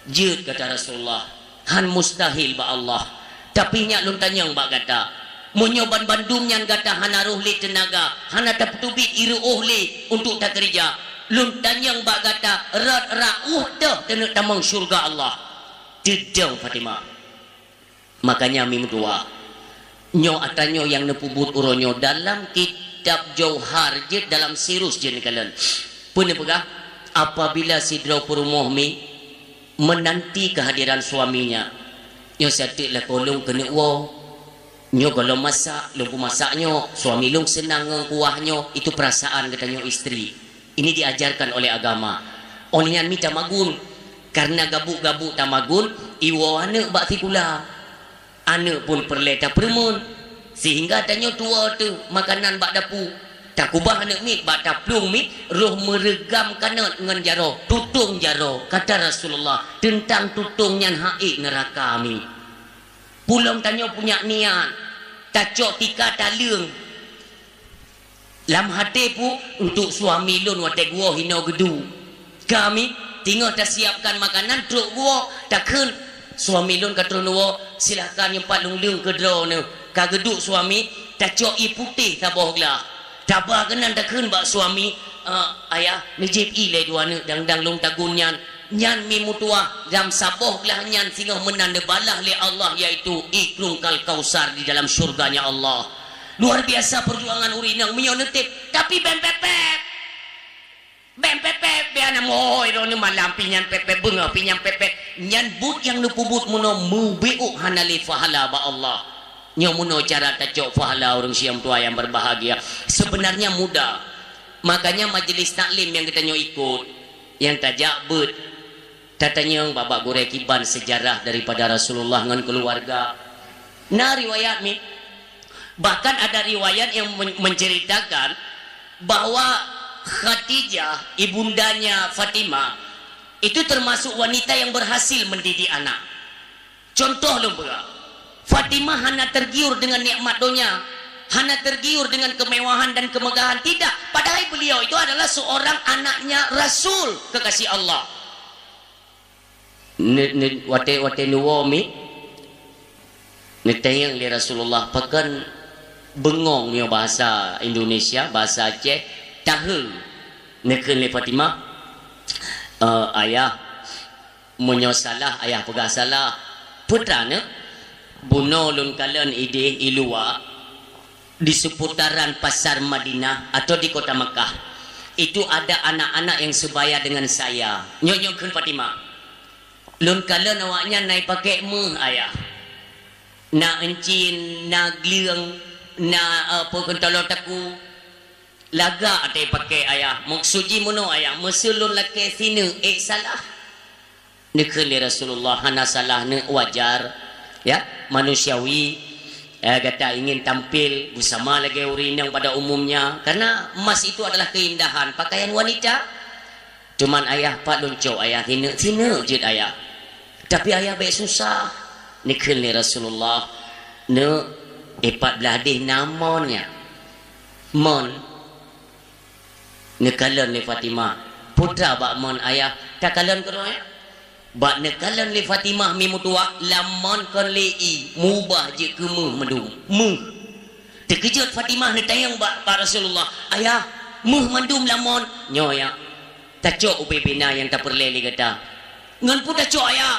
"Jeuet," kata Rasulullah, "han mustahil bak Allah. Tapi nyak lôn tanyong bak gata, meunyoe banmandum nyan gata hana rôh lé teunaga, hana tapeuteubiet ireuôh lé untuk takeureuja, lôn tanyong bak gata, rot rot teuh taneuk tamong syeuruga Allah?" Teudong Fatimah. Makanya mi meutuah. Nyoe atra nyoe nyang neupeubuet uroe nyoe dalam kitab Jauhar jeuet, dalam Sirus jeuet neukalon. Peue neupeugah, apabila sidroe peurumoh mi menanti kehadiran suaminya, nyoe sateuk lakoe lôn keuneuk woe, nyoe gohlom masak, lôn peumasak nyoe, suami lôn seunang ngon kuah nyoe, itu perasaan geutanyoe istri. Ini diajarkan oleh agama. Óh lheueh nyan mi tamagun. Karena gabuk-gabuk tamagun, iwoe aneuk bak sikula. Aneuk pun peureulée tapeureumeun. Sehingga tanyoe tuwoe teuh makanan bak dapu. Takubah aneuk miet bak taplueng miet, roh meureugam kanot ngon jaroe, tutong jaroe. Kata Rasulullah, teuntang tutong nyan han ék neuraka mi. Pulom tanyoe punyak niat, tacok tika taleueng. Lam até pu, untuk suami lôn watée geuwoe hinoe geudu. Kami teungoh tasiapkan makanan trok geuwoe, takheun, suami lôn ka trok neuwoe, silahkan nyoe pat lôn leueng keu droeneuh. Ka geuduek suami, tacok ié putéh saboh glah. Taba keunan takheun bak suami, "Eh, ayah, neujieb ié lé dua aneuk dang-dang lôn tagun nyan." Nyan mi meutuah, lam saboh glah nyan singoh meunan neubalah lé Allah, yaitu ié krueng Al-Kausar di dalam syurga-Nya Allah. Luar biasa perjuangan ureueng inong meunyoe neuteb, tapi bèk pép-pép. Bèk pép-pép, biar na mohoi droeneuh malam pih nyan pép-pép, beungoh pih nyan pép-pép. Nyan buet nyang neupeubuet meunoe meubiôk hana lé pahala bak Allah. Nyoe meunoe cara tacok pahala ureueng siom tuha nyang berbahagia. Sebenarnya mudah. Makanya majelis taklim nyang geutanyoe ikot, nyang tajak beuet, tatanyong bak-bak gurée kiban sejarah daripada Rasulullah ngon keuluwarga. Na riwayat mi, bahkan ada riwayat yang men-, menceritakan bahwa Khadijah, ibundanya Fatimah, itu termasuk wanita yang berhasil mendidik anak. Contoh lôn beuet, Fatimah hana tergiur dengan nikmat donya, hana tergiur dengan kemewahan dan kemegahan, tidak. Padahal beliau itu adalah seorang anaknya Rasul kekasih Allah. Ne-, ne-, watée, watée neuwoe mi, neutanyong lé Rasulullah, pakon beungong nyoe bahasa Indonesia, bahasa Aceh, tahe. Neukheun lé Fatimah, "Eh, ayah, meunyoe salah, ayah peugah salah." "Peue treuk, neuk?" "Bunoe lôn kalon idéh i luwa, di seputaran pasar Madinah atau di kota Makkah, itu ada anak-anak yang sebaya dengan saya." Nyoe, nyoe kheun Fatimah, "Lôn kalon awaknyan na ipakée méuh, ayah. Na euncien, na gleueng, na, eh, peue kheun, taloe takue. Lagak ata ipakée, ayah. Maksud jih meunoe, ayah, meuseu lôn lakée sineuk, ék salah?" Neukheun lé Rasulullah, "Hana salah, neuk, wajar, ya, manusiawi, eh, gata ingin tampil beusama lagée ureueng inong pada umumnya, karena emas itu adalah keindahan, pakaian wanita. Cuman ayah, pat lôn cok ayah sineuk, sineuk jeuet ayah. Tapi ayah bèk susah." Neukheun lé Rasulullah, "Neuk, ipat blah deh na mon nyan." Mon. Neukalon lé Fatimah. "Peue treuk bak mon, ayah?" "Takalon keudroe, ya." Bak neukalon lé Fatimah mi meutuah, lam mon kon lé ié, meubah jeuet keu méuh mandum. Méuh. Teukeujot Fatimah neutanyong bak, bak Rasulullah, "Ayah, méuh mandum lam mon?" "Nyoe, ya." "Tacok ubé-bé na nyang tapeureulée lé gata." "Ngon peue tacok, ayah?"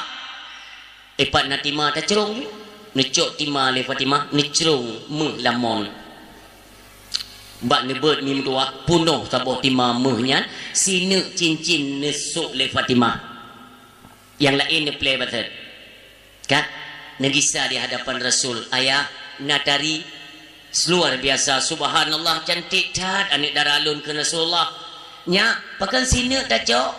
Ipat na tima tacrông. Neucok tima lé Fatimah, neucrông méuh lam mon. Bak neubeuet mi meutuah, peunoh saboh tima méuh nyan, sineuk cincin neusok lé Fatimah. Nyang laén neuplée batet. Ka neugisa di hadapan Rasul, "Ayah, na tari luar biasa, subhanallah, cantik that aneuk dara lôn," kheun Rasulullah. "Nyak, pakon sineuk tacok?"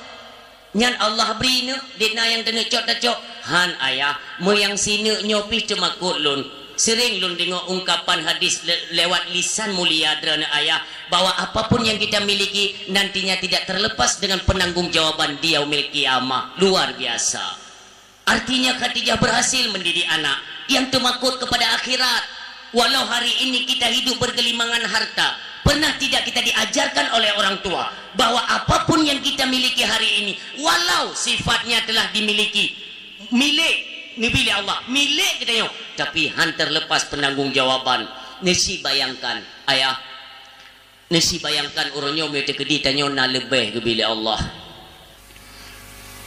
"Nyan Allah bri neuk, dik na nyang taneuk cok tacok." "Han, ayah, meunyoe nyang sineuk nyoe pih teumakot lôn. Sering lôn deungoe ungkapan hadis le-, lewat lisan mulia droeneuh ayah, bahwa apapun yang kita miliki nantinya tidak terlepas dengan penanggung jawaban di yaumil qiyamah." Luar biasa. Artinya Khadijah berhasil mendidik anak yang teumakot kepada akhirat. Walau hari ini kita hidup bergelimangan harta, pernah tidak kita diajarkan oleh orang tua bahwa apapun yang kita miliki hari ini, walau sifatnya telah dimiliki, milék neubi lé Allah, milék geutanyoe, tapi han terlepas penanggung jawaban. Neusi bayangkan, ayah, neusi bayangkan uroe nyoe meunyoe teukeudi tanyoe na leubeh geubi lé Allah.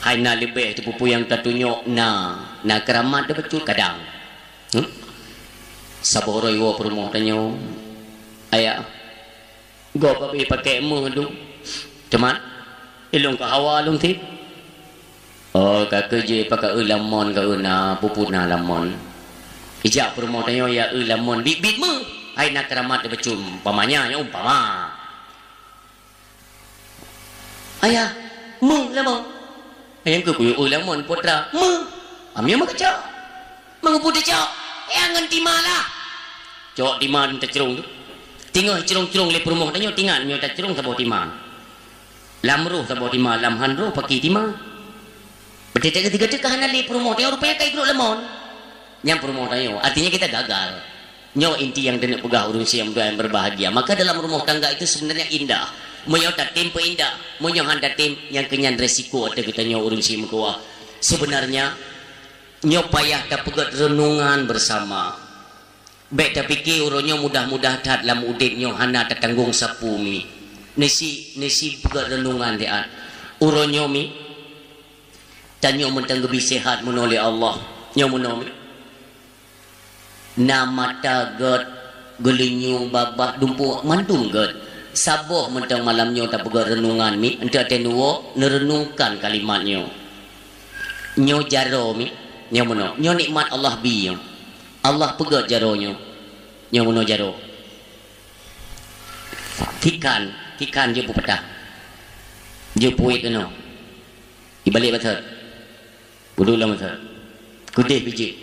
Hai na leubeh teupeue-peue nyang tatunyok na, na keuramat teuh bacut kadang. Hmm? Saboh uroe iwoe peurumoh tanyoe, "Ayah, gob abéh pakèk meuh dum. Teumat, ilôn ka hawa lôn cit." "Oh, ka keuh jih pakèk eu lamon ka eu na, peue-peue na lamon." Ijak peurumoh tanyoe ya eu lamon biet-biet meuh. Hai na keuramat teuh bacut, umpamanya, nyoe umpama. "Ayah, meuh lamon." "Ayah, keuh kuyue eu lamon, putra." "Meuh." "Amia meuh kacok." "Meungeupeu tacok?" "Ayah, ngon tima lah." Cok tima tacrông tu. Teungoh crông-crông lé peurumoh tanyoe, teuingat nyoe tacrông saboh tima. Lam roh saboh tima, lam han roh pakri tima. Beuteutek keudeh ka hana lé peurumoh tanyoe, rupanya ka igrôk lamon. Nyang peurumoh tanyoe, artinya kita gagal. Nyoe inti nyang taneuk peugah ureueng syiek meutuah nyang berbahagia. Maka dalam rumah tangga itu sebenarnya indah. Meunyoe tatem peuindah, meunyoe han tatem, nyang keunyan resiko ateueh geutanyoe ureueng syiek meutuah. Sebenarnya, nyoe payah tapeugét renungan bersama. Bèk tapike uroe nyoe mudah-mudah that lam udép nyoe hana tatanggong sapeue mi. Nisi, nisi peugét renungan siat. Uroe nyoe mi, tanyoe mantong geubri sehat meunoe lé Allah. Nyoe meunoe mi. Na mata gét, geulinyueng, babah, dumpeue, mandum gét. Saboh mantong malam nyoe tapeugét renungan mi, eunteuk watèe neuwoe, neurenungkan kalimat nyoe. Nyoe jaroe mi, nyoe meunoe. Nyoe nikmat Allah bri nyoe. Allah peugét jaroe nyoe. Nyoe meunoe jaroe. Tikan, tikan jeuet peupatah. Jeuet peuet keunoe. Ibalek batat. Peuduek lam batat. Keudeh pih jeuet.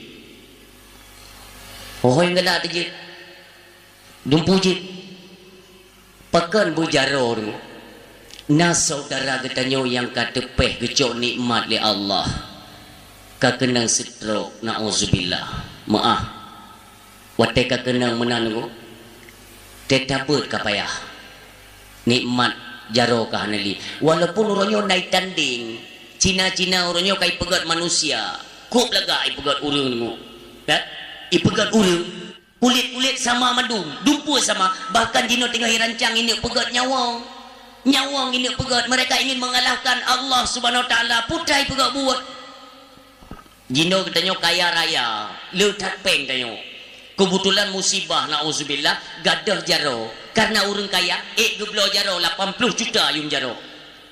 Ho-ho nyang galak teuh jeuet. Dumpeue jeuet. Pakon beujaroe nyoe? Na syedara geutanyoe nyang ka teupéh geucok nikmat lé Allah. Ka keunong stroke, naudzubillah. Meu'ah. Watèe ka keunong meunan nyoe, teutabeuet ka payah. Nikmat jaroe ka hana lé. Walaupun uroe nyoe na itandeng, Cina-Cina uroe nyoe ka ipeugét manusia, kôb lagak ipeugét ureueng nyoe. Ya? Ipeugét ureueng, kulét-kulét sama mandum, dumpeue sama, bahkan jinoe teungoh irancang ineuk peugét nyawöng. Nyawöng ineuk peugét, mereka ingin mengalahkan Allah Subhanahu Wa Taala, peue ipeugét buet. Jinoe geutanyoe kaya raya, le that péng tanyoe. Keubeutulan musibah, naudzubillah, gadôh jaroe. Kareuna ureueng kaya, ék geubloe jaroe lapan ploh juta yuem jaroe.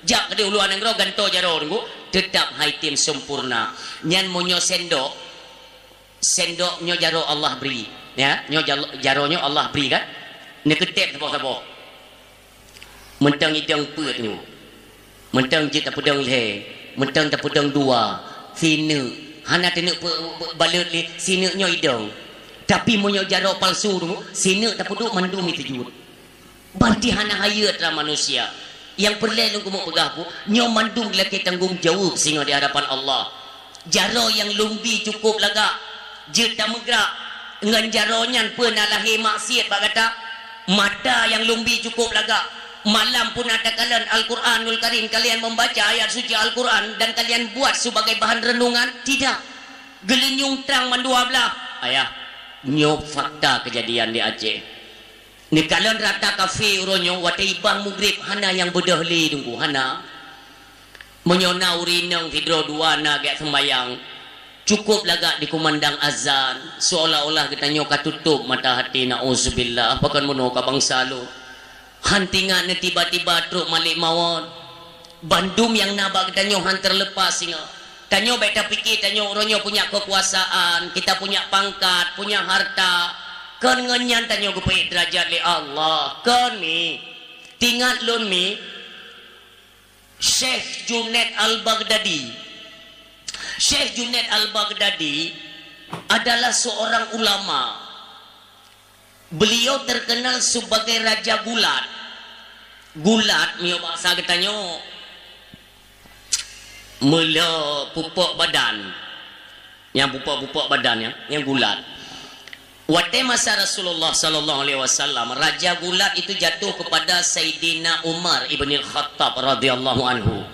Jak keudeh u luwa nanggroe gantoe jaroe teungku, teutap han item sempurna. Nyan meunyoe sendok, sendok nyoe jaroe Allah bri, ya, nyoe jalo-, jaroe nyoe Allah bri kan? Neukeutép saboh-saboh. Mantong idong peuet nyoe. Mantong jeuet tapeudong lhèe, mantong tapeudong dua, sineuk. Hana taneuk peu-, peu-, balot lé, sineuk nyoe idong. Tapi meunyoe jaroe palsu nyoe, sineuk tapeuduek mandum iteujut. Banti hana hayeu atra manusia. Nyang peureulèe lôn keumeung peugah ku, nyoe mandum lakèe tanggong jaweueb singoh di hadapan Allah. Jaroe nyang lôn bi cukôp lagak, jeuet tameugrak. Ngon jaroe nyan peue na lahé maksiet bak gata? Mata nyang lôn bi cukôp lagak. Malam pun na takalon Al-Quranul Karim, kalian membaca ayat suci Al-Quran dan kalian buat sebagai bahan renungan? Tidak. Geulinyueng trang mandua blaih. Ayah, nyoe fakta keujadian di Aceh. Neukalon rata kafé uroe nyoe watèe ibang mugrib hana nyang beudôh lé teungku, hana. Meunyoe na ureueng inong sidroe dua na geujak seumbahyang, cukôp lagak dikumandang azan, seolah-olah geutanyoe ka tutôp mata haté, naudzubillah, pakon meunoe ka bansa lôn. Han teuingat neu tiba-tiba trok malèk mawöt. Bandum nyang na bak geutanyoe han teurleupas singoh. Tanyoe bèk tapike tanyoe uroe nyoe punya keukuasaan, kita punya pangkat, punya harta. Kon ngon nyan tanyoe geupeuék deurajat lé Allah. Kon mi. Teuingat lôn mi, Syekh Junaid Al-Baghdadi. Syekh Junaid Al-Baghdadi adalah seorang ulama. Beliau terkenal sebagai Raja Gulat. Gulat, meunyoe bahasa geutanyoe, meuleueh pupuk badan. Nyang pupuk-pupuk badan nyan, nyang gulat. Watèe masa Rasulullah sallallahu alaihi wasallam, Raja Gulat itu jatuh kepada Saidina Umar ibnil Khattab radhiyallahu anhu.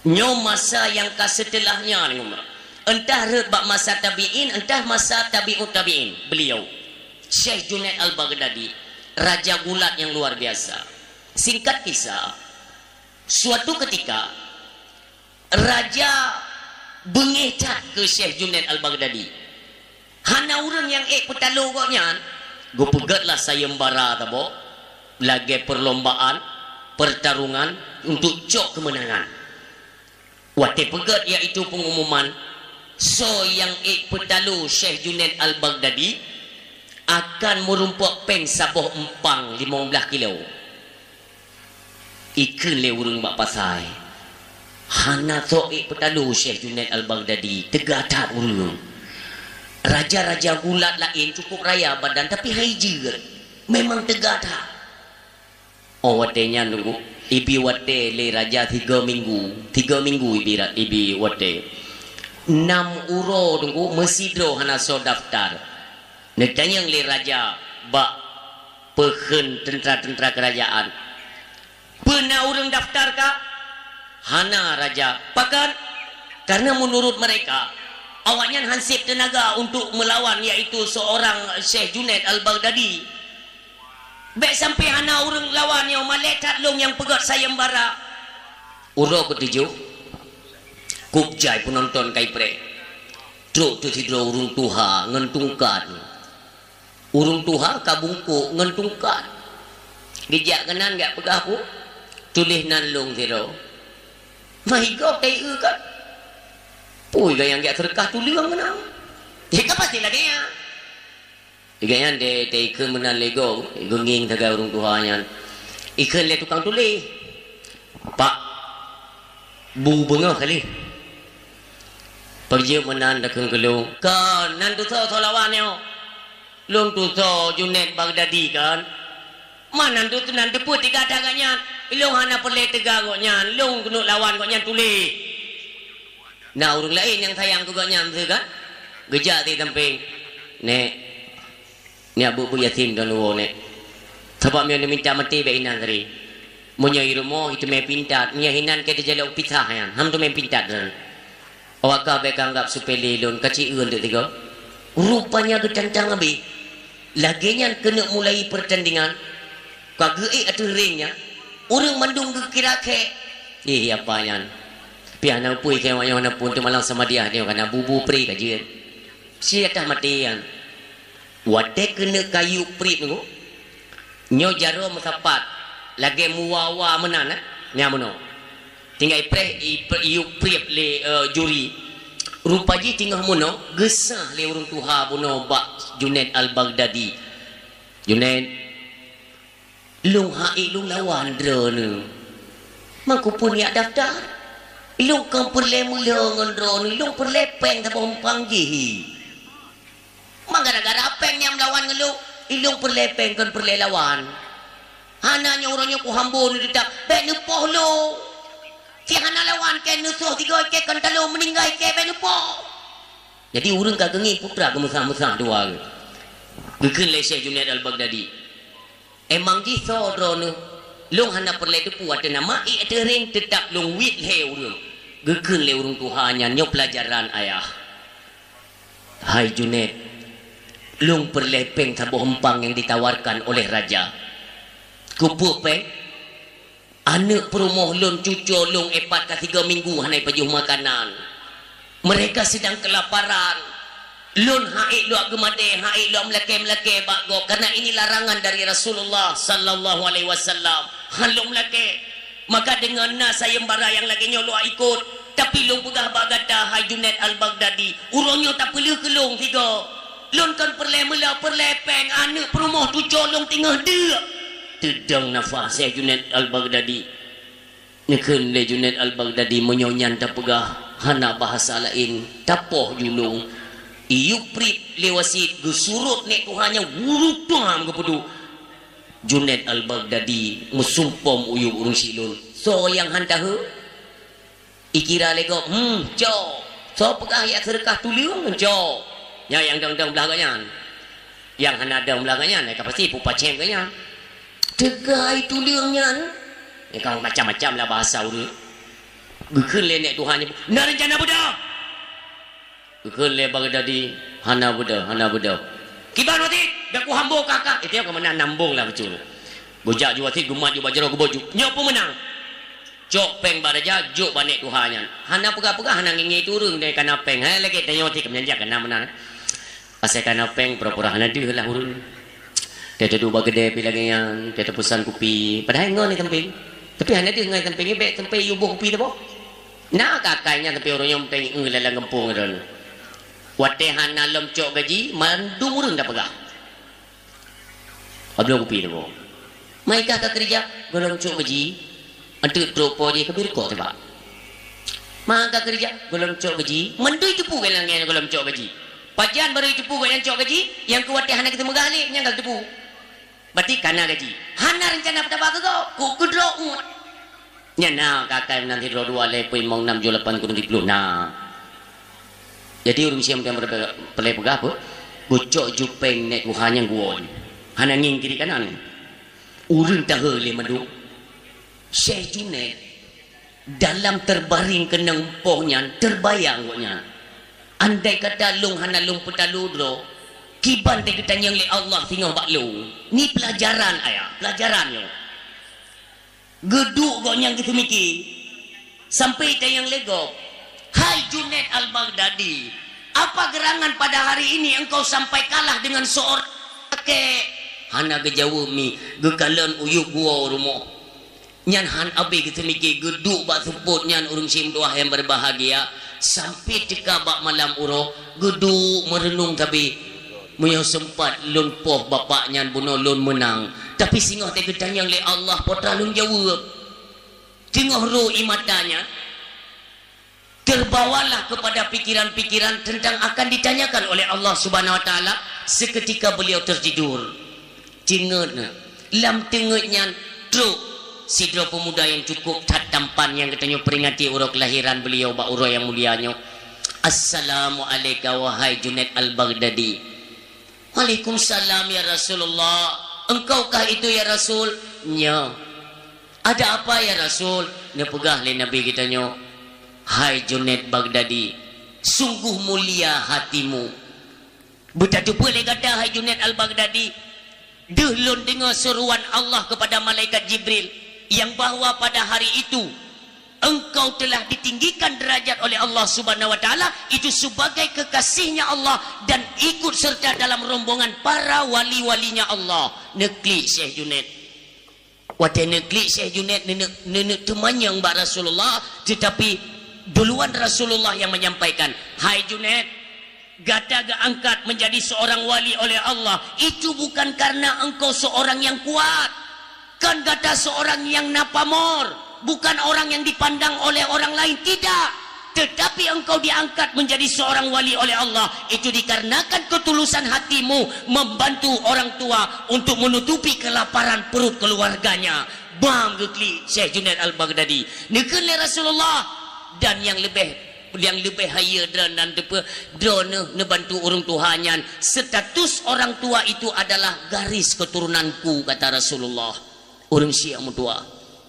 Nyoe masa nyang ka seuteulah nyan, Umar. Entah rhot bak masa tabi'in, entah masa tabi'ut tabi'in. Beliau, Syekh Junaid Al-Baghdadi, Raja Gulat yang luar biasa. Singkat kisah, suatu ketika, Raja beungéh that keu Syekh Junaid Al-Baghdadi. Hana ureuëng nyang ék peutalo gobnyan. Geupeugét lah sayeumbara saboh lagée peulombaan, peurtarungan untuk cok keumeunangan. Watée peugét, yaitu peungumuman, soe nyang ék peutalo Syekh Junaid Al-Baghdadi akan meurumpok péng saboh eumpang limong blaih kilo. Ikheun lé ureuëng bak pasai, "Hana soe ék peutalo Syekh Junaid Al-Baghdadi, teuga that ureuëng. Raja-raja gulat laén cukup raya badan, tapi hai jeuet, memang teuga that." Oh, watée nyan Teungku, ibi watée lé raja tiga minggu, tiga minggu ibi ra-, ibi watée. Nam uroe Teungku, meusidroe hana soe daftar. Neutanyong lé raja bak peukheun teuntra-teuntra keurajaan, "Peue na ureuëng daftar ka?" "Hana, Raja." "Pakon?" "Karena menurut mereka, awaknyan hanseb teunaga untuk melawan, yaitu seorang Syekh Junaid Al-Baghdadi." "Bék sampai hana ureuëng lawan nyoe, malée that lôn nyang peugét sayeumbara." Uroe keutujoh, kub jai peunonton kai preh. Trok teuh sidroe ureuëng tuha ngon tungkat. Ureuëng tuha ka bungkôk ngon tungkat. Geujak keunan, jak peugah, "Pu, tuléh nan lôn sidroe." "Mah igob teu-eu kan? Pui gayang jak seureukah tuleueng keunan?" "Jih ka pasti lagée nyan." Lagée nyan teu-, teu-, ikheun meunan lé gob, geungieng sagai ureuëng tuha nyan. Ikheun lé tukang tuléh, "Pak, bu beungoh kali. Peurjeuet meunan takheun keu lôn, kon nan tusoe-soe lawan nyoe?" "Lôn tusoe Junaid Baghdadi kon." "Man nan tu nan teupeue teuga that gobnyan?" "Ilôn hana peureulée teuga gobnyan, lôn keuneuk lawan gobnyan tuléh. Na ureuëng laén nyang sayang keu gobnyan teuh kan?" Geujak di sampéng, "Nék, nyak beuet-beuet Yasin dan uroe, Nék. Sabab meunyoe neuminta maté bék inan tadi. Meunyoe i rumoh iteumé pintat, meunyoe inan ka teujalok pisah nyan, han teumé pintat droen." "Awak kah bék anggab seupele lôn, ka ci-eu teuk tigoe." Rupanya geutantang abéh. Lagée nyan keuneuk mulai peurtandingan. Ka geuék ateueh ring nyan, ureuëng mandum geukira khek. "Ih, apa nyan? Piah na upui khek awak nyoe na pun teumalang sama diah nyoe kana bubu pri ka jeuet. Si atah maté nyan." Watée keuneuk ka yub prieb nyoe, nyoe jaroe meusapat lagée muwa-wa meunan, eh, nyang meunoe. Tinggai preh i, i yub prieb lé, eh, juri. Rupa jih teungoh meunoe, geusah lé ureuëng tuha bunoe bak Junaid Al-Baghdadi. "Junaid, lôn han ék lôn lawan droeneuh. Mangkupun jak daftar. Lôn kon peureulée meulhö ngon droeneuh, lôn peureulée péng saboh eumpang jih." "Mah gara-gara péng nyang meulawan ngon lôn, ilôn peureulée péng kon peureulée lawan. Hana nyoe uroe nyoe kuhambo neuteutap, bék neupoh lôn. Si hana lawan kée neusoh tigoe kée kon talô meuninggai kée bék neupoh." Jadi ureuëng ka geungieng putra geumeusah-meusah dua geuh. Geukheun lé Syekh Junaid Al-Baghdadi, "Emang jih soe droeneuh? Lôn hana peureulée teupeu ateueh nama ék ateueh ring, teutap lôn wét lhée ureuëng." Geukheun lé ureuëng tuha nyan, "Nyoe peulajaran ayah. Hai Junaid, lôn peureulée péng saboh eumpang nyang ditawarkan oleh raja. Keupeue péng? Aneuëk peurumoh lôn, cucoe lôn, épat ka tiga minggu hana ipajoh makanan. Mereka sedang kelaparan. Lôn han ék lôn geumadée, han ék lôn meulakée-meulakée bak gob, karena ini larangan dari Rasulullah sallallahu alaihi wasallam. Han lôn meulakée. Maka deungon na sayeumbara nyang lagée nyoe lôn ikot, tapi lôn peugah bak gata, hai Junaid Al-Baghdadi, uroe nyoe tapeuleueh keu lôn sigoe. Lôn kon peureulée meulhö, peureulée péng, aneuëk peurumoh, cucoe lôn teungoh deuk." Teudong nafah Syekh Junaid Al-Baghdadi. Neukheun lé Junaid Al-Baghdadi, "Meunyoe nyan tapeugah, hana bahasa laén, tapoh ju lôn." Iyub prieb lé wasit, geusurot nék tuha nyan, wuruk tuha meugeupeuduek. Junaid Al-Baghdadi meusumpom u yueb ureuëng syiek lôn, "Soe nyang han taheu?" Ikira lé gob, "Hmm, cok. Soe peugah jak seureukah tuleueng, cok." Nyan nyang dong-dong blah gobnyan. Nyang hana dong blah gobnyan, ka pasti pupacém gobnyan. Teuga tuleueng nyan. Nyang ka macam-macam lah bahasa ureuëng. Geukheun lé nék tuha nyan, "Na reuncana beudôh?" Geukheun lé Baghdadi, "Hana beudôh, hana beudôh." "Kiban wasit, bék kuhambo kah-kah." Itu nyang keumeunang nambong lah beutôi. Geujak ju wasit, geumat ju bak jaroe, geuboh ju. "Nyoe peumeunang." Cok péng bak raja, jok bak nek tuha nyan. Hana peugah-peugah, hana ngieng-ngieng itu ureueng deh kana péng. Hai, lagèe tanyoe cit ka meunyan jak kana meunan. Asai kana péng, pura-pura hana deuh lah ureueng. Dia duduk bak keudè pi lagèe nyan, dia tapeusan kupi. Padahai ngon di sampéng. Tapi hana deuh ngon di sampéng, bèk sampéng yue boh kupi teuboh. Na ka akai nyan sampéng ureueng nyoe mantong, eh, lam gampông droeneuh. Watèe hana lom cok gaji, mandum ureueng tapeugah. Abloe kupi teuboh. Mai kah ka keurija, gohlom cok gaji. Eunteuk trok po jih ka beureukok teuba. Ma ka keurija, gohlom cok gaji. Mandum teupeue gobnyan gohlom cok gaji. Pajan barô teupeue gobnyan cok gaji, nyang keu watèe hana geuteumeugah lé, nyan ka teupeue. Berarti kana gaji. Hana reuncana peutaba keu gob, keu keudroe uet. Nyan na ka akai meunan sidroe dua lhèe peuet limong nam tujoh lapan kureueng siplôh na. Jadi ureueng siom nyang peureulèe peugah peue? Geucok jupeng nèk tuha nyang geuwoe. Hana ngieng kiri kanan. Ureueng tahe lé mandum. Syekh Junaid dalam terbaring keunong poh nyan terbayang gobnyan. Andai kata lôn hana lôn peutaloe droe, kiban teugeutanyong lé Allah singoh bak lôn. Ni peulajaran ayah, peulajaran nyoe. Geuduek gobnyan geuseumike, sampoe tanyong lé gob, "Hai Junaid Al-Baghdadi, apa gerangan pada hari ini engkau sampai kalah dengan seorang kakek?" Hana geujaweueb mi, geukalon u yup guwoe rumoh. Nyan han abéh geuseumike, geuduek bak seupôt nyan ureueng siom tuha nyang berbahagia, sampoe teuka bak malam uroe, geuduek meureunong sabe. Meunyoe seumpat lôn poh bapak nyan bunoe lôn meunang, tapi singoh teugeutanyong lé Allah, po teuka lôn jaweueb. Teungoh rô ie mata nyan, terbawalah kepada pikiran-pikiran tentang akan ditanyakan oleh Allah Subhanahu Wa Taala, seketika beliau tertidur. Teungeut na, lam teungeut nyan trok sidroe peumuda nyang cukôp that tampan nyang geutanyoe peuringati uroe keulahiran beliau bak uroe nyang mulia nyoe. "Assalamu'alaika wahai Junaid Al-Baghdadi." "Waalaikumsalam ya Rasulullah. Engkaukah itu ya Rasul?" "Nyo." "Ada apa ya Rasul?" Neupeugah lé Nabi geutanyoe, "Hai Junaid Baghdadi, sungguh mulia hatimu." Beutateupeue lé gata, hai Junaid Al-Baghdadi, deuh lôn deungoe seruan Allah kepada malaikat Jibril, yang bahwa pada hari itu engkau telah ditinggikan derajat oleh Allah Subhanahu wa Taala, itu sebagai kekasihnya Allah dan ikut serta dalam rombongan para wali-walinya Allah. Neuklik Syekh Junaid. Watèe neuklik Syekh Junaid, neuneuk, neuneuk teumanyong bak Rasulullah, tetapi duluan Rasulullah yang menyampaikan, "Hai Junaid, gata geuangkat menjadi seorang wali oleh Allah, itu bukan karena engkau seorang yang kuat, kan gata seorang yang na pamor, bukan orang yang dipandang oleh orang lain, tidak. Tetapi engkau diangkat menjadi seorang wali oleh Allah, itu dikarenakan ketulusan hatimu membantu orang tua untuk menutupi kelaparan perut keluarganya." Bam geuklik Syekh Junaid Al-Baghdadi. Neukheun lé Rasulullah, dan nyang leubeh, nyang leubeh hayeue droe nan teupeue, droeneuh neubantu ureueng tuha nyan, status orang tua itu adalah garis keturunanku, kata Rasulullah. Ureueng syiek meutuah.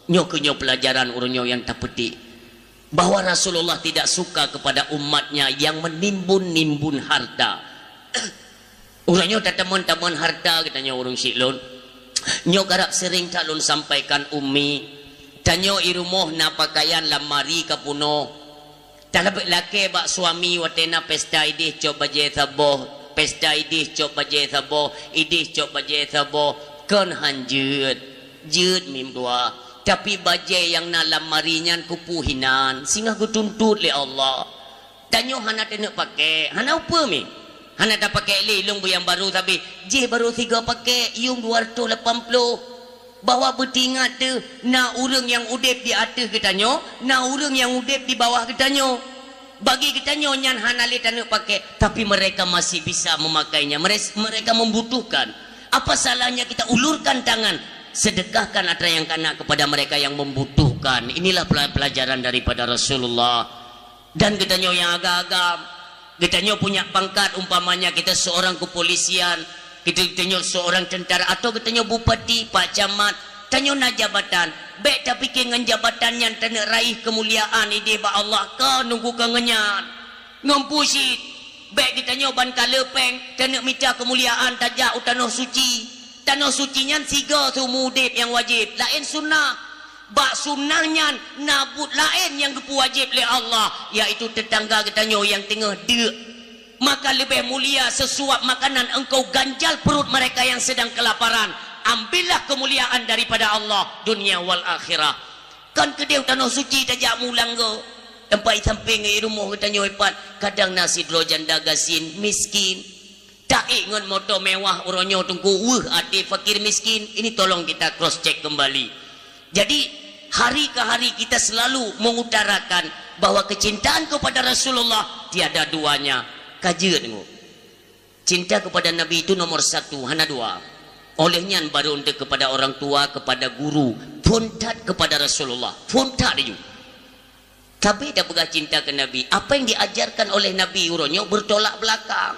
Nyoe keuh nyoe pelajaran ureueng nyoe nyang tapetik. Bahwa Rasulullah tidak suka kepada umatnya yang menimbun-nimbun harta. Uroe nyoe tateumon-teumon harta geutanyoe ureueng syiek lôn. Nyoe karab sering that lôn sampaikan ummi. Tanyoe i rumoh na pakaian lamari ka punoh. Talakée bak suami watée na pesta idéh cok bajée saboh, pesta idéh cok bajée saboh, idéh cok bajée saboh, kon han jeuet. Jeuet mim dua. Tapi bajée nyang na lamari nyan kupu hinan, singoh geutuntot lé Allah. Tanyoe hana taneuk pakék, hana upeue mi. Hana tapakék lé, lôn beu nyang barô sabe. Jih barô sigoe pakék, yuem dua reutôh lapan ploh. Bahwa beutingat teuh, na ureuëng nyang udeb di ateueh geutanyoe, na ureuëng nyang udeb di bawah geutanyoe. Bagi geutanyoe nyan hana lé taneuk pakék, tapi mereka masih bisa memakainya. Mere-, mereka membutuhkan. Apa salahnya kita ulurkan tangan, sedekahkan atra nyang kana kepada mereka yang membutuhkan. Inilah pela-, pelajaran daripada Rasulullah. Dan geutanyoe nyang agam-agam, geutanyoe punya pangkat, umpamanya kita seorang kepolisian, kita, geutanyoe seorang tentara, atau geutanyoe bupati, pak camat, tanyoe na jabatan. Bék tapike ngon jabatan nyan taneuk raih keumuliaan idéh bak Allah, ka nunggu ka ngeunyan. Ngon pusit, bék geutanyoe ban ka le péng taneuk mita keumuliaan tajak u tanoh suci. Tanoh suci nyan sigoe seumu udeb nyang wajéb, laén sunnah. Bak sunnah nyan na buet laén nyang geupeuwajéb lé Allah, yaitu teutangga geutanyoe nyang teungoh deuk. Maka leubeh mulia seusuap makanan engkau ganjal perut mereka yang sedang kelaparan. Ambillah kemuliaan daripada Allah dunia wal akhirah. Kan keudeh u Tanoh Suci tajak mulang go. Teumpat i sampéng i rumoh geutanyoe pat, kadang na sidroe janda gasien, miskin. Taék ngon moto mewah uroe nyoe teungku, weueh até fakir miskin. Ini tolong kita cross check kembali. Jadi, hari ke hari kita selalu mengutarakan bahwa kecintaan kepada Rasulullah tiada duanya. Ka jeuet teungku. Cinta kepada Nabi itu nomor satu, hana dua. Oleh nyan baru enteuk kepada orang tua, kepada guru, phôn that kepada Rasulullah, phôn that laju. Tapi dak peugah cinta ke Nabi, apa yang diajarkan oleh Nabi uroe nyoe bertolak belakang.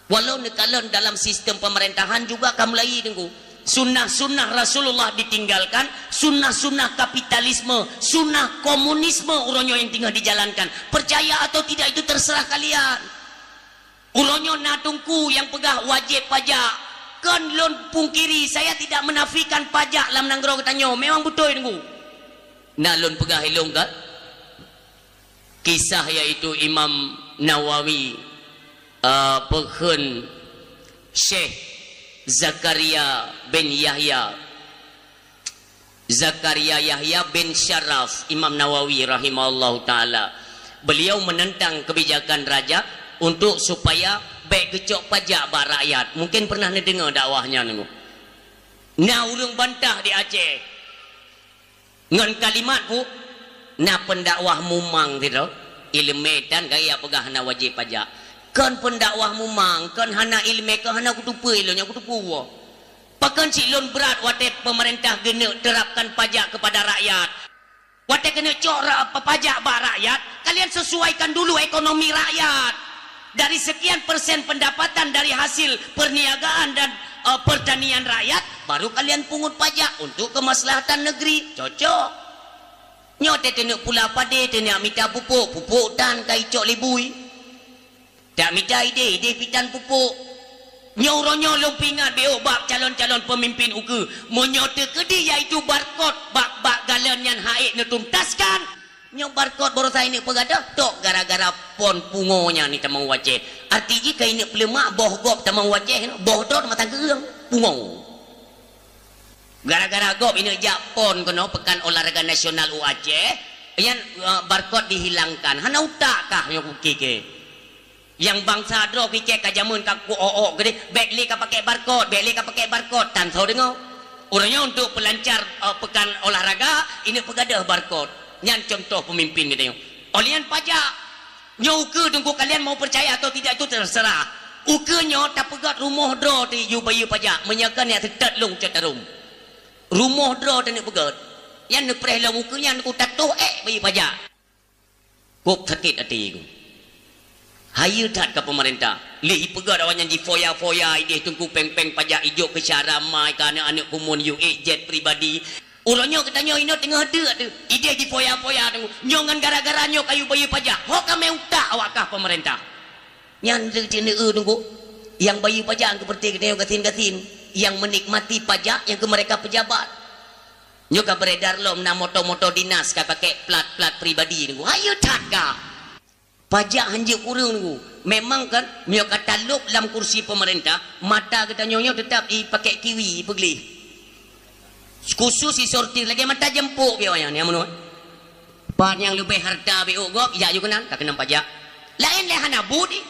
Walau neukalon dalam sistem pemerintahan juga ka mulai teungku. Sunnah-sunnah Rasulullah ditinggalkan, sunnah-sunnah kapitalisme, sunnah komunisme uroe nyoe yang tinggal dijalankan. Percaya atau tidak itu terserah kalian. Uroe nyoe na teungku nyang peugah wajéb pajak. Kon lôn pungkiri, saya tidak menafikan pajak lam nanggroe geutanyoe. Memang beutôi teungku. Na lôn peugah ilong kan? Kisah yaitu Imam Nawawi, eh, peukheun Syekh Zakaria bin Yahya. Zakaria Yahya bin Syaraf, Imam Nawawi rahimahullahu taala. Beliau menentang kebijakan raja untuk supaya bék geucok pajak bak rakyat. Mungkin pernah neudeungoe dakwah nyan. Na ureuëng bantah di Aceh ngon kalimat pu, na pendakwah mumang sidroe, iéleumé tan gaya peugah hana wajéb pajak. Kon pendakwah mumang, kon hana iéleumé, kon hana kuteupeu ilôn nyang kuteupeu woe. Pakon cit lôn brat watée pemerintah geuneuk terapkan pajak kepada rakyat. Watée keuneuk cok ra-, pe-, pajak bak rakyat, kalian sesuaikan dulu ekonomi rakyat. Dari sekian persen pendapatan dari hasil perniagaan dan, eh, pertanian rakyat, baru kalian pungut pajak untuk kemaslahatan negeri. Cocok. Nyoe teuneuk pula padé, teuneuk mita pupuk, pupuk tan ka icok libui. Dak mita idéh, idéh pih tan pupuk. Nyoe uroe nyoe lôn peuingat bék bak calon-calon peumimpin ukeue. Meunyoe teukeudi yaitu barcode bak, bak galon nyan han ék neutuntaskan. Nyoe barcode baroesa ineuk peugadôh, tok gara-gara phon pungo nyan ni tamong u Aceh. Arti jih ka ineuk peuleumak boh gob tamong u Aceh, boh droe mantong keureung, pungo. Gara-gara gob ineuk jak phon keunoe Pekan Olahraga Nasional u Aceh, nyan, eh, barcode dihilangkan. Hana utak kah nyoe kuki ke? Nyang bansa droe pike ka jameun ka kuok-ok keudeh, bék lé ka pakai barcode, bék lé ka pakai barcode, tan soe deungoe. Uroe nyoe untuk pelancar, eh, Pekan Olahraga, ineuk peugadôh barcode. Nyan contoh peumimpin geutanyoe. Oleh nyan pajak. Nyoe ukeue teungku, kalian mau percaya atau tidak itu terserah. Ukeue nyoe tapeugét rumoh droe teuh ju bayeue pajak, meunyoe kon nyan seutôt lôn cot tarom. Rumoh droe teuh neuk peugét. Nyan neupreh lom ukeue nyan ku tatoh ék bayeue pajak. Kok sakét até ku. Hayeue that ka peumeurintah. Lé ipeugét awak nyan jifoya-foya idéh teungku péng-péng pajak ijok keu syara mai keu aneuk-aneuk kumon yue ék jet pribadi. Uroe nyoe geutanyoe inoe teungoh deuk teuh. Idéh jifoya-foya teungku. Nyoe ngon gara-gara nyoe ka ju bayeue pajak. Ho ka mé utak awak kah peumeurintah. Nyan teuh cit neu teungku. Nyang bayeue pajak keu peureté geutanyoe gasien-gasien. Nyang menikmati pajak nyang keu mereka pejabat. Nyoe ka beredar lom na moto-moto dinas ka pakai plat-plat pribadi teungku. Hayeue that ka. Pajak hanjeuet kureueng teungku. Memang kan, meunyoe ka talop lam kursi peumeurintah, mata geutanyoe nyoe teutap ipakai kiwi, ipeugleh. Khusus isortir lagée mata jeumpok piôh nyan, nyang meunoe. Pat nyang leubeh hareuta bék gob, ijak ju keunan, ka keunong pajak. Laén lé hana buet.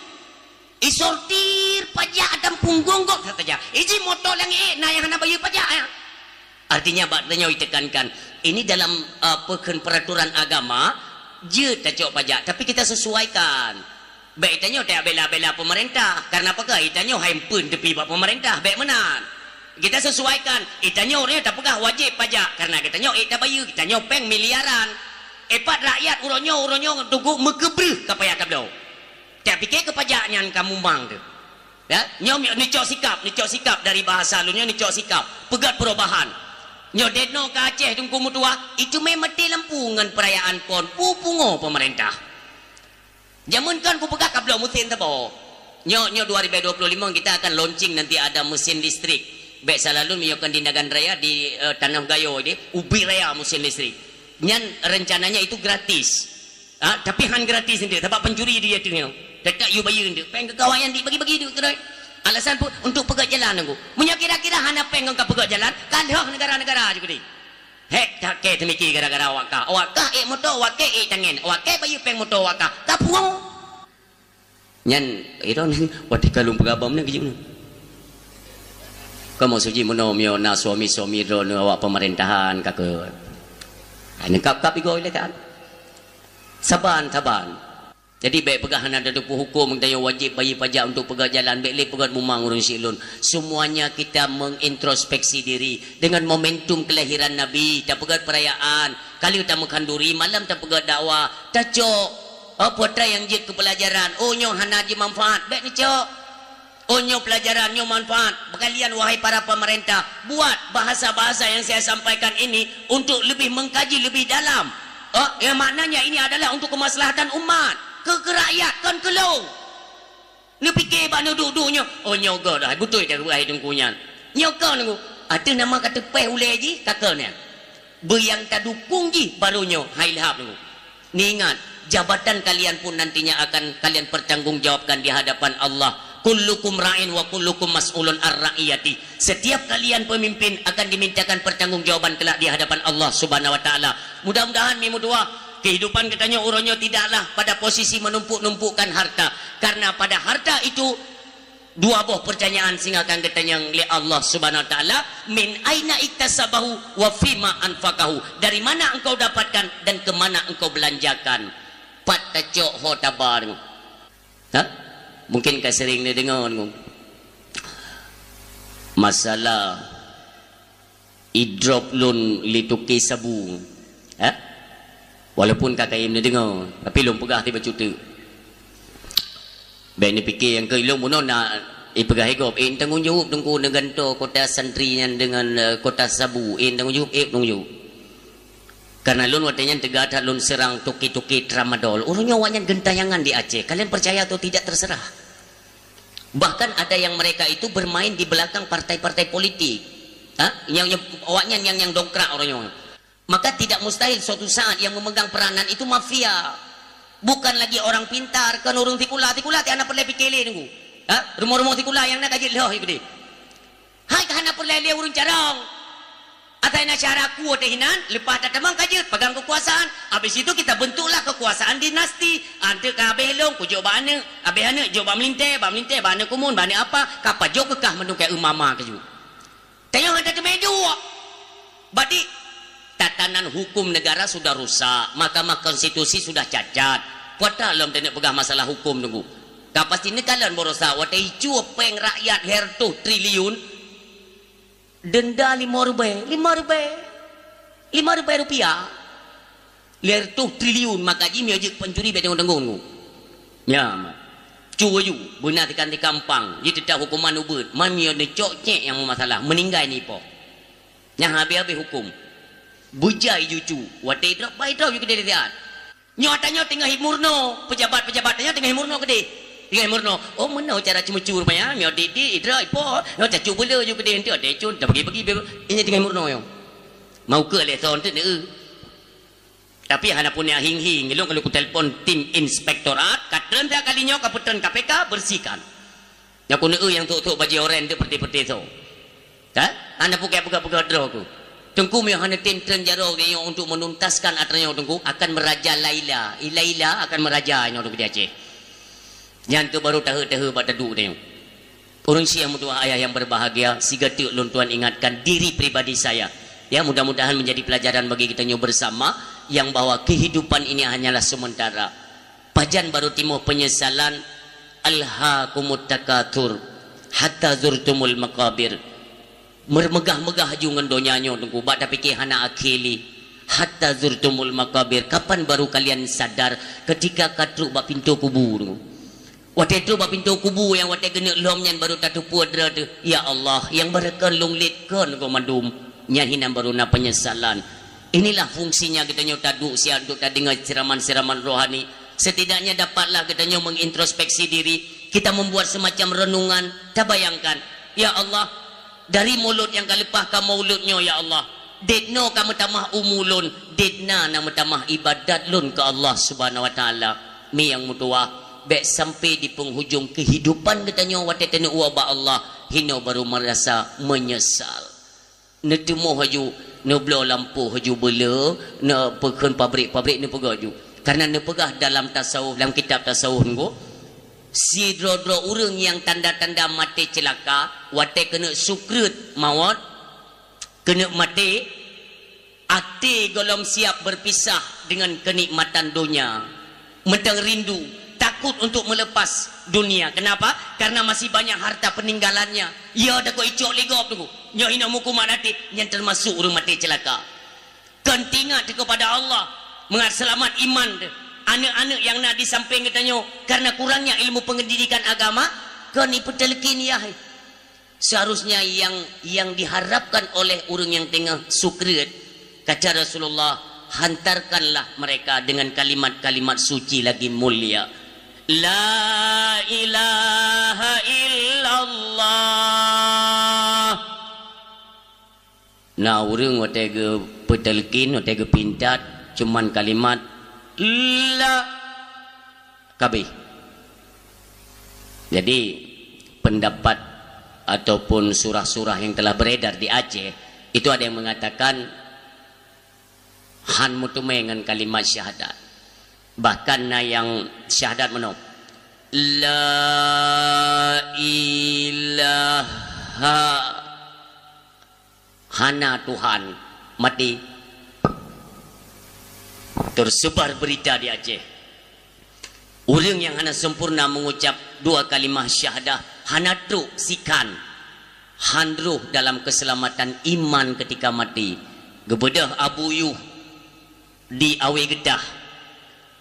Isortir pajak dan punggong gob saja. Iji moto langét na nyang hana bayeue pajak, ya. Artinya, bak tanyoe itekankan, ini dalam, eh, peukheun peraturan agama, jeuet tacok pajak, tapi kita sesuaikan. Bék tanyoe tabela-bela pemerintah, karena peugah tanyoe hai empeuen teupie bak pemerintah, bék meunan. Kita sesuaikan, tanyoe nyoe tapeugah wajéb pajak, karena geutanyoe ék tabayeue, tanyoe péng miliaran. Epat rakyat uroe nyoe, uroe nyoe teungku meukeubreue ka payah tabloe. Tapike keu pajak nyan ka mumang teuh. Ya, nyoe mi-, neucok sikap, neucok sikap dari bahasa lôn nyoe neucok sikap. Peugét perubahan. Nyoe denoe ka Aceh teungku meutuwah, itu mé maté lampu ngon perayaan pon, pu-, pungo pemerintah. Jameun kan kupeugah ka bloe mesin saboh. Nyoe, nyoe dua ribu dua puluh lima kita akan launching nanti ada mesin listrik. Bèk salah lôn, meunyoe kon di Nagan Raya, di, eh, Tanoh Gayo deh, ubit raya mesin listrik. Nyan rencananya itu gratis. Ha, tapi han gratis eunteuk, sabab pencuri di ateueh nyoe. Teutap yue bayeue eunteuk. Péng keu awaknyan dibagi-bagi duit keudroe. Alasan peue? Untuk peugöt jalan Teungku. Meunyoe kira-kira hana péng ngon ka peugöt jalan, ka lheueh negara-negara ju keudeh. Hék, tak kèe teumiki gara-gara awak kah. Awak kah ék moto, awak kèe ék tangen. Awak kèe bayeue péng moto awak kah. Ka puwoe. Nyan, itu nyan, watèe ka lôn peugah bak meunan keujeuet meunan. Kamoe seuji meunoe meunyoe na suami-suami droeneuh awak peumeurintahan ka keu. Hana kap-kap igoe lé kan. Saban, saban. Jadi, bèk peugah hana tateupeue huköm, tanyoe wajéb bayeue pajak untuk peugöt jalan, bèk lé peugöt mumang ureueng siklon. Semuanya kita mengintrospeksi diri. Dengan momentum kelahiran Nabi, tapeugöt peurayaan, ka lheueh tameukhanduri, malam tapeugöt dakwah, tacok. Oh, peue nyang jeuet keu peulajaran, oh, nyoe hana jimanfaat, bèk neucok. Oh, nyoe peulajaran, nyoe manfaat. Bak kalian, wahai para pemerintah, buat bahasa-bahasa yang saya sampaikan ini untuk lebih mengkaji lebih dalam. Oh, yang maknanya ini adalah untuk kemaslahatan umat, keu, keu rakyat, kon keu lôn. Neupiké bak neuduek-duek nyoe, "Oh, nyoe göt dah, beutôi dah hai Teungku nyan." Nyoe kon Teungku. Ateueh nama ka teupéh ulèe jih, ka kon nyan. Beu nyang tadukung jih baru nyoe, hai Ilham Teungku. Ni ingat, jabatan kalian pun nantinya akan kalian pertanggungjawabkan di hadapan Allah. "Kullukum ra'in wa kullukum mas'ulun ar ra'iyati." Setiap kalian pemimpin akan dimintakan pertanggungjawaban kelak di hadapan Allah Subhanahu wa Taala. Mudah-mudahan mi meutuah, kehidupan geutanyoe uroe nyoe tidaklah pada posisi menumpuk-numpukkan harta, karena pada harta itu dua boh pertanyaan sing akan geutanyong lé Allah Subhanahu wa Taala, "Min aina iktasabahu wa fima anfaqahu?" Dari mana engkau dapatkan dan ke mana engkau belanjakan? Pat tacok ho taba nyoe? Ha? Mungkin ka sering neudeungoe nyoe. Masalah idrop lôn lé toke sabu. Ha? Walaupun ka kayém neudeungoe, tapi lôn peugah tiba cuteuk. Bèk neupiké nyang keu ilôn bunoe na ipeugah igop, "Eh, tanggong jaweueb Teungku neugantoe kota santri nyan deungon, eh, kota sabu. Eh, tanggong jaweueb, eh, tanggong jaweueb." Karena lôn watèe nyan teuga that lôn seurang toke-toke tramadol. Ureueng nyoe awaknyan geutanyangan di Aceh. Kalian percaya atau tidak, terserah. Bahkan ada yang mereka itu bermain di belakang partai-partai politik. Ha? Nyang, nyang, awaknyan nyang, nyang dongkrak ureueng nyoe. Maka tidak mustahil suatu saat yang memegang peranan itu mafia. Bukan lagi orang pintar, kon ureueng sikula, sikula teuh hana peureulèe piké lé Teungku. Ha? Rumoh-rumoh sikula nyang na ka jeuet lheueh keudéh. Hai ka hana peureulèe lé ureueng carông. Asai na syara ku teuh inan, leupah tatamong ka jeuet, pegang kekuasaan. Habis itu kita bentuklah kekuasaan dinasti. Anteuk ka habéh lôn, kujok bak aneuk. Habéh aneuk, jok bak meulintèe, bak meulintèe, bak aneuk kumun, bak aneuk apa. Ka pajoh keu kah mandum keu mama keujeuet. Tanyoe hana teumèe duek. Badi, tatanan hukum negara sudah rusak, Mahkamah Konstitusi sudah cacat. Peue ata lom taneuk peugah masalah hukum Teungku. Ka pasti neukalon baroesa watèe icue péng rakyat lhèe reutôh triliun, denda limong ribèe, limong ribèe, limong ribèe rupiah. Lhèe reutôh triliun, maka jih meunyoe jeuet pancuri bèk tanggong-tanggong Teungku. Nyan, mak. Cu laju, beuna tikang-tikang pang, jih teutap huköman ubeut. Man meunyoe neucok cèk nyang meumasalah, meuninggai neuipoh. Nyan habéh-habéh huköm. Beujai ju cu, watèe idrop, bah idrop ju keudéh siat. Nyoe tanyoe teungoh imeurunoe, peujabat-peujabat tanyoe teungoh imeurunoe keudéh. Teungoh imeurunoe, oh meunoe cara ceumeucue rupanya, nyoe dik-dik, idrop, ipoh, nyoe tacu beuleu ju keudéh, enteuk watèe cun, tabagi-bagi, inya teungoh imeurunoe nyoe. Mau keu lé thon teuk neu. Tapi hana pun nyang hing-hing, ilôn ka lheueh kutelepon tim inspektorat, ka treun siat kali nyoe ka peutreun K P K, bersihkan. Nyoe keuneuk nyang thok-thok bajèe oranye teuk peureté-peureté soe. Kan? Hana pukèe peugah-peugah droe ku. Teungku meunyoe hana tem treun jaroe geutanyoe untuk menuntaskan atra nyoe Teungku, akan merajalela. Ilaila akan meraja nyoe Teungku di Aceh. Nyan keuh baru tahe-tahe bak taduek geutanyoe. Ureueng syiah meutuah ayah yang berbahagia, siga teuk lôn tuan ingatkan diri pribadi saya. Ya, mudah-mudahan menjadi pelajaran bagi geutanyoe bersama yang bahwa kehidupan ini hanyalah sementara. Pajan baru timoh penyesalan, "Alhaakumut takatsur hatta zurtumul maqabir." Meumegah-megah ju ngon donya nyoe Teungku, bak tapiké hana akhé lé. "Hatta zurtumul maqabir." Kapan baru kalian sadar ketika ka trok bak pintoe kubu Teungku? Watèe trok bak pintoe kubu nyang watèe geuneuk lom nyan baru tateupeue droe teuh, "Ya Allah, nyang barokon lôn lét kon goh mandum." Nyan hinan baru na penyesalan. Inilah fungsinya geutanyoe taduek siat untuk tadeungoe siraman-siraman rohani. Setidaknya dapatlah geutanyoe mengintrospeksi diri. Kita membuat semacam renungan, tabayangkan, "Ya Allah, Dari mulod nyang ka leupah kamoe ulôn nyoe, ya Allah. Dek noe ka meutamah umu lôn, dek na na meutamah ibadat lôn keu Allah Subhanahu wa Taala. Mi nyang meutuwah, bèk sampai di penghujung kehidupan geutanyoe watèe taneuk woe bak Allah, hinoe baru meurasa meunyeusal. Neuteumôh laju, neubloe lampôh laju beuleu, neupeukheun pabrik-pabrik neupeugah laju. Karena neupeugah dalam tasawuf, dalam kitab tasawuf nyoe, sidroe-droe ureueng nyang tanda-tanda maté ceulaka, watèe keuneuk sukreut mawöt, keuneuk maté, até gohlom siap berpisah dengan kenikmatan donya. Mantong rindu, takut untuk melepas dunia. Kenapa? Karena masih banyak harta peninggalannya. Ya, takot icok lé gob tu. Nyoe hinoe meukumat até, nyan termasuk ureueng maté ceulaka. Kon teuingat kepada Allah, mangat seulamat iman teuh. Aneuk-aneuk nyang na di sampéng geutanyoe, karena kurangnya ilmu pendidikan agama, kon ipeuteuleukin yah. Seharusnya yang, yang diharapkan oleh ureueng nyang teungoh sukreut, kata Rasulullah, hantarkanlah mereka dengan kalimat-kalimat suci lagi mulia. La ilaha illallah. Na ureueng watèe geupeuteuleukin, watèe geupintat, cuman kalimat la, ka abéh. Jadi, pendapat ataupun surah-surah yang telah beredar di Aceh, itu ada yang mengatakan han meuteumé ngon kalimat syahadat. Bahkan na nyang syahadat meunoe, "La ilaha." Hana Tuhan, maté. Tersebar berita di Aceh. Ureueng nyang hana sempurna mengucap dua kalimah syahadah, hana trok sikhan, han roh dalam keselamatan iman ketika maté. Geubeudôh Abu Yuh di Awe Geutah.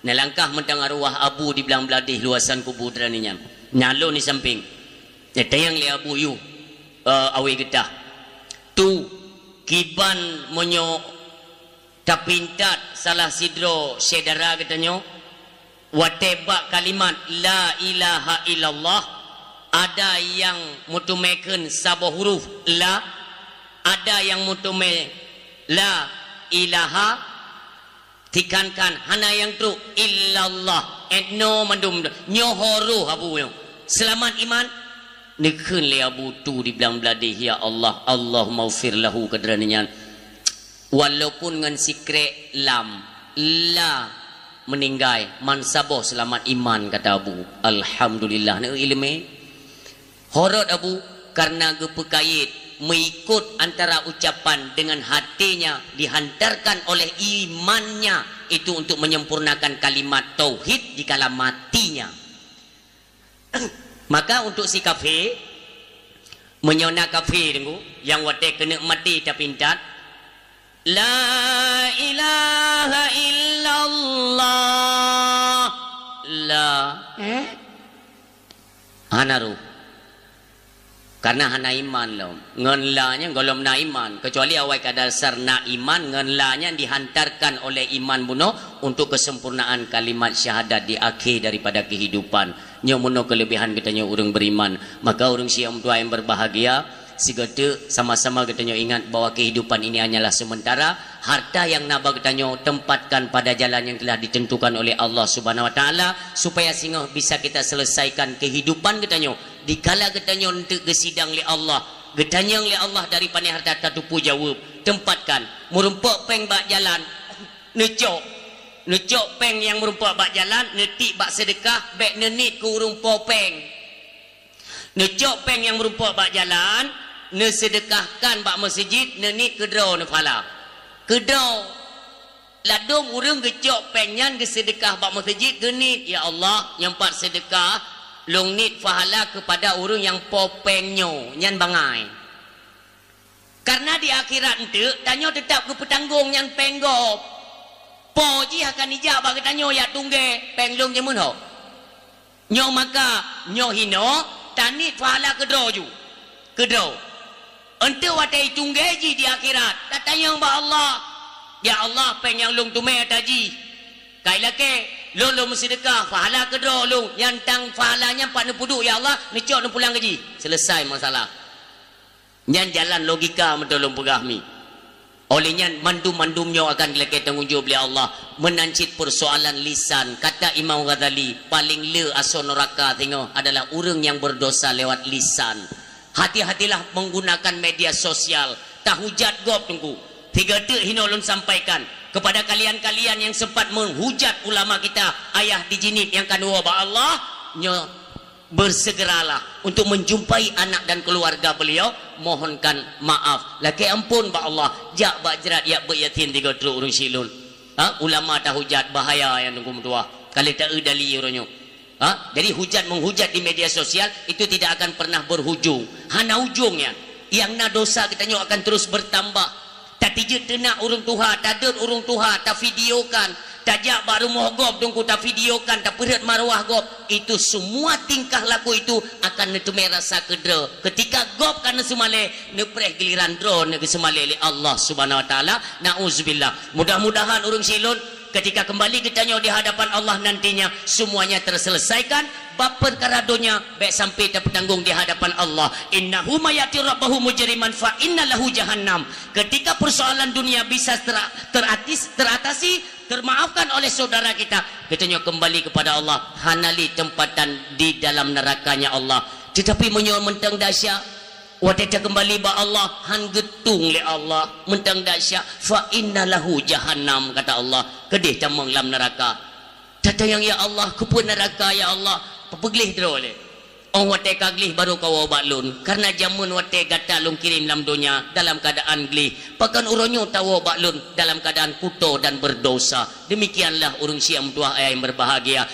Neulangkah mantong arwah Abu di Blang Bladeh luwasan kubu droeneuh nyan. Nyan lôn di sampéng. Neutanyong lé Abu Yuh, eh, Awe Geutah. Tu, kiban meunyoe tapintat salah sidroe syedara geutanyoe, watée bak kalimat la ilaha illallah, ada nyang meuteumé kheun saboh huruf la, ada nyang meuteumé la ilaha, Tikan-kan hana nyang trok illallah, 'et noe mandum, nyoe ho roh Abu nyoe. Seulamat iman, neukheun lé Abu tu di Blang Bladeh, "Ya Allah, Allahummaghfir lahu," keu droeneuh nyan. Walaupun ngon sikrék lam, la meuninggai, man saboh seulamat iman, kata Abu. Alhamdulillah, neu ileumé. Horot Abu, karena geupeukaét meuikot antara ucapan dengan hatinya dihantarkan oleh imannya itu untuk menyempurnakan kalimat tauhid di kala matinya. Maka untuk si kafé, meunyoe na kafé deungoe nyang watée keuneuk maté tapintat, "La ilaha illallah." La, eh? Hana roh. Karena hana iman lom. Ngon la nyan gohlom na iman. Kecuali awai ka dasar na iman, ngon la nyan dihantarkan oleh iman bunoe untuk kesempurnaan kalimat syahadat di akhé daripada kehidupan. Nyoe meunoe keulebihan geutanyoe ureuëng beriman. Maka ureuëng syiek meutuah nyang berbahagia, sigoe teuk sama-sama geutanyoe ingat bahwa kehidupan ini hanyalah sementara. Harta nyang na bak geutanyoe tempatkan pada jalan yang telah ditentukan oleh Allah Subhanahu Wa Taala, supaya singoh bisa kita selesaikan kehidupan geutanyoe. Dikala geutanyoe eunteuk geusidang lé Allah, geutanyong lé Allah dari pané harta tatupeue jaweueb, tempatkan. Meurumpok péng bak jalan, neucok. Neucok péng nyang meurumpok bak jalan, neutiek bak seudeukah, bék neuniet keu ureuëng po péng. Neucok péng nyang meurumpok bak jalan, neuseudeukahkan bak meuseujid, neuniet keudroe neuphala. Keudroe. Ladôm ureuëng geucok péng nyan geuseudeukah bak meuseujid, geuniet, "Ya Allah, nyang pat seudeukah, lôn niet pahala keupada ureuëng nyang po péng nyoe." Nyan bangai. Karena di akhirat eunteuk, tanyoe teutab geupeutanggong nyan péng gob. Po jih akan ijak bak geutanyoe, "Jak tunggée péng lôn jameun ho." Nyoe maka, nyoe hinoe, taniet pahala keudroe ju. Keudroe. Eunteuk watée itunggée jih di akhirat, tatanyong bak Allah, "Ya Allah, péng nyang lôn teumé ata jih. Kai lakée, lôn lôn meuseudeukah, pahala keudroe lôn, nyang tang pahala nyan pat neupeuduek, ya Allah, neucok neupulang keu jih." Selesai masalah. Nyan jalan logika meuteulheueh peugah mi. Oleh nyan, mandum-mandum nyoe akan dilakée tanggong jaweueb lé Allah. Meunan cit peusoalan lisan, kata Imam Ghazali, paleng le asoe nuraka singoh adalah ureuëng nyang beurdosa lewat lisan. Hati-hatilah menggunakan media sosial. Tahujat gob teungku. Tiga teuk hinoe lôn sampaikan kepada kalian-kalian yang sempat menghujat ulama kita, ayah di jinib nyang ka neuwoe bak Allah, nyoe bersegeralah untuk menjumpai anak dan keluarga beliau, mohonkan maaf. Lakée ampôn bak Allah, jak bak jrat yak beuet yatim tiga trok ureuëng silon. Ha? Ulama tahujat, bahaya nyang teungku meutuah. Ka lheueh taeu dali uroe nyoe. Ha? Jadi hujat menghujat di media sosial itu tidak akan pernah berhujung. Hana ujungnya. Yang na dosa kita nyoe akan terus bertambah. Tatijeuet teunak ureuëng tuha, tadeuet ureuëng tuha, tavideokan, tajak bak rumoh gob teungku, tavideokan, tapeureuet marwah gob. Itu semua tingkah laku itu akan neuteumé rasa keudroe. Ketika gob ka neuseumalée, neupreh giliran droe neugeuseumalée lé Allah Subhanahu Wa Taala. Nauzubillah. Mudah-mudahan ureuëng silon, ketika kembali geutanyoe di hadapan Allah nantinya, semuanya terselesaikan. Bab perkara donya, bék sampai tapeutanggong di hadapan Allah. Innahu may ya'ti rabbahu mujriman fa inna lahu jahannam. Ketika persoalan dunia bisa tera-, teratis-, teratasi, termaafkan oleh saudara kita, geutanyoe kembali kepada Allah, hana lé tempatan di dalam nerakanya Allah. Tetapi meunyoe mantong dahsyat, watée takeumbali bak Allah, han geutung lé Allah, mantong dahsyat, fa inna lahu jahannam, kata Allah, keudeh tamong lam neuraka. Tatanyong, "Ya Allah, keupeue neuraka, ya Allah?" Peugléh droe lé. "Oh, watée ka gleh barô kawoe bak lôn, kareuna jameun watée gata lôn kirém lam donya dalam keuadaan gleh, pakon uroe nyoe tawoe bak lôn dalam keuadaan kuto dan beurdosa." Demikianlah ureuëng siang meutuah ayah yang berbahagia.